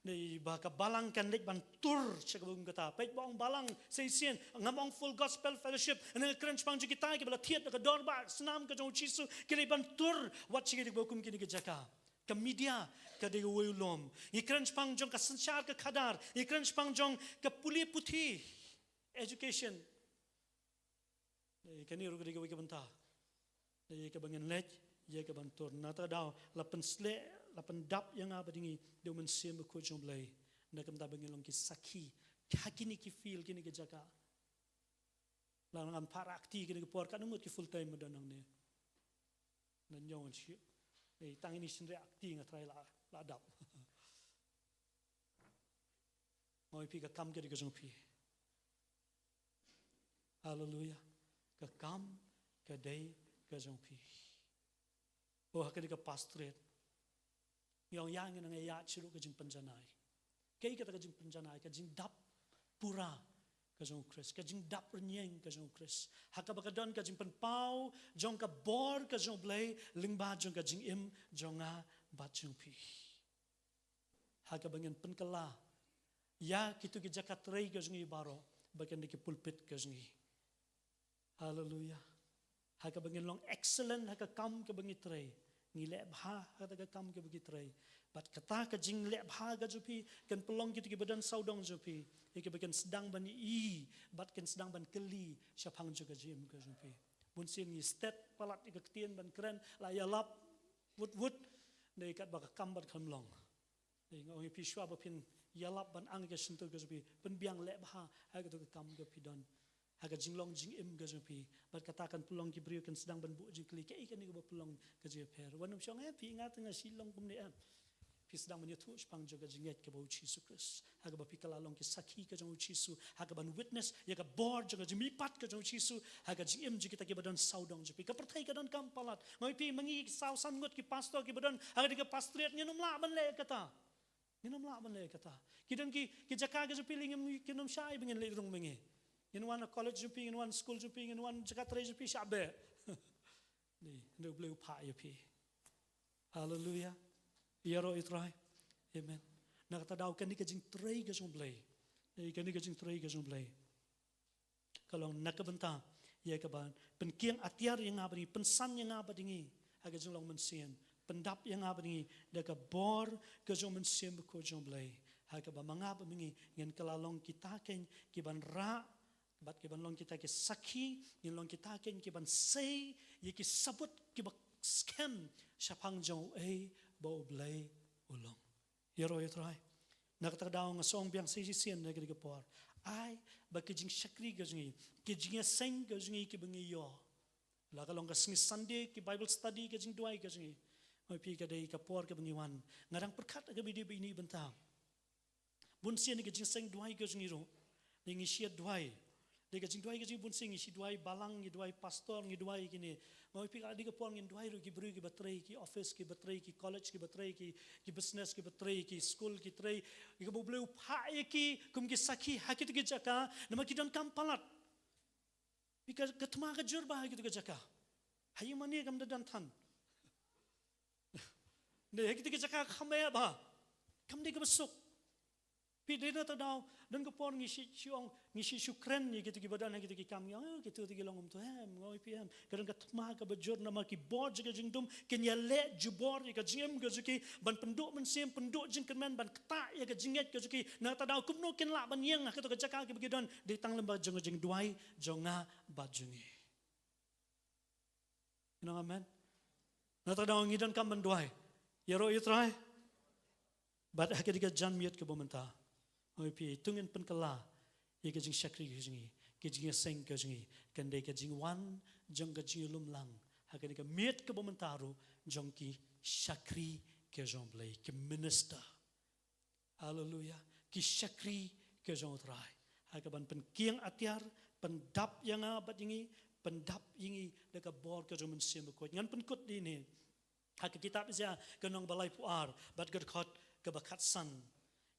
ne ba ka balang kan leit ban tur sha kaba kum kata. Peit, ba ong balang sa shisien, ngam ong Full Gospel Fellowship, ne kren shaphang jong kita kiba la thied da ka dorbar snam ka jong U Jisu, ki leit ban tur wat sha kaba kum kine ki jaka. Ka media ka dei kawei u lum. Ngi kren shaphang jong ka synshar ka khadar, ngi kren shaphang jong ka pule puthi, education. Dei, kane ruh ka dei kawei ka bynta. Dei, kaba ngin leit ïa kaban tur. Na kata ka daw, la pynsleh, la pyndap ïa nga bad ïa ngi da U Mynsiem Bakhuid jong U Blei, na ka bynta ba ngin long ki sakhi ha kine ki field, kine ki jaka. La ngan phah rah kti kine ki por, katno ngut ki full time ba don hangne? Ngan ong shu, eh, tang ine i shynrang kti nga trai la, la dap. Nga ong ïa phi, ka kam ka dei ka jong phi. Haleluia. Ka kam ka dei ka jong phi. Oh, ha kane ka pastorate, ngi ong ïa, ngi nang ïa shuh ruh ka jingpynjanai. Kaei kata ka jingpynjanai? Ka jingdap pura ka jong U Khrist, ka jingdap rynïeng ka jong U Khrist, ha kaba ka don ka jingpynpaw jong ka bor ka jong U Blei lyngba jong ka jingim jong nga bad jong phi. Ha kaba ngin pynkylla ïa kito ki jaka trei ka jong ngi baroh ba kin dei ki pulpit ka jong ngi. Haleluia. Ha kaba ngin long excellent ha ka kam kaba ngi trei, ngi leh bha ha kata ka kam kaba ngi trei. Bad kata ka jingleh bha ka jong phi kan pynlong kito kiba don sawdong jong phi ïa kiba kin sdang ban ïohi bad kin sdang ban kylli shaphang jong ka jingim ka jong phi. Bun sien ngi stet palat ïa ka ktien ban kren, la ïalap wut wut, ne katba ka kam bad kam long. Dei, nga ong ïa phi, shuwa ba phin ïalap ban ang ïa ka shyntur ka jong phi, pynbiang, leh bha ha kato ka kam kaba phi don, ha ka jinglong jingim ka jong phi. Bad kata kan pynlong ki briew kin sdang ban buh jingkylli, kaei kane kaba pynlong ka jingïapher? Wat nym shong, eh, phi, nga te nga shu long kumne, em. Phi sdang ban ïathuh shaphang jong ka jingngeit kaba U Jisu Khrist, ha kaba phi kylla long ki sakhi ka jong U Jisu, ha kaban witness ïa ka bor jong ka jingmihpat ka jong U Jisu ha ka jingim jong kita kiba don sawdong jong phi. Ka pyrthei ka donkam palat. Nga ong ïa phi, ma ngi ki saw san ngut ki pastor kiba don ha kane ka pastorate, ngin ym lah ban leh kata. Ngin ym lah ban leh kata. Ki don ki, ki jaka ka jong phi, ngin, ngin ym shai ba ngin leit rung ma ngi. Ngin wan ha college jong phi, ngin wan school jong phi, ngin wan jaka trei jong phi, shah beh. Dei, hynrei U Blei u phah ïa phi. Haleluia. Ïaroh ïa U Trai. Amen. Na kata ka daw, kane ka jingtrei ka jong U Blei, dei, kane ka jingtrei ka jong U Blei, ka long na ka bynta ïa kaban pynkieng atiar ïa nga bad ïa ngi, pynsan ïa nga bad ïa ngi ha ka jinglong mynsiem, pyndap ïa nga bad ïa ngi da ka bor ka jong U Mynsiem Bakhuid jong U Blei, ha kaba ma nga bad ma ngi ngin kylla long kita keiñ kiban rah bad kiban long kita ki sakhi, ngin long kita keiñ kiban sei ïa ki sabut kiba skhem shaphang jong uei ba U Blei u long. Ïaroh ïa U Trai. Na kata ka daw nga sngew biang sa shisien na kane ka por. ai ba ki jingshakri ka jong ngi, ki jingïaseng ka jong ngi kiba ngi ïoh, la ka long ka sngi Sunday, ki Bible study, ka jingduwai ka jong ngi, nga ong ïa phi ka dei ka por kaba ngi wan. Nga dang pyrkhat ha ka video ba ine i bynta. Bun sien ha ka jingseng duwai ka jong ngi ruh, ngi shu duwai. Dei ka jingduwai ka jong ngi, bun sien ngi shu duwai balang, ngi duwai pastor, ngi duwai kine. Nga ong ïa phi ka dei ka por ngin duwai ruh ki briew kiba trei, ki office kiba trei, ki college kiba trei, ki, ki business kiba trei, ki school ki trei, kiba U Blei u phah ïa ki kum ki sakhi ha kito ki jaka, namar ki donkam palat. Phi, ka, ka thma ka jur bha ha kito ki jaka. Ha ïing mane kam da don than. Ne ha kito ki jaka kham ïa bha, kam dei kaba suk. Phi, dei na kata ka daw, don ka por ngi shu, shu ong, ngi shu, shu kren ïa kito kiba don ha kito ki kam, ngi ong, "Oh, kito ki long kumto, em, nga ong ïa phi em." Ka don ka thma kaba jur namar ki bor jong ka jingdum kin ïaleh jubor ïa ka jingim ka jong ki, ban pynduh mynsiem, pynduh jingkyrmen, ban ktah ïa ka jingngeit ka jong ki. Na kata ka daw kumno kin lah ban ïeng ha kato ka jaka kaba ki don? Dei tang lem bad jong ka jingduwai jong nga bad jong ngi. Ngi ong amen. Na kata ka daw ngi donkam ban duwai. Ïaroh ïa u Trai. Bad ha kane ka janmiet kaba mynta, nga ong ïa phi, to ngin pynkylla ïa ka jingshakri ka jong ngi, ka jingïaseng ka jong ngi, kan dei ka jingwan jong ka jingïalumlang ha kane ka miet kaba mynta ruh jong ki shakri ka jong U Blei, ki minister. Haleluia. Ki shakri ka jong U Trai. Ha kaban pynkieng atiar, pyndap ïa nga bad ïa ngi, pyndap ïa ngi da ka bor ka jong u Mynsiem Bakhuid. Ngan pynkut ïa kine ha ka kitab Isaiah ka lynnong ba laiphew ar bad ka dkhot kaba khatsan,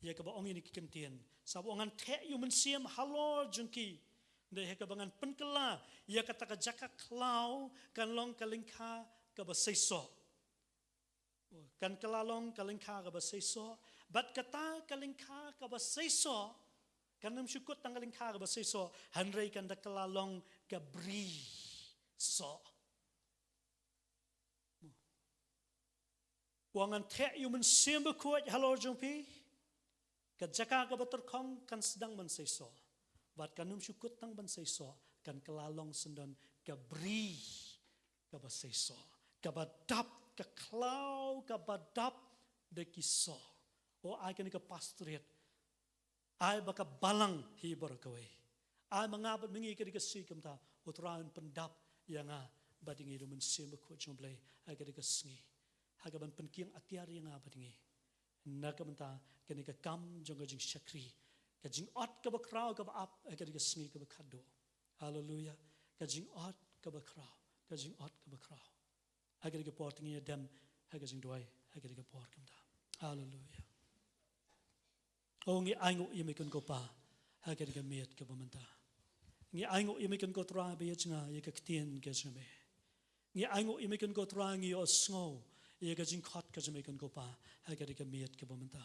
ïa kaba ong ïa kine ki kyntien. Sa ba ong, ngan theh ïa u Mynsiem halor jong ki. Dei ha kaba ngan pynkylla ïa kata ka jaka khlaw kan long ka lyngkha kaba seisoh. Kan kylla long ka lyngkha kaba seisoh. Bad kata ka lyngkha kaba seisoh kan ym shu kut tang ka lyngkha kaba seisoh, hynrei kan da kylla long ka bri soh. Wat ngan theh ïa u Mynsiem Bakhuid halor jong phi, ka jaka kaba tyrkhong kan sdang ban seisoh. Bad kan ym shu kut tang ban seisoh, kan kylla long syndon ka bri kaba seisoh, kaba dap, ka khlaw kaba dap da ki soh. O, ai kane ka pastorate, ai ba ka balang hi baroh kawei. Ai ma nga bad ma ngi ha kane ka sngi kumta, U Trai un pyndap ïa nga bad ïa ngi da u Mynsiem Bakhuid jong U Blei ha kane ka sngi, ha kaban pynkieng atiar ïa nga bad ïa ngi. Na ka bynta kane ka kam jong ka jingshakri, ka jingot kaba khraw kaba ap ha kane ka sngi kaba khatduh. Haleluia. Ka jingot kaba khraw, ka jingot kaba khraw. Ha kane ka por te ngin ïa dem ha ka jingduwai ha kane ka por kumta. Haleluia. O, ngi ainguh ïa me Kynrad ko Pa ha kane ka miet kaba mynta. Ngi ainguh ïa me Kynrad ko Trai ba ïeit jong nga ïa ka ktien ka jong me. Ngi ainguh ïa me Kynrad ko Trai, ngi ïohsngew ïa ka jingkhot ka jong me Kynrad ko Pa ha kane ka miet kaba mynta.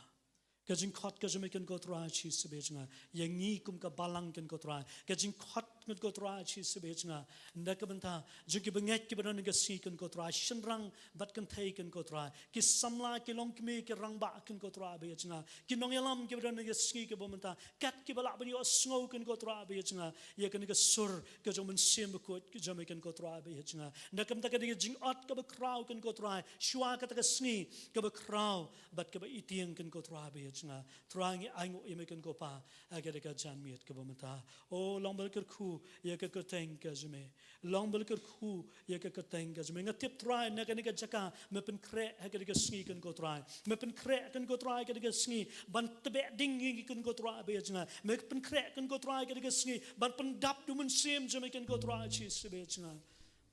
Ka jingkhot ka jong me Kynrad ko Trai Jisu ba ïeit jong nga, ïa ngi kum ka balang Kynrad ko Trai. Ka jingkhot Kynrad ko Trai Jisu ba ïeit jong nga, na ka bynta jong kiba ngeit kiba don ha kane ka sngi Kynrad ko Trai, shynrang bad kynthei Kynrad ko Trai, ki samla, ki longkmie, ki rangbah Kynrad ko Trai ba ïeit jong nga, ki nongïalam kiba don ha kane ka sngi kaba mynta, kat kiba lah ban ïohsngew Kynrad ko Trai ba ïeit jong nga ïa kane ka sur ka jong u Mynsiem Bakhuid ka jong me Kynrad ko Trai ba ïeit jong nga. Na ka bynta kane ka jingot kaba khraw Kynrad ko Trai, shuwa kata ka sngi kaba khraw bad kaba itieng Kynrad ko Trai ba ïeit jong nga. Trai, ngi ainguh ïa me Kynrad ko Pa ha kane ka janmiet kaba mynta. O, long ba la kyrkhu ïa ka kyrteng ka jong me. Long ba la kyrkhu ïa ka kyrteng ka jong me. Nga tip Trai na kane ka jaka me pynkhreh ha kane ka sngi Kynrad ko Trai. Me pynkhreh Kynrad ko Trai ha kane ka sngi ban tbeh ding ïa ngi Kynrad ko Trai ba ïeit jong nga. Me pynkhreh Kynrad ko Trai ha kane ka sngi ban pyndap da u Mynsiem jong me Kynrad ko Trai Jisu ba ïeit jong nga.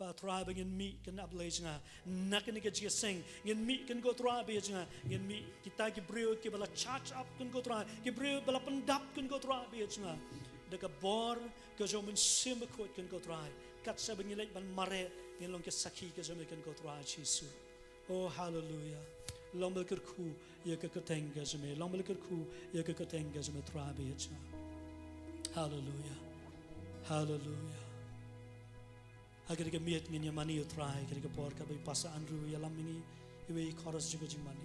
Ba Trai ba ngin mih Kynrad Blei jong nga na kane ka jingïaseng, ngin mih Kynrad ko Trai ba ïeit jong nga, ngin mih kita ki briew kiba la charge up Kynrad ko Trai, ki briew ba la pyndap Kynrad ko Trai ba ïeit jong nga da ka bor ka jong u Mynsiem Bakhuid Kynrad ko Trai. Kat shaba ngin leit ban mareh ngin long ki sakhi ka jong me Kynrad ko Trai Jisu. O, haleluia. Long ba la kyrkhu ïa ka kyrteng ka jong me. Long ba la kyrkhu ïa ka kyrteng ka jong me Trai ba ïeit jong nga. Haleluia. Haleluia. Ha kane ka miet ngin ïa mane ïa u Trai ha kane ka por kaba i Pastor Andrew u ïalam ïa ngi iwei i chorus jong ka jingmane.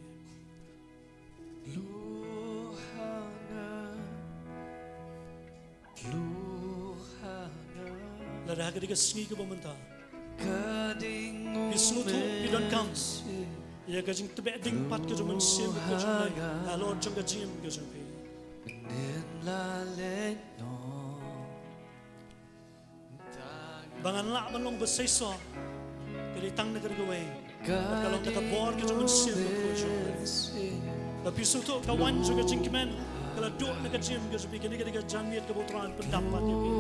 Lada ha kane ka sngi kaba mynta phi sngewthuh phi donkam ïa ka jingtbeh ding pat ka jong u Mynsiem Bakhuid jong U Blei halor jong ka jingim ka jong phi. Ba ngan lah ban long ba seisoh, ka dei tang na ka dei kawei. Ka long da ka bor ka jong u Mynsiem Bakhuid jong u. Ba phi sngewthuh ka waiñ jong ka jingkmen ka la duh na ka jingim ka jong phi, kane ka dei ka janmiet kaba U Trai un pyndap pat ïa phi.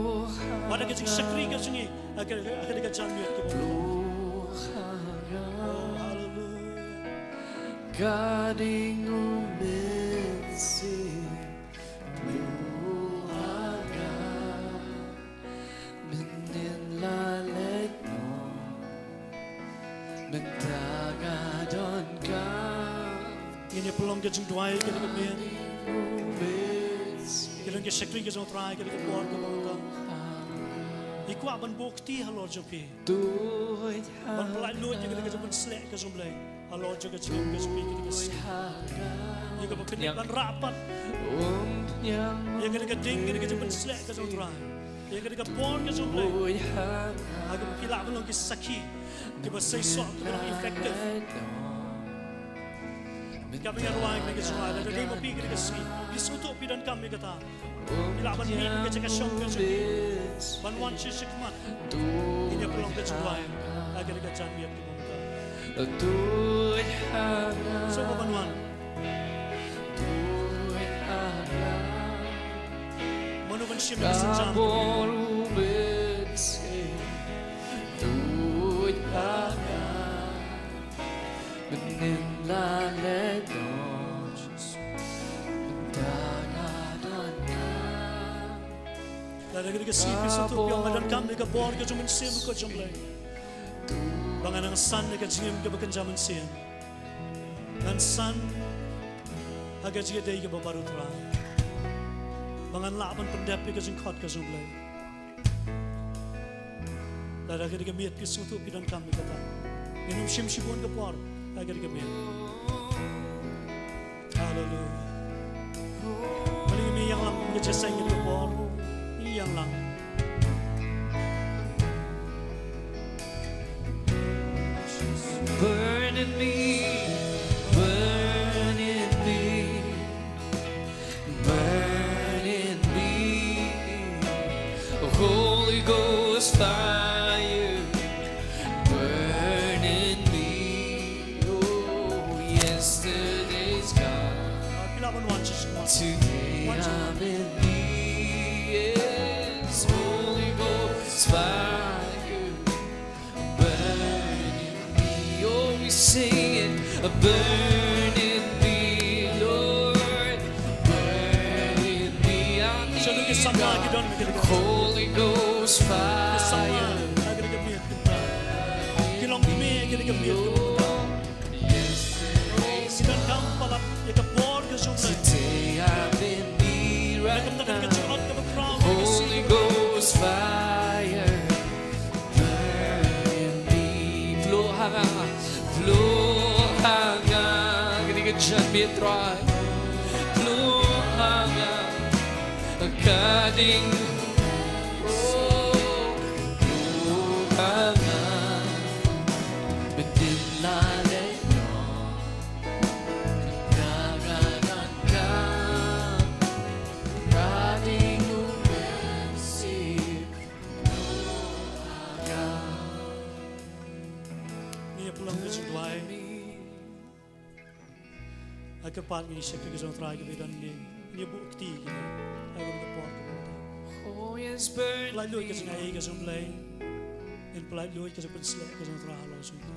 Bad da ka jingshakri ka jong ngi ha ka, ha ka dei ka janmiet kaba u pyndap. Oh, haleluia. Ka dei u Mynsiem Bakhuid ha nga. Mynnin la leit noh, mynta nga donkam. Ngin ïa pynlong ka jingduwai ïa kane ka miet. Ka don ka shakri ka jong U Trai ïa kane ka por kaba mynta. Ngi kwah ban buh kti halor jong phi. Ban pyllait luid ïa kane ka jingpynsleh ka jong U Blei. Halor jong ka jingim ka jong phi kane ka sngi. Ïa kaba phin ban rah pat ïa kane ka ding, kane ka jingpynsleh ka jong U Trai, ïa kane ka bor ka jong U Blei. Ha kaba phi lah ban long ki sakhi kiba seisoh, kiba long effective. Kaba ngi rwai kane ka jingduwai, lada dei ma phi kane ka sngi phi sngewthuh phi donkam ïa kata. Phi lah ban mih na ka jaka shong ka jong phi ban wan sha shakhmat. Ngin ïa pynlong ka jingduwai ha kane ka janmiet kaba mynta. Sngewbha ban wan. Mano ban shim ïa ka sienjam? Mynnin la leit noh, mynta nga donkam. Lada kane ka sngi phi sngewthuh phi ong nga donkam ïa ka bor ka jong u Mynsiem Bakhuid jong U Blei, ba ngan nang san ïa ka jingim kaba kynja mynsiem. Ngan san ha ka jingïadei kaba bad U Trai, ba ngan lah ban pyndep ïa ka jingkhot ka jong U Blei. Lada ha kane ka miet phi sngewthuh phi donkam ïa kata, ngin ym shim shibun ka por ha kane ka miet. Haleluia. Mane ngin ïalang kum ka jingïaseng ïa kane ka por. Ngin ïalang. Burn in me, burn in me. Burn in me, Holy Ghost fire. Burn in me, oh, yesterday's God. Today I'm in thee, yes, Holy Ghost fire. Burn in me, oh, we sing it. Burn in me, Lord. Burn in me, I need your Holy Ghost fire. Today I've been me right now. Holy Ghost fire. Burn in me, blow ha nga, blow ha nga, kane ka janmiet Trai, blow ha nga, ka dei, oh, blow ha nga, mynnin la leit noh, mynta nga donkam, ka dei u Mynsiem. Ngi ïa pynlong ka jingduwai. Ha ka pat ngi shakri ka jong U Trai kaba don ngi. Ngi buh kti ki ha kane ka por kaba mynta. Pyllait luid ka jingaiei ka jong U Blei. Ngin pyllait luid ka jingpynsleh ka jong U Trai halor jong ngi.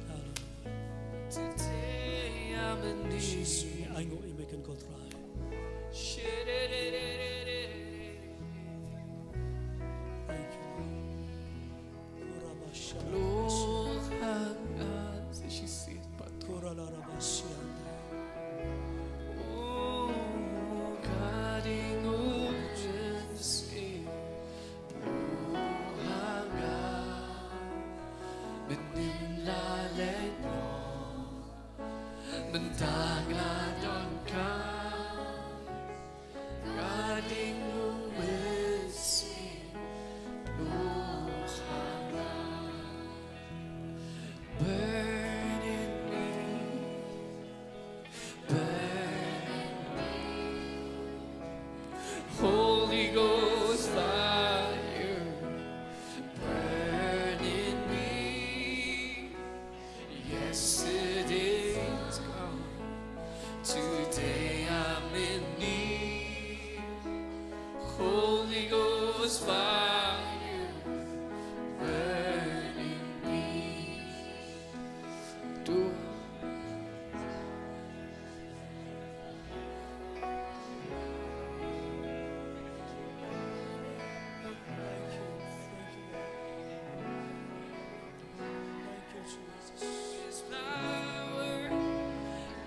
Haleluia. Jisu, ngi ainguh ïa me kynkoh Trai. Thank you, Lord. Mynta nga donkam. Fire burning me. Tu. There's power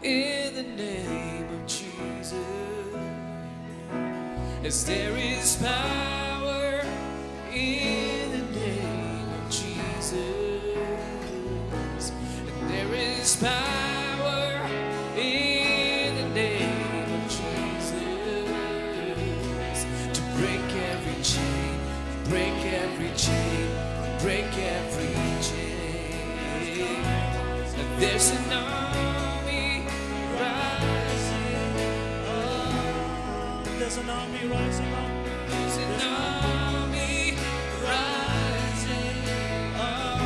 in the name of Jesus. Yes, there is power in the name of Jesus. And there is power in the name of Jesus to break every chain, break every chain, break every chain. There's an army rising up. There's an army rising up. There's an army rising up.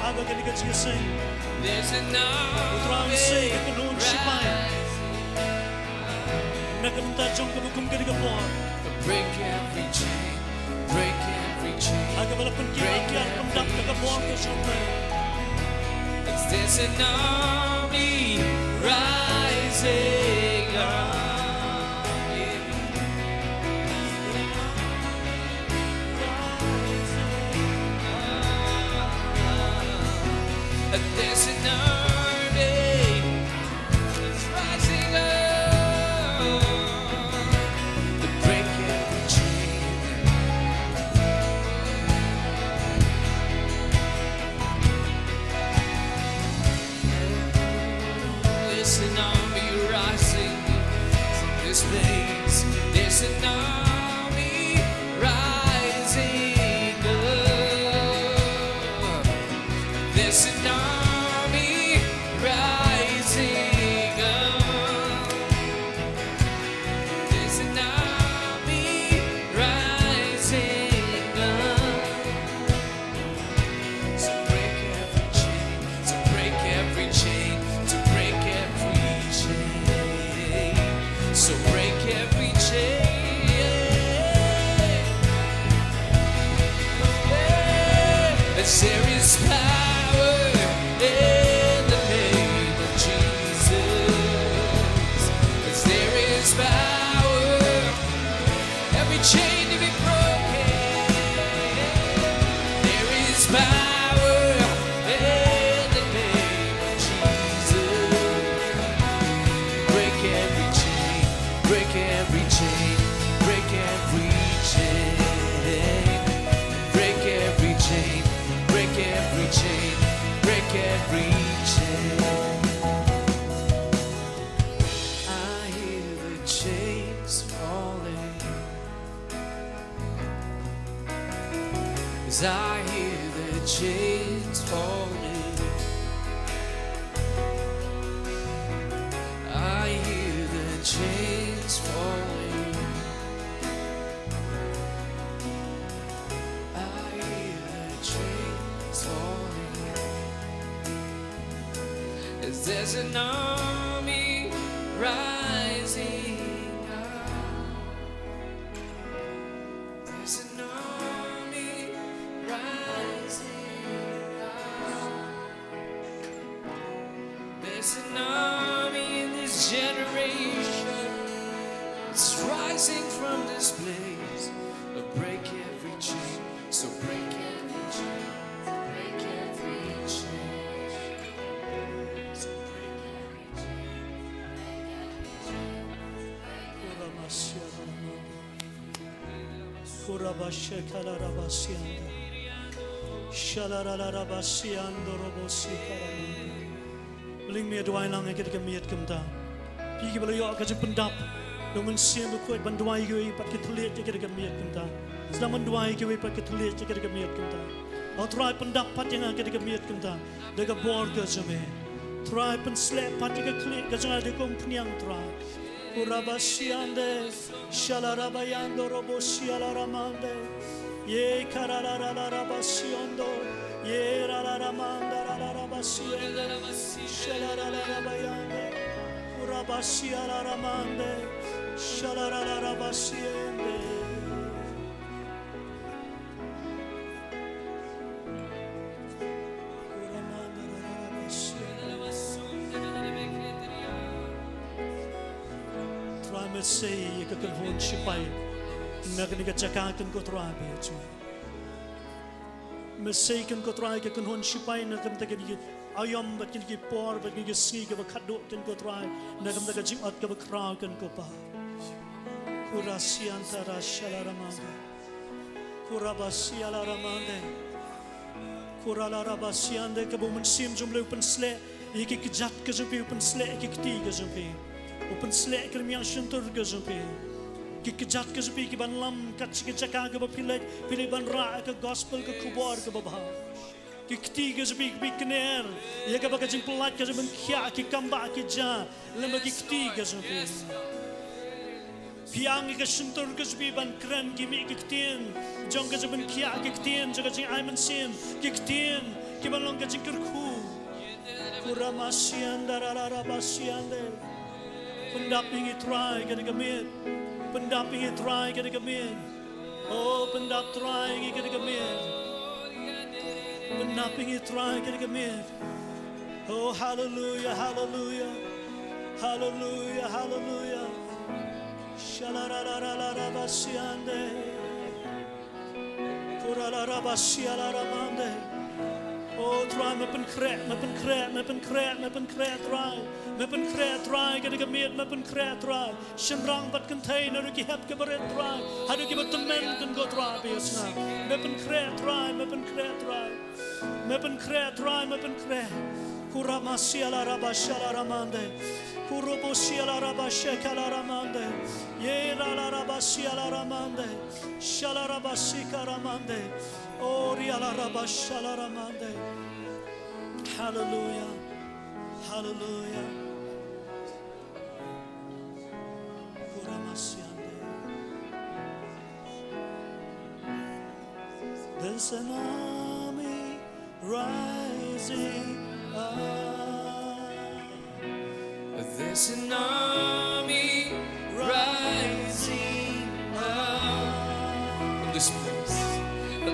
Aba kane ka jingseng. There's an army. U Trai un sei ïa ka kynhun shipai na ka bynta jong kaba kum kane ka por. Break every chain, break every chain. Ha kaba la pynkiew ïa ka pyndap da ka bor ka jong me. There's an army rising up. There's an army that's rising up to break every chain. There's an army rising from this place. There's an army rising up. There's an army rising up. There's an army rising up. So break every chain, so break every chain, so break every chain. So break every chain. As there is power in the name of Jesus. As there is power. Every chain to be broken. There is power in the name of Jesus. Break every chain, break every chain, break every chain. Break every chain, break every chain, break every chain. I hear the chains falling. As I hear the chains falling, I hear the chains falling. I hear the chains falling. As there's an army rising up. There's an army rising up. There's an army in this generation. It's rising from this place. Break every chain. So break every chain. Break every chain. So break every chain. Break every chain. Kurabashekalarabasianda. Shalarararabasiandorobosikaramanda. Bling me duwai lang ïa kata ka miet kumta. Phi kiba la ïoh ka jingpyndap. Long mynsiem bakhuid ban duwai ïa kiwei pat ki thylliej ïa kata ka miet kumta. Sdang ban duwai ïa kiwei pat ki thylliej ïa kata ka miet kumta. Ïa U Trai pyndap pat ïa nga kata ka miet kumta. Da ka bor ka jong me. Trai pynsleh pat ïa ka khlieh ka jong nga da ka umphniang Trai. Kurabasiande. Shalarabayando robo shialaramande. Ye kararararabasiondo. Ye rararamanda rararabasiende. Shalararabayande. Kurabasialaramande. Shalararabasiende. Sei ïa ka kynhun shipai na kane ka jaka kan ko Trai ba ïeit jong ngi. Me sei kan ko Trai ka kynhun shipai na ka bynta kine ki aïom bad kine ki por bad kine ki sngi kaba khatduh kan ko Trai na ka bynta ka jingot kaba khraw kan ko Pa. Kura sianta ra shala ramanda. Kura basia la ramande. Kura la rabasiande, kaba u Mynsiem jong U Blei u pynsleh ïa ki kjat ka jong phi, u pynsleh ïa ki kti ka jong phi, u pynsleh ïa ki rmiang shyntur ka jong phi. Ki kjat ka jong phi ki ban lam kat sha ki jaka kaba phi leit, phi leit ban rah ïa ka gospel, ka khubor kaba bha. Ki kti ka jong phi ki kner ïa kaba ka jingpyllait ka jong ban khiah ki kam ba ki jia lem bad ki kti ka jong phi. Phi ang ïa ka shyntur ka jong phi ban kren ki mih ki ktien jong ka jong ban khiah ki ktien jong ka jingai mynsiem, ki ktien ki ban long ka jingkyrkhu. Kura masian da ra ra ra basian de. Pyndap ïa ngi Trai kane ka miet. Pyndap ïa ngi Trai kane ka miet. Oh, pyndap Trai ïa ngi kane ka miet. Pyndap ïa ngi Trai kane ka miet. Oh, hallelujah, hallelujah. Hallelujah, hallelujah. Shala ra ra ra ra ra basiande. Kura la ra basia la ramande. Oh, Trai, me pynkhreh, me pynkhreh, me pynkhreh, me pynkhreh, Trai. Me pynkhreh, Trai, kane ka miet, me pynkhreh, Trai. Shynrang bad kynthei, naduh ki hep ki barit Trai haduh kiba tymmen kan ko Trai ba ïeit jong ngi. Me pynkhreh Trai, me pynkhreh Trai. Me pynkhreh Trai, me pynkhreh. Kura masia la raba shala ramande. Kuro bosia la raba sheka la ramande. Ye la la raba sia la ramande. Shala raba sika ramande. Oria la raba shala ramande. Hallelujah. Hallelujah. There's an army rising up. There's an army rising up. From this place.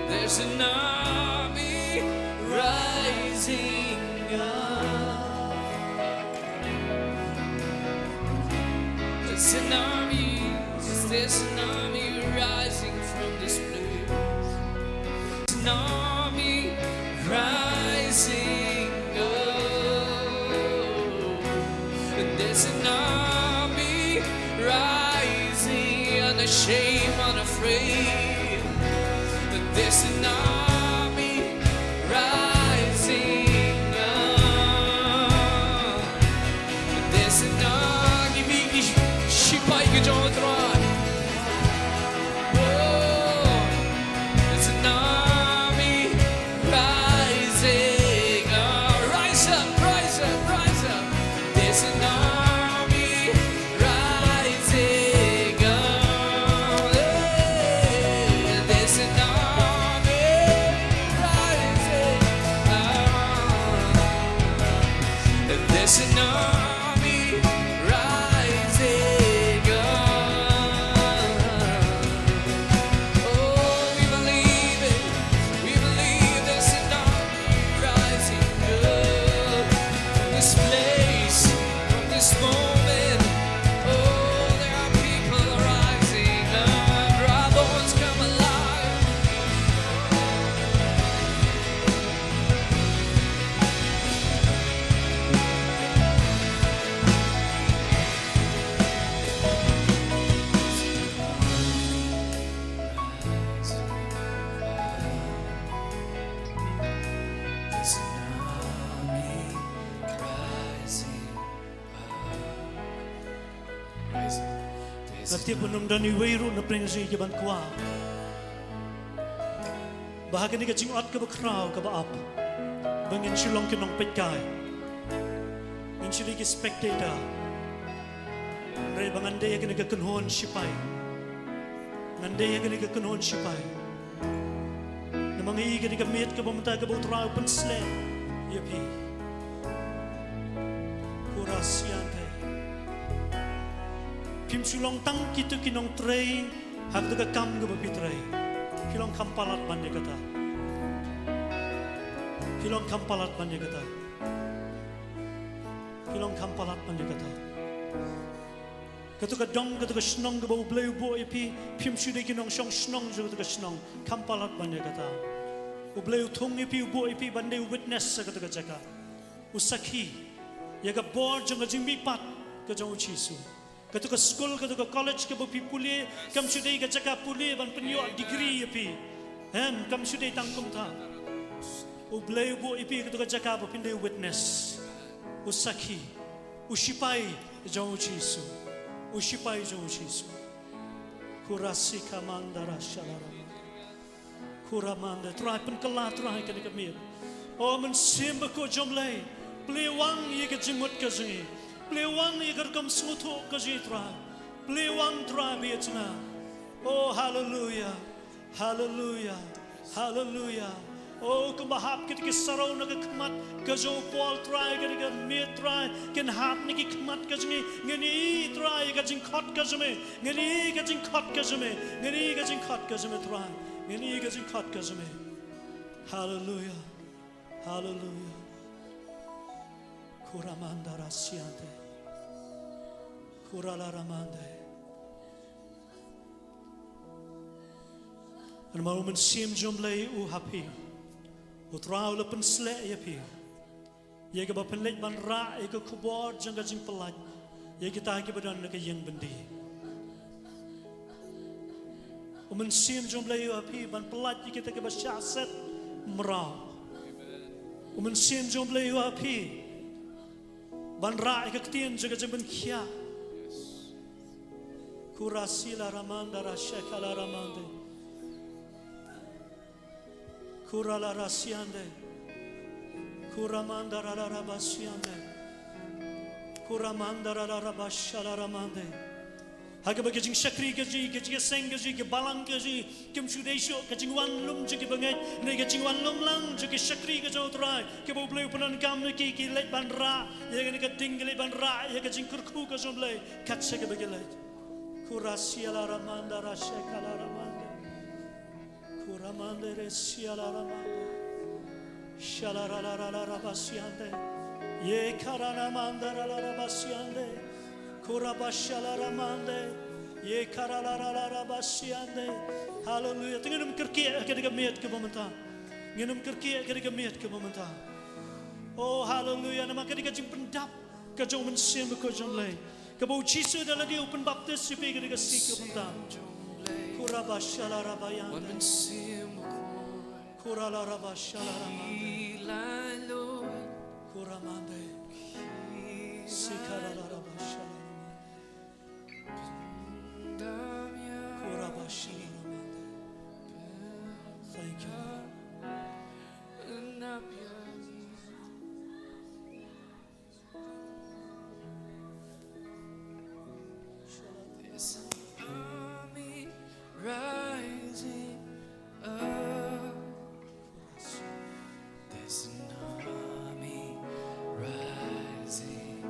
There's an army rising up. There's an army, there's an army rising from this place. There's an army rising up. There's an army rising, unashamed, unafraid. There's an army rising up. There's an army, shipai ka jong U Trai. Oh, there's an army rising up. Rise up, rise up, rise up. There's an army rising up. Hey, there's an army rising up. There's an army rising up. Oh, we believe it. We believe there's an army rising up from this place, from this moment. Oh, there are people rising up. Dry bones come alive. Nga tip ba ym don iwei ruh na pdeng jong ngi ki ban kwah ba ha kane ka jingot kaba khraw kaba ap, ba ngin shu long ki nongpeitkai, ngin shu dei ki spectator. Hynrei ba ngan dei ha kane ka kynhun shipai. Ngan dei ha kane ka kynhun shipai. Namar nga ïohi kane ka miet kaba mynta kaba U Trai u pynsleh ïa phi. Kura sian te. Phim shu long tang kito ki nongtrei ha kato ka kam kaba phi trei. Phi long kham palat ban ïa kata. Phi long kham palat ban ïa kata. Phi long kham palat ban ïa kata. Kato ka dong, kato ka shnong kaba U Blei u buh ïa phi, phim shu dei ki nongshong shnong jong kato ka shnong, kham palat ban ïa kata. U Blei u thung ïa phi, u buh ïa phi ban dei u witness ha kato ka jaka. U sakhi ïa ka bor jong ka jingmihpat ka jong U Jisu. Kato ka skul, kato ka college kaba phi pule, kam shu dei ka jaka pule ban pynïoh degree ïa phi. Em, kam shu dei tang kumta. U Blei u buh ïa phi kato ka jaka ba phin dei u witness, u sakhi, u sipai jong U Jisu. U sipai jong U Jisu. Kurasi kamandara shalara. Kuramande, Trai, pynkylla, Trai, kane ka miet. O Mynsiem Bakhuid jong U Blei, plie wang ïa ka jingmut ka jong ngi. Plie wang ïa ka rukom sngewthuh ka jong ngi, Trai. Plie wang, Trai, ba ïa jngai. O, haleluya. Haleluya. Haleluya. O, kumba hap kito ki saraw na ka khmat ka jong u Paul, Trai, kane ka miet, Trai, kin hap na ki khmat ka jong ngi. Ngin ïohi, Trai, ïa ka jingkhot ka jong me. Ngin ïohi ka jingkhot ka jong me. Ngin ïohi ka jingkhot ka jong me, Trai. Ngin ïohi ka jingkhot ka jong me. Haleluya. Haleluya. Kuramanda rasiante. Kurala ramande. Namar u Mynsiem jong U Blei u ha phi. U Trai u la pynsleh ïa phi. Ïa kaba phin leit ban rah ïa ka khubor jong ka jingpyllait ïa kita kiba don ha ka ïing byndi. U Mynsiem jong U Blei u ha phi ban pyllait ïa kita kiba shah set mraw. U Mynsiem jong U Blei u ha phi ban rah ïa ka ktien jong ka jingpynkhiah. Kurasila ramanda rashakala ramande. Kurala rasiande. Kuramanda rala rabasiande. Kuramanda rala rabashala ramande. Ha kaba ka jingshakri ka jong ngi, ka jingïaseng ka jong ngi, ka balang ka jong ngi, kim shu dei shuh ka jingwan lum jong ki bangeit, hynrei ka jingwan lum lang jong ka shakri ka jong U Trai, kaba U Blei u pyndonkam na ki, ki leit ban rah ïa kane ka ding, ki leit ban rah ïa ka jingkyrkhu ka jong U Blei kat sha kaba ki leit. Kurasiala ramanda rashakala ramande. Kuramande re siala ramande. Shalarala rabasiande. Ye karana manda rala rabasiande. Kurabashala ramande. Ye karala rala rabasiande. Haleluya. Te ngin ym kyrkieh ha kane ka miet kaba mynta. Ngin ym kyrkieh ha kane ka miet kaba mynta. Oh, haleluya. Namar kane ka jingpyndap ka jong u Mynsiem Bakhuid jong U Blei. Kaba u Jisu da lade u pynbaptis ïa phi ha kane ka sngi kaba mynta. Kurabashala rabayande. Kurala rabashala ramande. Kuramande. Sikarala rabashala ramande. Kurabashala ramande. Thank you, Lord. There's an army rising up. There's an army rising.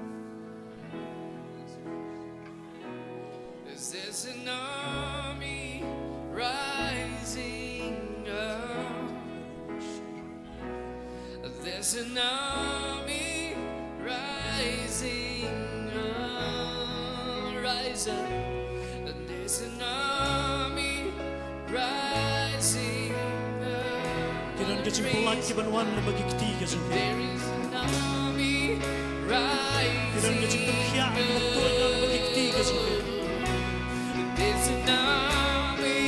There's an army rising up. There's an army rising up, rise up. There's an army rising up. Ki don ka jingpyllait ki ban wan lyngba ki kti ka jong phi. There is an army rising up. Ki don ka jingpynkhiah ki ban tuid lyngba ki kti ka jong phi. There's an army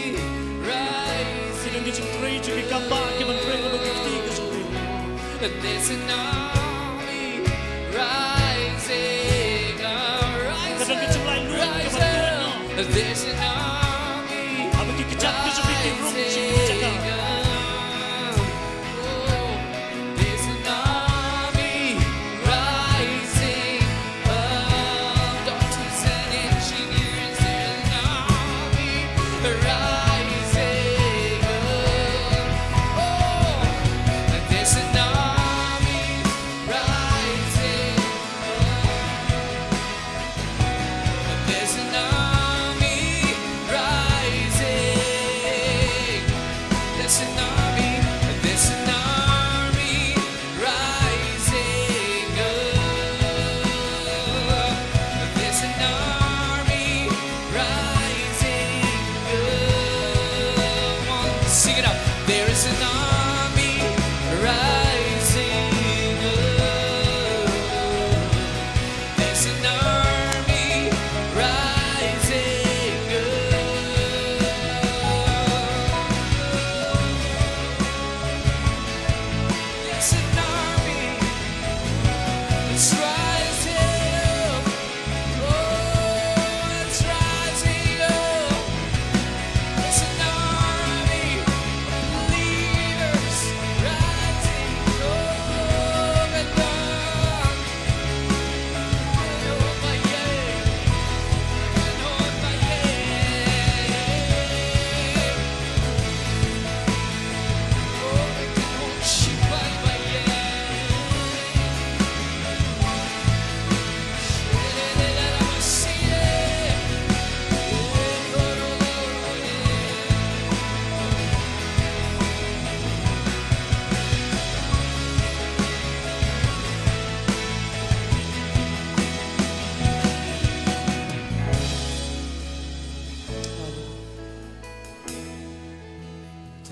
rising. Ki don ki jingtrei jong ki kambah ki ban trei lyngba ki kti ka jong phi. There's an army rising up, rise up. Ka don ki jinglaitluid ki ban tuid noh. There's an army. Haba ki kjat ki jong phi ki rung sha ki jaka. There's an army rising up. Doctors and engineers, there's an army rising up. Oh, there's an army rising up. There's an army rising.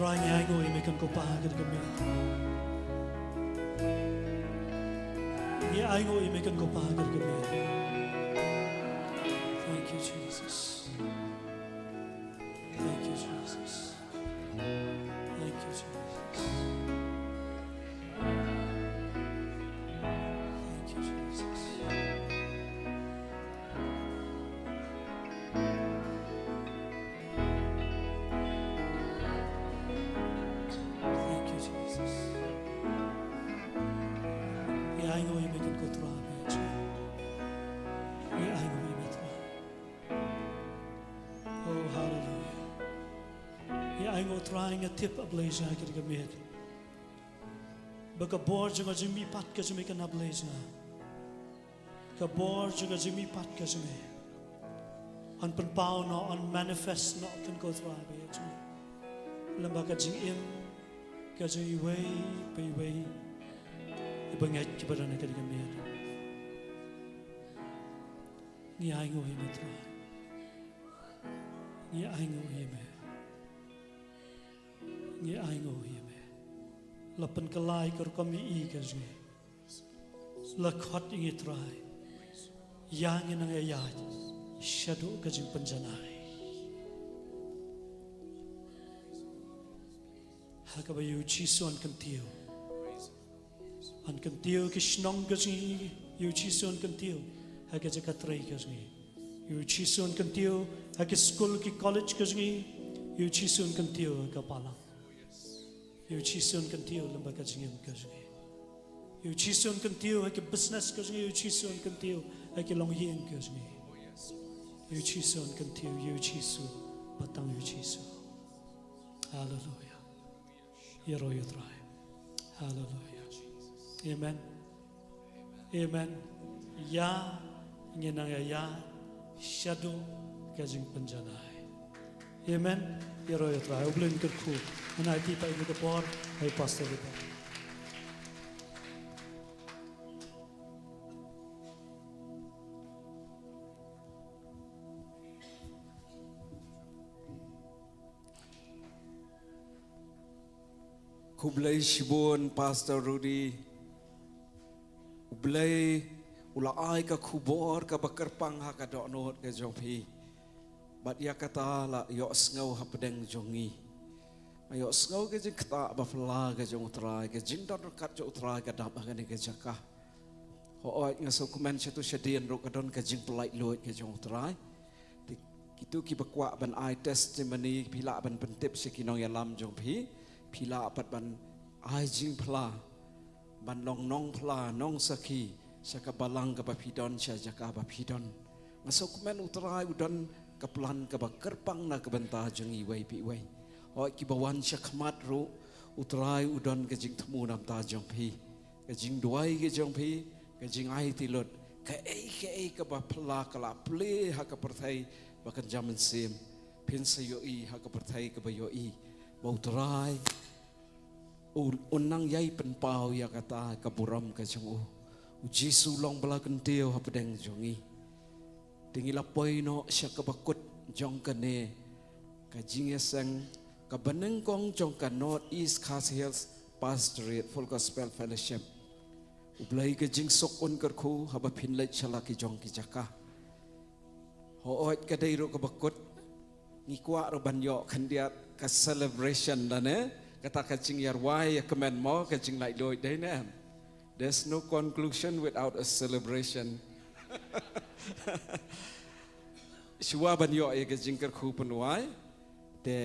Trai, ngi ainguh ïa me kynkopa ha kane ka miet. Ngi ainguh ïa me kynkopa ha kane ka miet. Thank you, Jesus. Thank you, Jesus. Thank you, Jesus. Thank you, Jesus. Thank you, Jesus. Ngi ainguh ïa me kynkopa Trai. Ngi ainguh ïa me Trai. Oh, hallelujah. Ngi ainguh Trai, nga tip, A Blei, sha kane ka miet, ba ka bor jong ka jingmihpat ka jong me kan, A Blei, sha ka bor jong ka jingmihpat ka jong me, yn pynpaw noh, yn manifest noh, kynkopa Trai, ba ïa jong me lem bad ka jingim ka jong iwei pa iwei iba ngeit, kiba don ha kane ka miet. Ngi ainguh ïa me Trai. Ngi ainguh ïa me. Ngi ainguh ïa me. La pynkylla ïa ka rukom ïohi ka jong ngi. La khot ïa ngi Trai, ïa ngi nang ïaid shaduh ka jingpynjanai, ha kaba ïa U Jisu yn kyntiew. Yn kyntiew ki shnong ka jong ngi, ïa U Jisu yn kyntiew ha ka jaka trei ka jong ngi. Ïa U Jisu yn kyntiew ha ki skul, ki college ka jong ngi. Ïa U Jisu yn kyntiew ha ka balang. Ïa U Jisu yn kyntiew lem bad ka jingim ka jong ngi. Ïa U Jisu yn kyntiew ha ki business ka jong ngi. Ïa U Jisu yn kyntiew ha ki longïing ka jong ngi. Ïa U Jisu yn kyntiew, ïa U Jisu, bad tang ïa U Jisu. Haleluya. Ïaroh ïa U Trai. Haleluya. Amen. Amen. Ïa ngi nang ïaid shaduh ka jingpynjanai. Amen. Ïaroh ïa U Trai. U Blei un kyrkhu. Ngan aiti pat ïa ka por ha i Pastor Lipan. Khublei shibun Pastor Rudy. U Blei u la ai ka khubor kaba kyrpang ha ka dohnud ka jong phi. Bad ïa kata la ïohsngew hapdeng jong ngi. Nga ïohsngew ka jingktah ba phylla ka jong U Trai, ka jingdon ryngkat jong U Trai ka dap ha kane ka jaka. Hooid, nga sngewkmen shatu shadien ruh ka don ka jingpynlait luid ka jong U Trai. Te kito kiba kwah ban ai testimony, phi lah ban pyntip sha ki nongïalam jong phi, phi lah pat ban ai jingphla, ban long nongphla, nongsakhi sha ka balang kaba phi don, sha jaka ba phi don. Nga sngewkmen U Trai u don ka plan kaba kyrpang na ka bynta jong iwei pa iwei. Hooid, kiba wan shakhmat ruh, U Trai u don ka jingthmu na bynta jong phi. Ka jingduwai ka jong phi, ka jingaiti lut, kaei kaei kaba phylla ka la plie ha ka pyrthei ba kynja mynsiem, phin sa ïohi ha ka pyrthei kaba ïohi ba U Trai u, un nang ïai pynpaw ïa kata ka burom ka jong u. U Jisu long ba la kyntiew hapdeng jong ngi. Te ngi la poi noh sha kaba kut jong kane ka jingïaseng kaba nyngkong jong ka North East Khasi Hills Pastorate Full Gospel Fellowship. U Blei ka jingsuk un kyrkhu haba phin leit sha la ki jong ki jaka. Hooid, ka dei ruh kaba kut. Ngi kwah ruh ban ïoh khyndiat ka celebration lane kata ka jingïarwai ïa kmen mo, ka jinglaitluid, dei ne em? There's no conclusion without a celebration. Shuwa ban ïoh ïa ka jingkyrkhu pynwai, te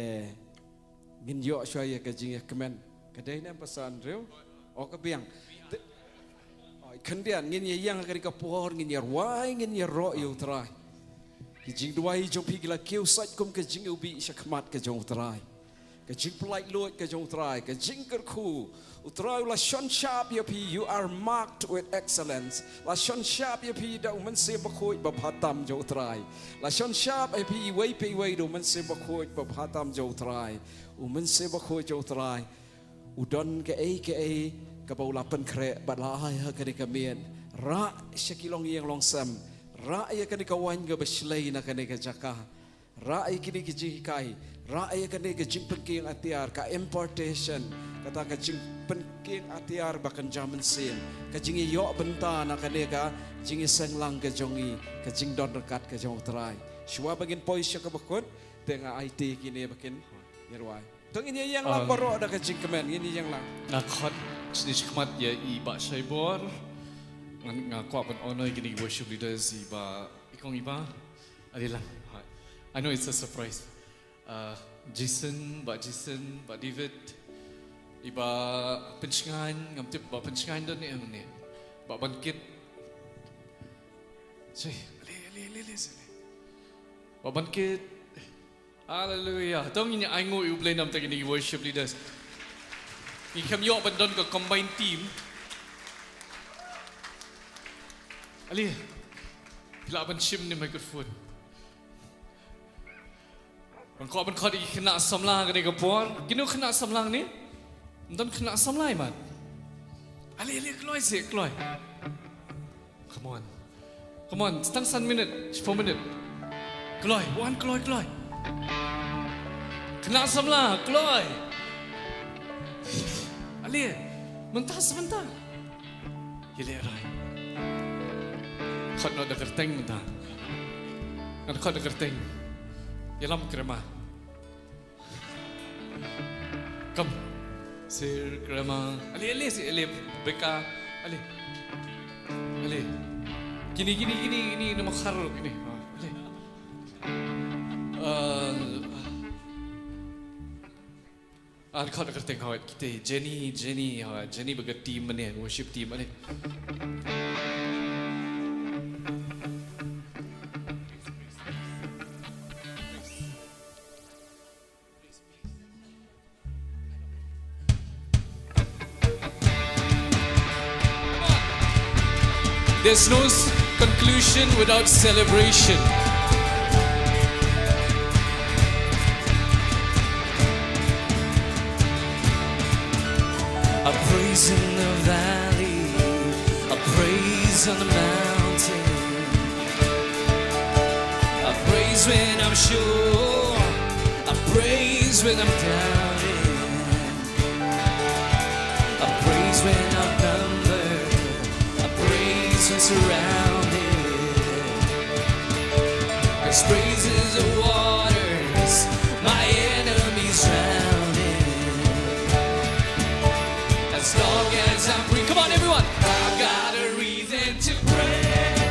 ngin ïoh shuwa ïa ka jingïakmen. Ka dei ne em Pastor Andrew? O ka biang. Te, oi, khyndiat, ngin ïa ïeng ha kane ka por, ngin ïa rwai, ngin ïa ïaroh ïa U Trai. Ki jingduwai jong phi ki la kiew sait kum ka jingïewbih shakhmat ka jong U Trai. Ka jingpynlait luid ka jong U Trai, ka jingkyrkhu. U Trai u la shon shap ïa phi, you are marked with excellence. La shon shap ïa phi da U Mynsiem Bakhuid ba bha tam jong U Trai. La shon shap ïa phi iwei pa iwei da U Mynsiem Bakhuid ba bha tam jong U Trai. U Mynsiem Bakhuid jong U Trai u don kaei kaei kaba u la pynkhreh bad la ai ha kane ka miet. Rah sha ki longïing longsem. Rah ïa kane ka waiñ kaba shlei na kane ka jaka. Rah ïa kine ki jinghikai, rah ïa kane ka jingpynkieng atiar, ka impartation, kata ka jingpynkieng atiar ba kan jam mynsiem, ka jingïoh bynta na kane ka jingïaseng lang ka jong ngi, ka jingdon ryngkat ka jong U Trai. Shuwa ba ngin poi sha kaba kut, te nga aiti kine ba kin ïarwai. To ngin ïa ïeng lang baroh da ka jingkmen, ngin ïa ïeng lang. Nga khot shane shakhmat ïa i Bah Shaibor. Nga, nga kwah ban honor ïa kine ki worship leaders, i Bah, i kong i Bah. Ale lang. I know it's a surprise. Uh, Jason, Bah Jason, Bah David. I Bah Pynshngaiñ, ngam tip Bah Pynshngaiñ don ne em ne. Bah Bankit. Sih, ale, ale, ale, ale, sih. Bah Bankit. Hallelujah. To ngin ïa ainguh ïa U Blei na bynta kine ki worship leaders. Ngi khlem ïoh ban don ka combined team. Ale. Phi lah ban shim ne microphone. Ban khot, ban khot ïa ki khynnah samla kane ka por. Kino khynnah samla ne? Ym don khynnah samla ïa mat. Ale, ale, kloi seh, kloi. Come on. Come on, tang san minit, shiphew minit. Kloi, wan kloi, kloi. Khynnah samla, kloi. Ale, mynta sa mynta. Ïaleh rai. Khot noh da kyrteng mynta. Ngan khot da kyrteng. Ïalam Krema. Come. Sir Krema. Ale, ale, sih, ale, Beka. Ale. Ale. Kine, kine, kine, kine, nama khar, kine. Ah, ale. Uh, ah, khot da kyrteng hawat kite. Jenny, Jenny, hawat. Jenny bad ka team mynne, worship team, ale. There's no s-, conclusion without celebration. A praise in the valley, a praise on the mountain, a praise when I'm sure, a praise when I'm doubting, a praise when outnumbered, a praise when surrounded. 'Cause praise is the waters my enemies drowning. As long as I'm breathing, come on, everyone. I've got a reason to praise.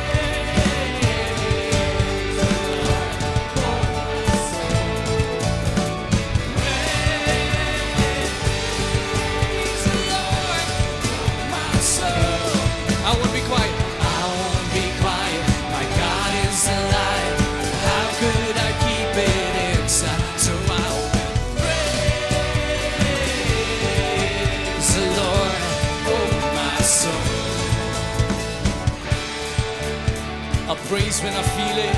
Praise the Lord, my soul. I won't be quiet. I won't be quiet. My God is alive. How could I keep it inside? So I'll praise the Lord, oh my soul. I'll praise when I feel it.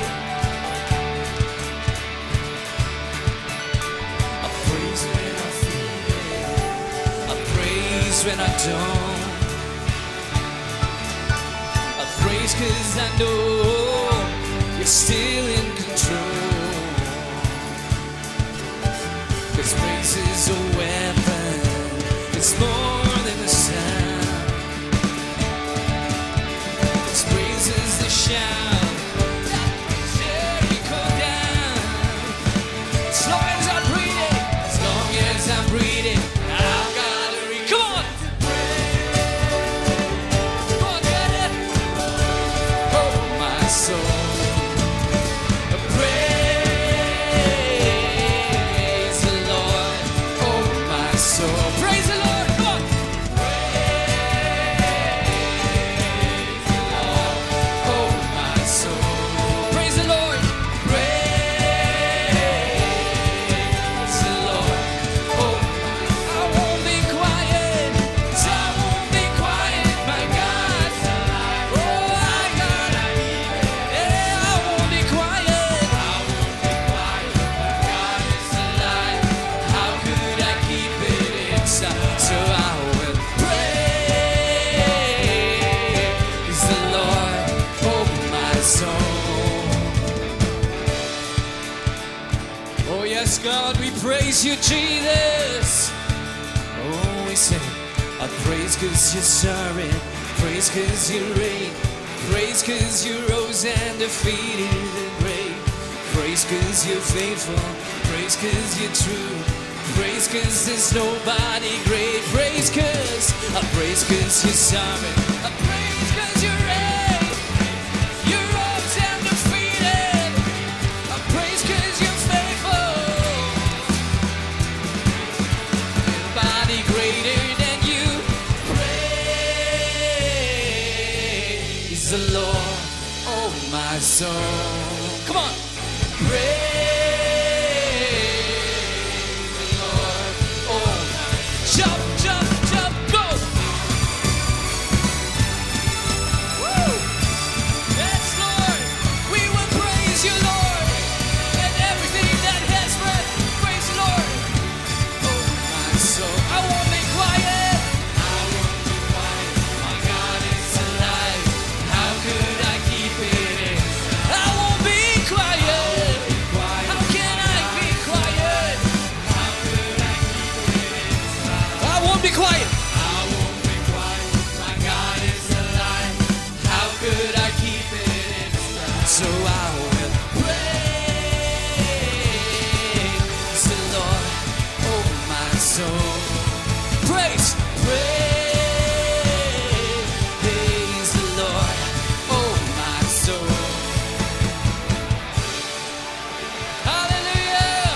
I praise when I feel it. I praise when I don't. I praise 'cause I know you're still in control. 'Cause praise is a weapon, it's more than a sound. 'Cause praise is the shout that brings Jericho down. As long as I'm breathing, as long as I'm breathing, I've got to re-, come on! Come on, get it! Oh, my soul, praise the Lord. Oh, my soul, praise the Lord. Come on! Oh yes, God, we praise you, Jesus. Oh, we sing. I praise 'cause you're sovereign. Praise 'cause you reign. Praise 'cause you rose and defeated the grave. Praise 'cause you're faithful. Praise 'cause you're true. Praise 'cause there's nobody great. Praise 'cause, I praise 'cause you're sovereign. I praise 'cause you reign. You rose and defeated. I praise 'cause you're faithful. Nobody greater than you. Praise the Lord, oh my soul. Come on. Praise the Lord, oh my. Jump, jump, jump, go. Woo! Yes, Lord. We will praise you, Lord. And everything that has breath, praise the Lord. Oh, my soul. I won't be quiet. I won't be quiet. My God is alive. How could I keep it in? I won't be quiet. How can I be quiet? I won't be quiet. I won't be quiet. My God is alive. How could I keep it in? So I will praise the Lord, oh my soul. Praise, praise the Lord, oh my soul. Hallelujah.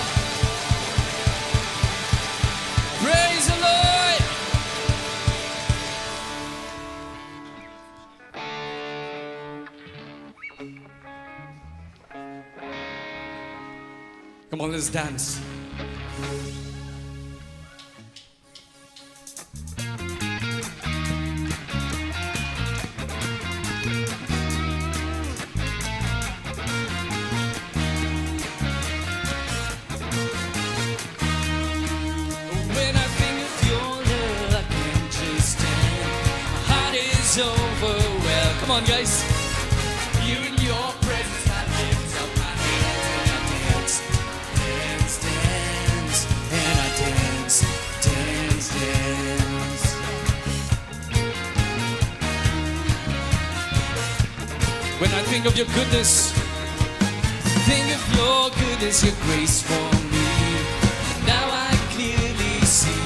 Praise the Lord. Come on, let's dance. When I think of your love, I can't just stand. My heart is overwhelmed. Come on, guys. Here in your presence, I lift up my hands and I dance, dance, dance, and I dance, dance, dance. When I think of your goodness, think of your goodness, your grace for me. Now I clearly see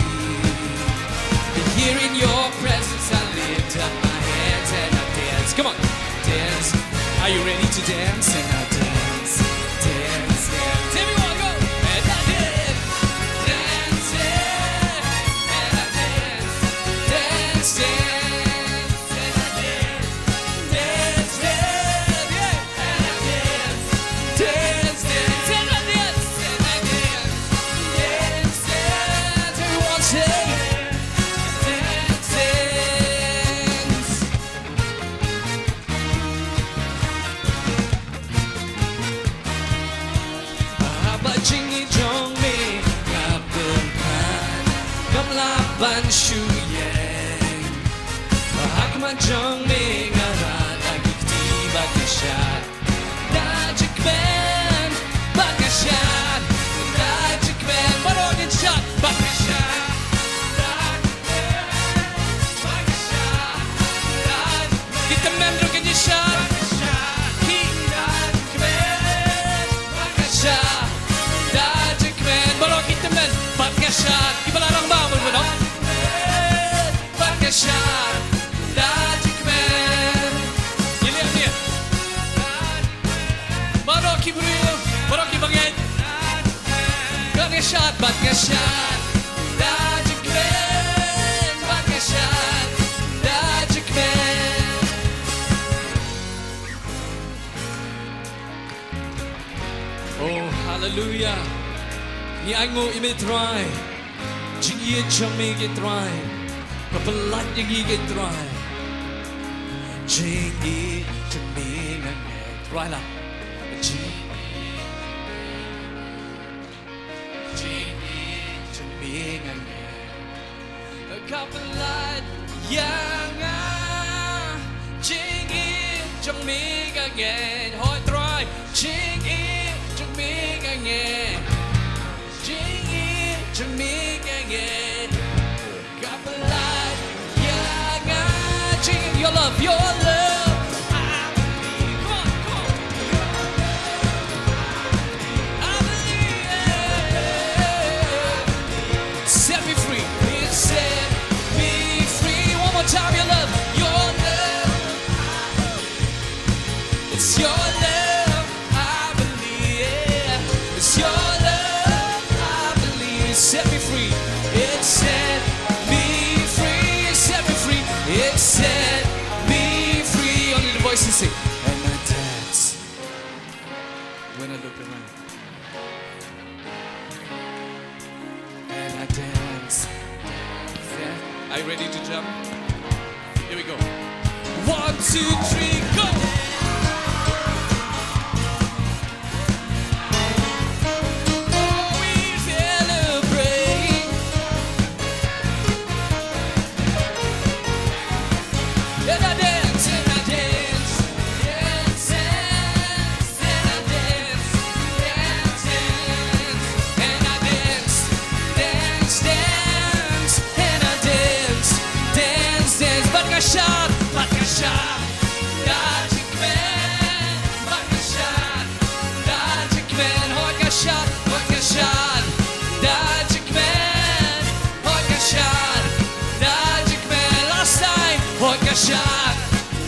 that here in your presence I lift up my hands and I dance. Come on, dance. Are you ready to dance? And I dance, dance, dance. Everyone go. And I dance, dance, dance, and I dance, dance, dance. Haba jingim jong me nga pynpaw, ngam lah ban shu ïeng. Ha khmat jong me nga rat ha ki kti ba ka shad. Da jingkmen ba ka shad. Da jingkmen, baroh ngin shad ba ka shad. Da jingkmen ba ka shad. Da jingkmen. Ki tymmen ruh kin ïashad. Ki tymmen ba ka shad. Da jingkmen, baroh ki tymmen ba ka shad. Kiba la rangbah bad baroh. Bad ka shad da jingkmen. Ngi leh hangne. Baroh ki briew, baroh ki bangeit. Bad ka shad, bad ka shad da jingkmen, bad ka shad da jingkmen. Oh, haleluya. Ngi ainguh ïa me Trai. Jingïeit jong me ïa ngi Trai. Ka pynlait ïa ngi ïa ngi Trai. Jingïeit jong me ïa ngi Trai la. Jingïeit jong me ïa ngi. Ka pynlait ïa nga. Jingïeit jong me ïa ngi. Hoi Trai. Jingïeit jong me ïa ngi. Set me free. It set me free. It set me free. It set me free. Only the voices sing. And I dance. When I look around. And I dance. Yeah. Are you ready to jump? Here we go. One, two, three, go! Oh, we celebrate. And I dance, and I dance, dance, dance, and I dance, dance, dance, and I dance, dance, dance, dance, dance. Bad ka shad, bad ka shad, da jingkmen, bad ka shad, da jingkmen, hoi ka shad, hoi ka shad, da jingkmen, hoi ka shad, da jingkmen, last time, hoi ka shad,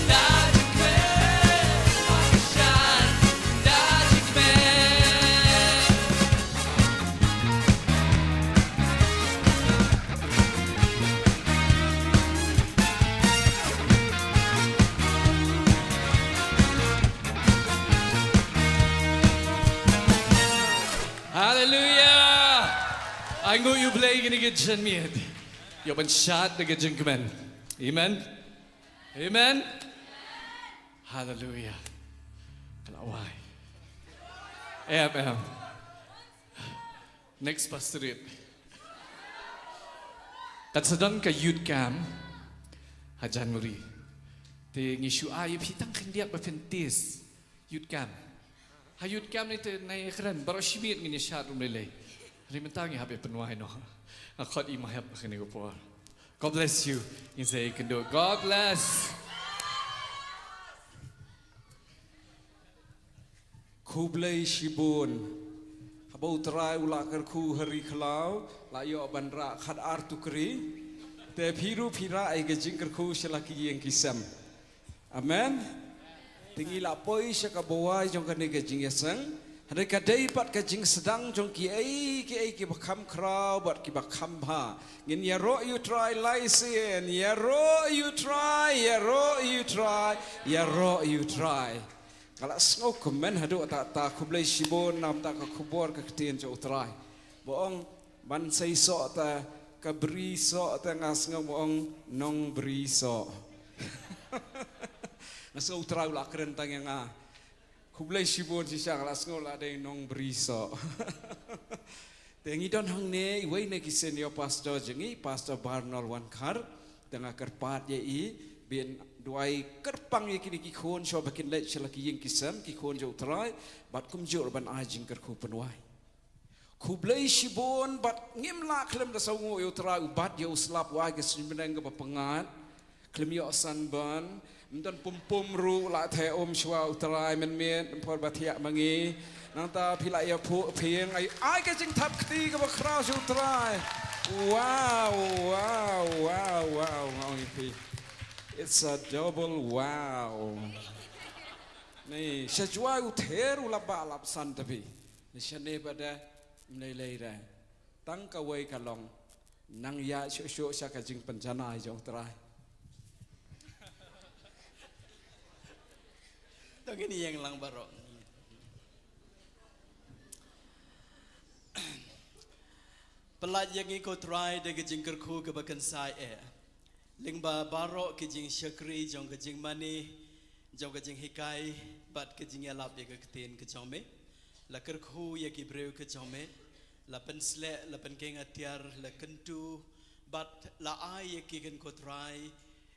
da jingkmen, hoi ka shad, da jingkmen. Hallelujah! Ai nguh ïa U Blei kine ki jingmut. Ïa ban shad da ka jingkmen. Amen. Amen. Hallelujah. Ka la wai. Em, em. Next pastorate. Kan sa don ka youth camp ha January. Te ngi shu ai ïa phi tang khyndiat ba phin test youth camp. Ha youth camp ne te nai kren baroh shi miet ngin ïa shad ruh ym lei lei. Hynrei mynta ngi hap ïa pynwai noh. Nga khot i ma hep ha kane ka por. God bless you. Ngin sa ïakynduh. God bless. Khublei shibun. Haba U Trai u la kyrkhu ha ri khlaw, la ïoh ban rah khatar tukri. Te phi ruh phi rah ïa ka jingkyrkhu sha la ki ïing ki sem. Amen. Te ngi la poi sha kaba wai jong kane ka jingïaseng. Hynrei ka dei pat ka jingsdang jong kiei kiei kiba kham khraw bad kiba kham bha. Ngin ïaroh ïa U Trai lai sien, ïaroh ïa U Trai, ïaroh ïa U Trai, ïaroh ïa U Trai. Nga la sngew kmen haduh ta ta, khublei shibun namar ta ka khubor ka ktien jong U Trai. Ba ong ban sei soh ta ka bri soh ta, nga sngew ba ong nong bri soh. Nga sngew U Trai u la kren tang ïa nga. Khublei shibun shisha, nga la sngew la dei nong bri soh. Te ngi don hangne iwei na ki senior pastor jong ngi, Pastor Barnol Wankhar. Te nga kyrpad ïa i ban duwai kyrpang ïa kine ki khun shuwa ba kin leit sha la ki ïing ki sem, ki khun jong U Trai, bad kumjuh ruh ban ai jingkyrkhu pynwai. Khublei shibun bad ngim lah khlem da sngewnguh ïa U Trai uba bat ïa u slap, u ai ka suiñ bneng kaba pyngngad. Khlem ïoh sunburn, ym don pum pum ruh, lah theh um shuwa U Trai mynmiet, ym por ba thiah ma ngi. Nangta phi lah ïa phuh phi ïeng, ai, ai ka jingthap kti kaba khraw sha U Trai. Wow, wow, wow, wow, nga ong ïa phi. It's a double wow. Ni, sha Jowai u ther u la bah lap san ta phi. Ni shane pat de, ym lei lei de. Tang kawei ka long, nang ïaid shuh shuh sha ka jingpynjanai jong U Trai. To ngin ïeng lang baroh. Pyllait ïa ngi ko Trai da ka jingkyrkhu kaba kynsai eh. Lyngba baroh ki jingshakri jong ka jingmane, jong ka jinghikai, bad ka jingïalap ïa ka ktien ka jong me. La kyrkhu ïa ki briew ka jong me. La pynsleh, la pynkheiñ atiar, la kyntu, bad la ai ïa ki, ko Trai,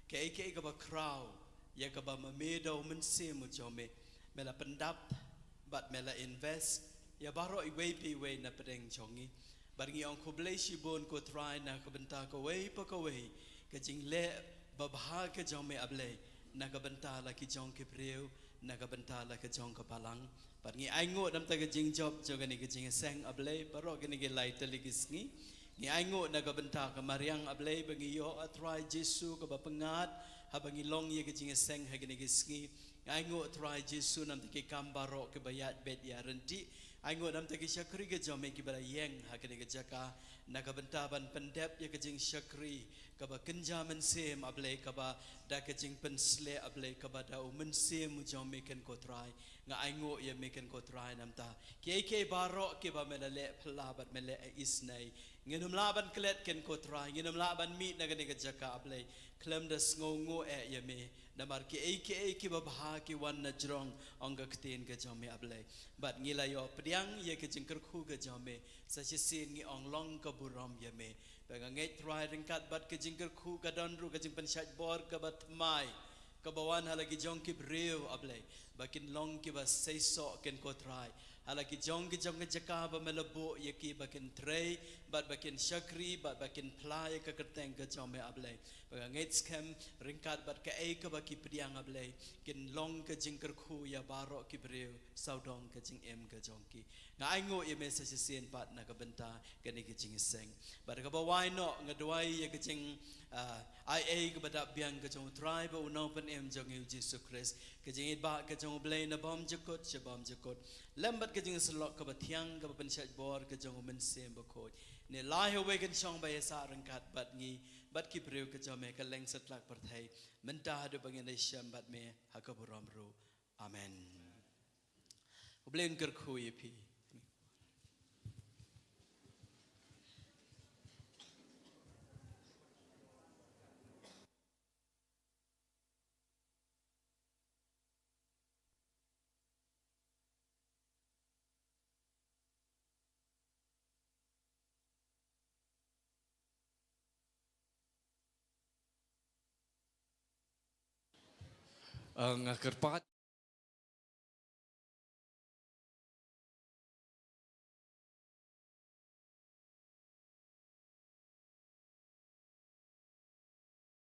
kaei kaei kaba khraw, ïa kaba ma me da U Mynsiem U jong me, me la pyndap, bad me la invest ïa baroh iwei pa iwei na pdeng jong ngi. Bad ngi ong khublei shibun ko Trai na ka bynta kawei pa kawei ka jingleh babha ka jong me, A Blei, na ka bynta la ki jong ki briew, na ka bynta la ka jong ka balang. Bad ngi ainguh namar ka jingjop jong kane ka jingïaseng, A Blei, baroh kine ki lai tylli ki sngi. Ngi ainguh na ka bynta ka mariang, A Blei, ba ngi ïoh, A Trai Jisu, kaba pyngngad haba ngi long ïa ka jingïaseng ha kine ki sngi. Ngi ainguh, A Trai Jisu, namar ki kam baroh kiba ïaid beit ïaid ryntih. Ai nguh namar ki shakri ka jong me kiba la ïeng ha kane ka jaka, na ka bynta ban pyndep ïa ka jingshakri kaba kynja mynsiem, A Blei, kaba da ka jingpynsleh, A Blei, kaba da u Mynsiem u jong me, kynja ko Trai. Nga ai nguh ïa me, kynja ko Trai, namar kiei kiei baroh kiba me la leh phylla bad me leh isynei. Ngin ym lah ban klet, kynja ko Trai, ngin ym lah ban mih na kane ka jaka, A Blei, khlem da sngew nguh eh ïa me. Namar kiei kiei kiba bha ki wan na jrong, ong ka ktien ka jong me, A Blei. Bad ngi la ïoh pdiang ïa ka jingkyrkhu ka jong me, sa shisien ngi ong long ka burom ïa me. Bad nga ngeit Trai ryngkat bad ka jingkyrkhu ka don ruh ka jingpynshait bor kaba thymmai, kaba wan ha la ki jong ki briew, A Blei, ba kin long kiba seisoh, kynja ko Trai, ha la ki jong ki jong ka jaka ba me la buh ïa ki ba kin trei, bad ba kin shakri, bad ba kin phla ïa ka kyrteng ka jong me, A Blei. Bad nga ngeit skhem ryngkat bad kaei kaba ki pdiang, A Blei, kin long ka jingkyrkhu ïa baroh ki briew sawdong ka jingim ka jong ki. Nga ai nguh ïa me sa shisien pat na ka bynta kane ka jingïaseng. Bad kaba wai noh, nga duwai ïa ka jing, ah, ai ei kaba dap biang ka jong u Trai bad u Nongpynim jong ngi u Jisu Khrist, ka jingïeit bah ka jong U Blei na bymjukut sha bymjukut, lem bad ka jingsyllok kaba thiang kaba pynshait bor ka jong u Mynsiem Bakhuid, ne lai ha kawei ka jingshong ba ïasah ryngkat bad ngi bad ki briew ka jong me, kylleng satlak pyrthei, mynta haduh ba ngin ïashem bad me ha ka burom ruh. Amen. U Blei un kyrkhu ïa phi. Ah, nga kyrpad.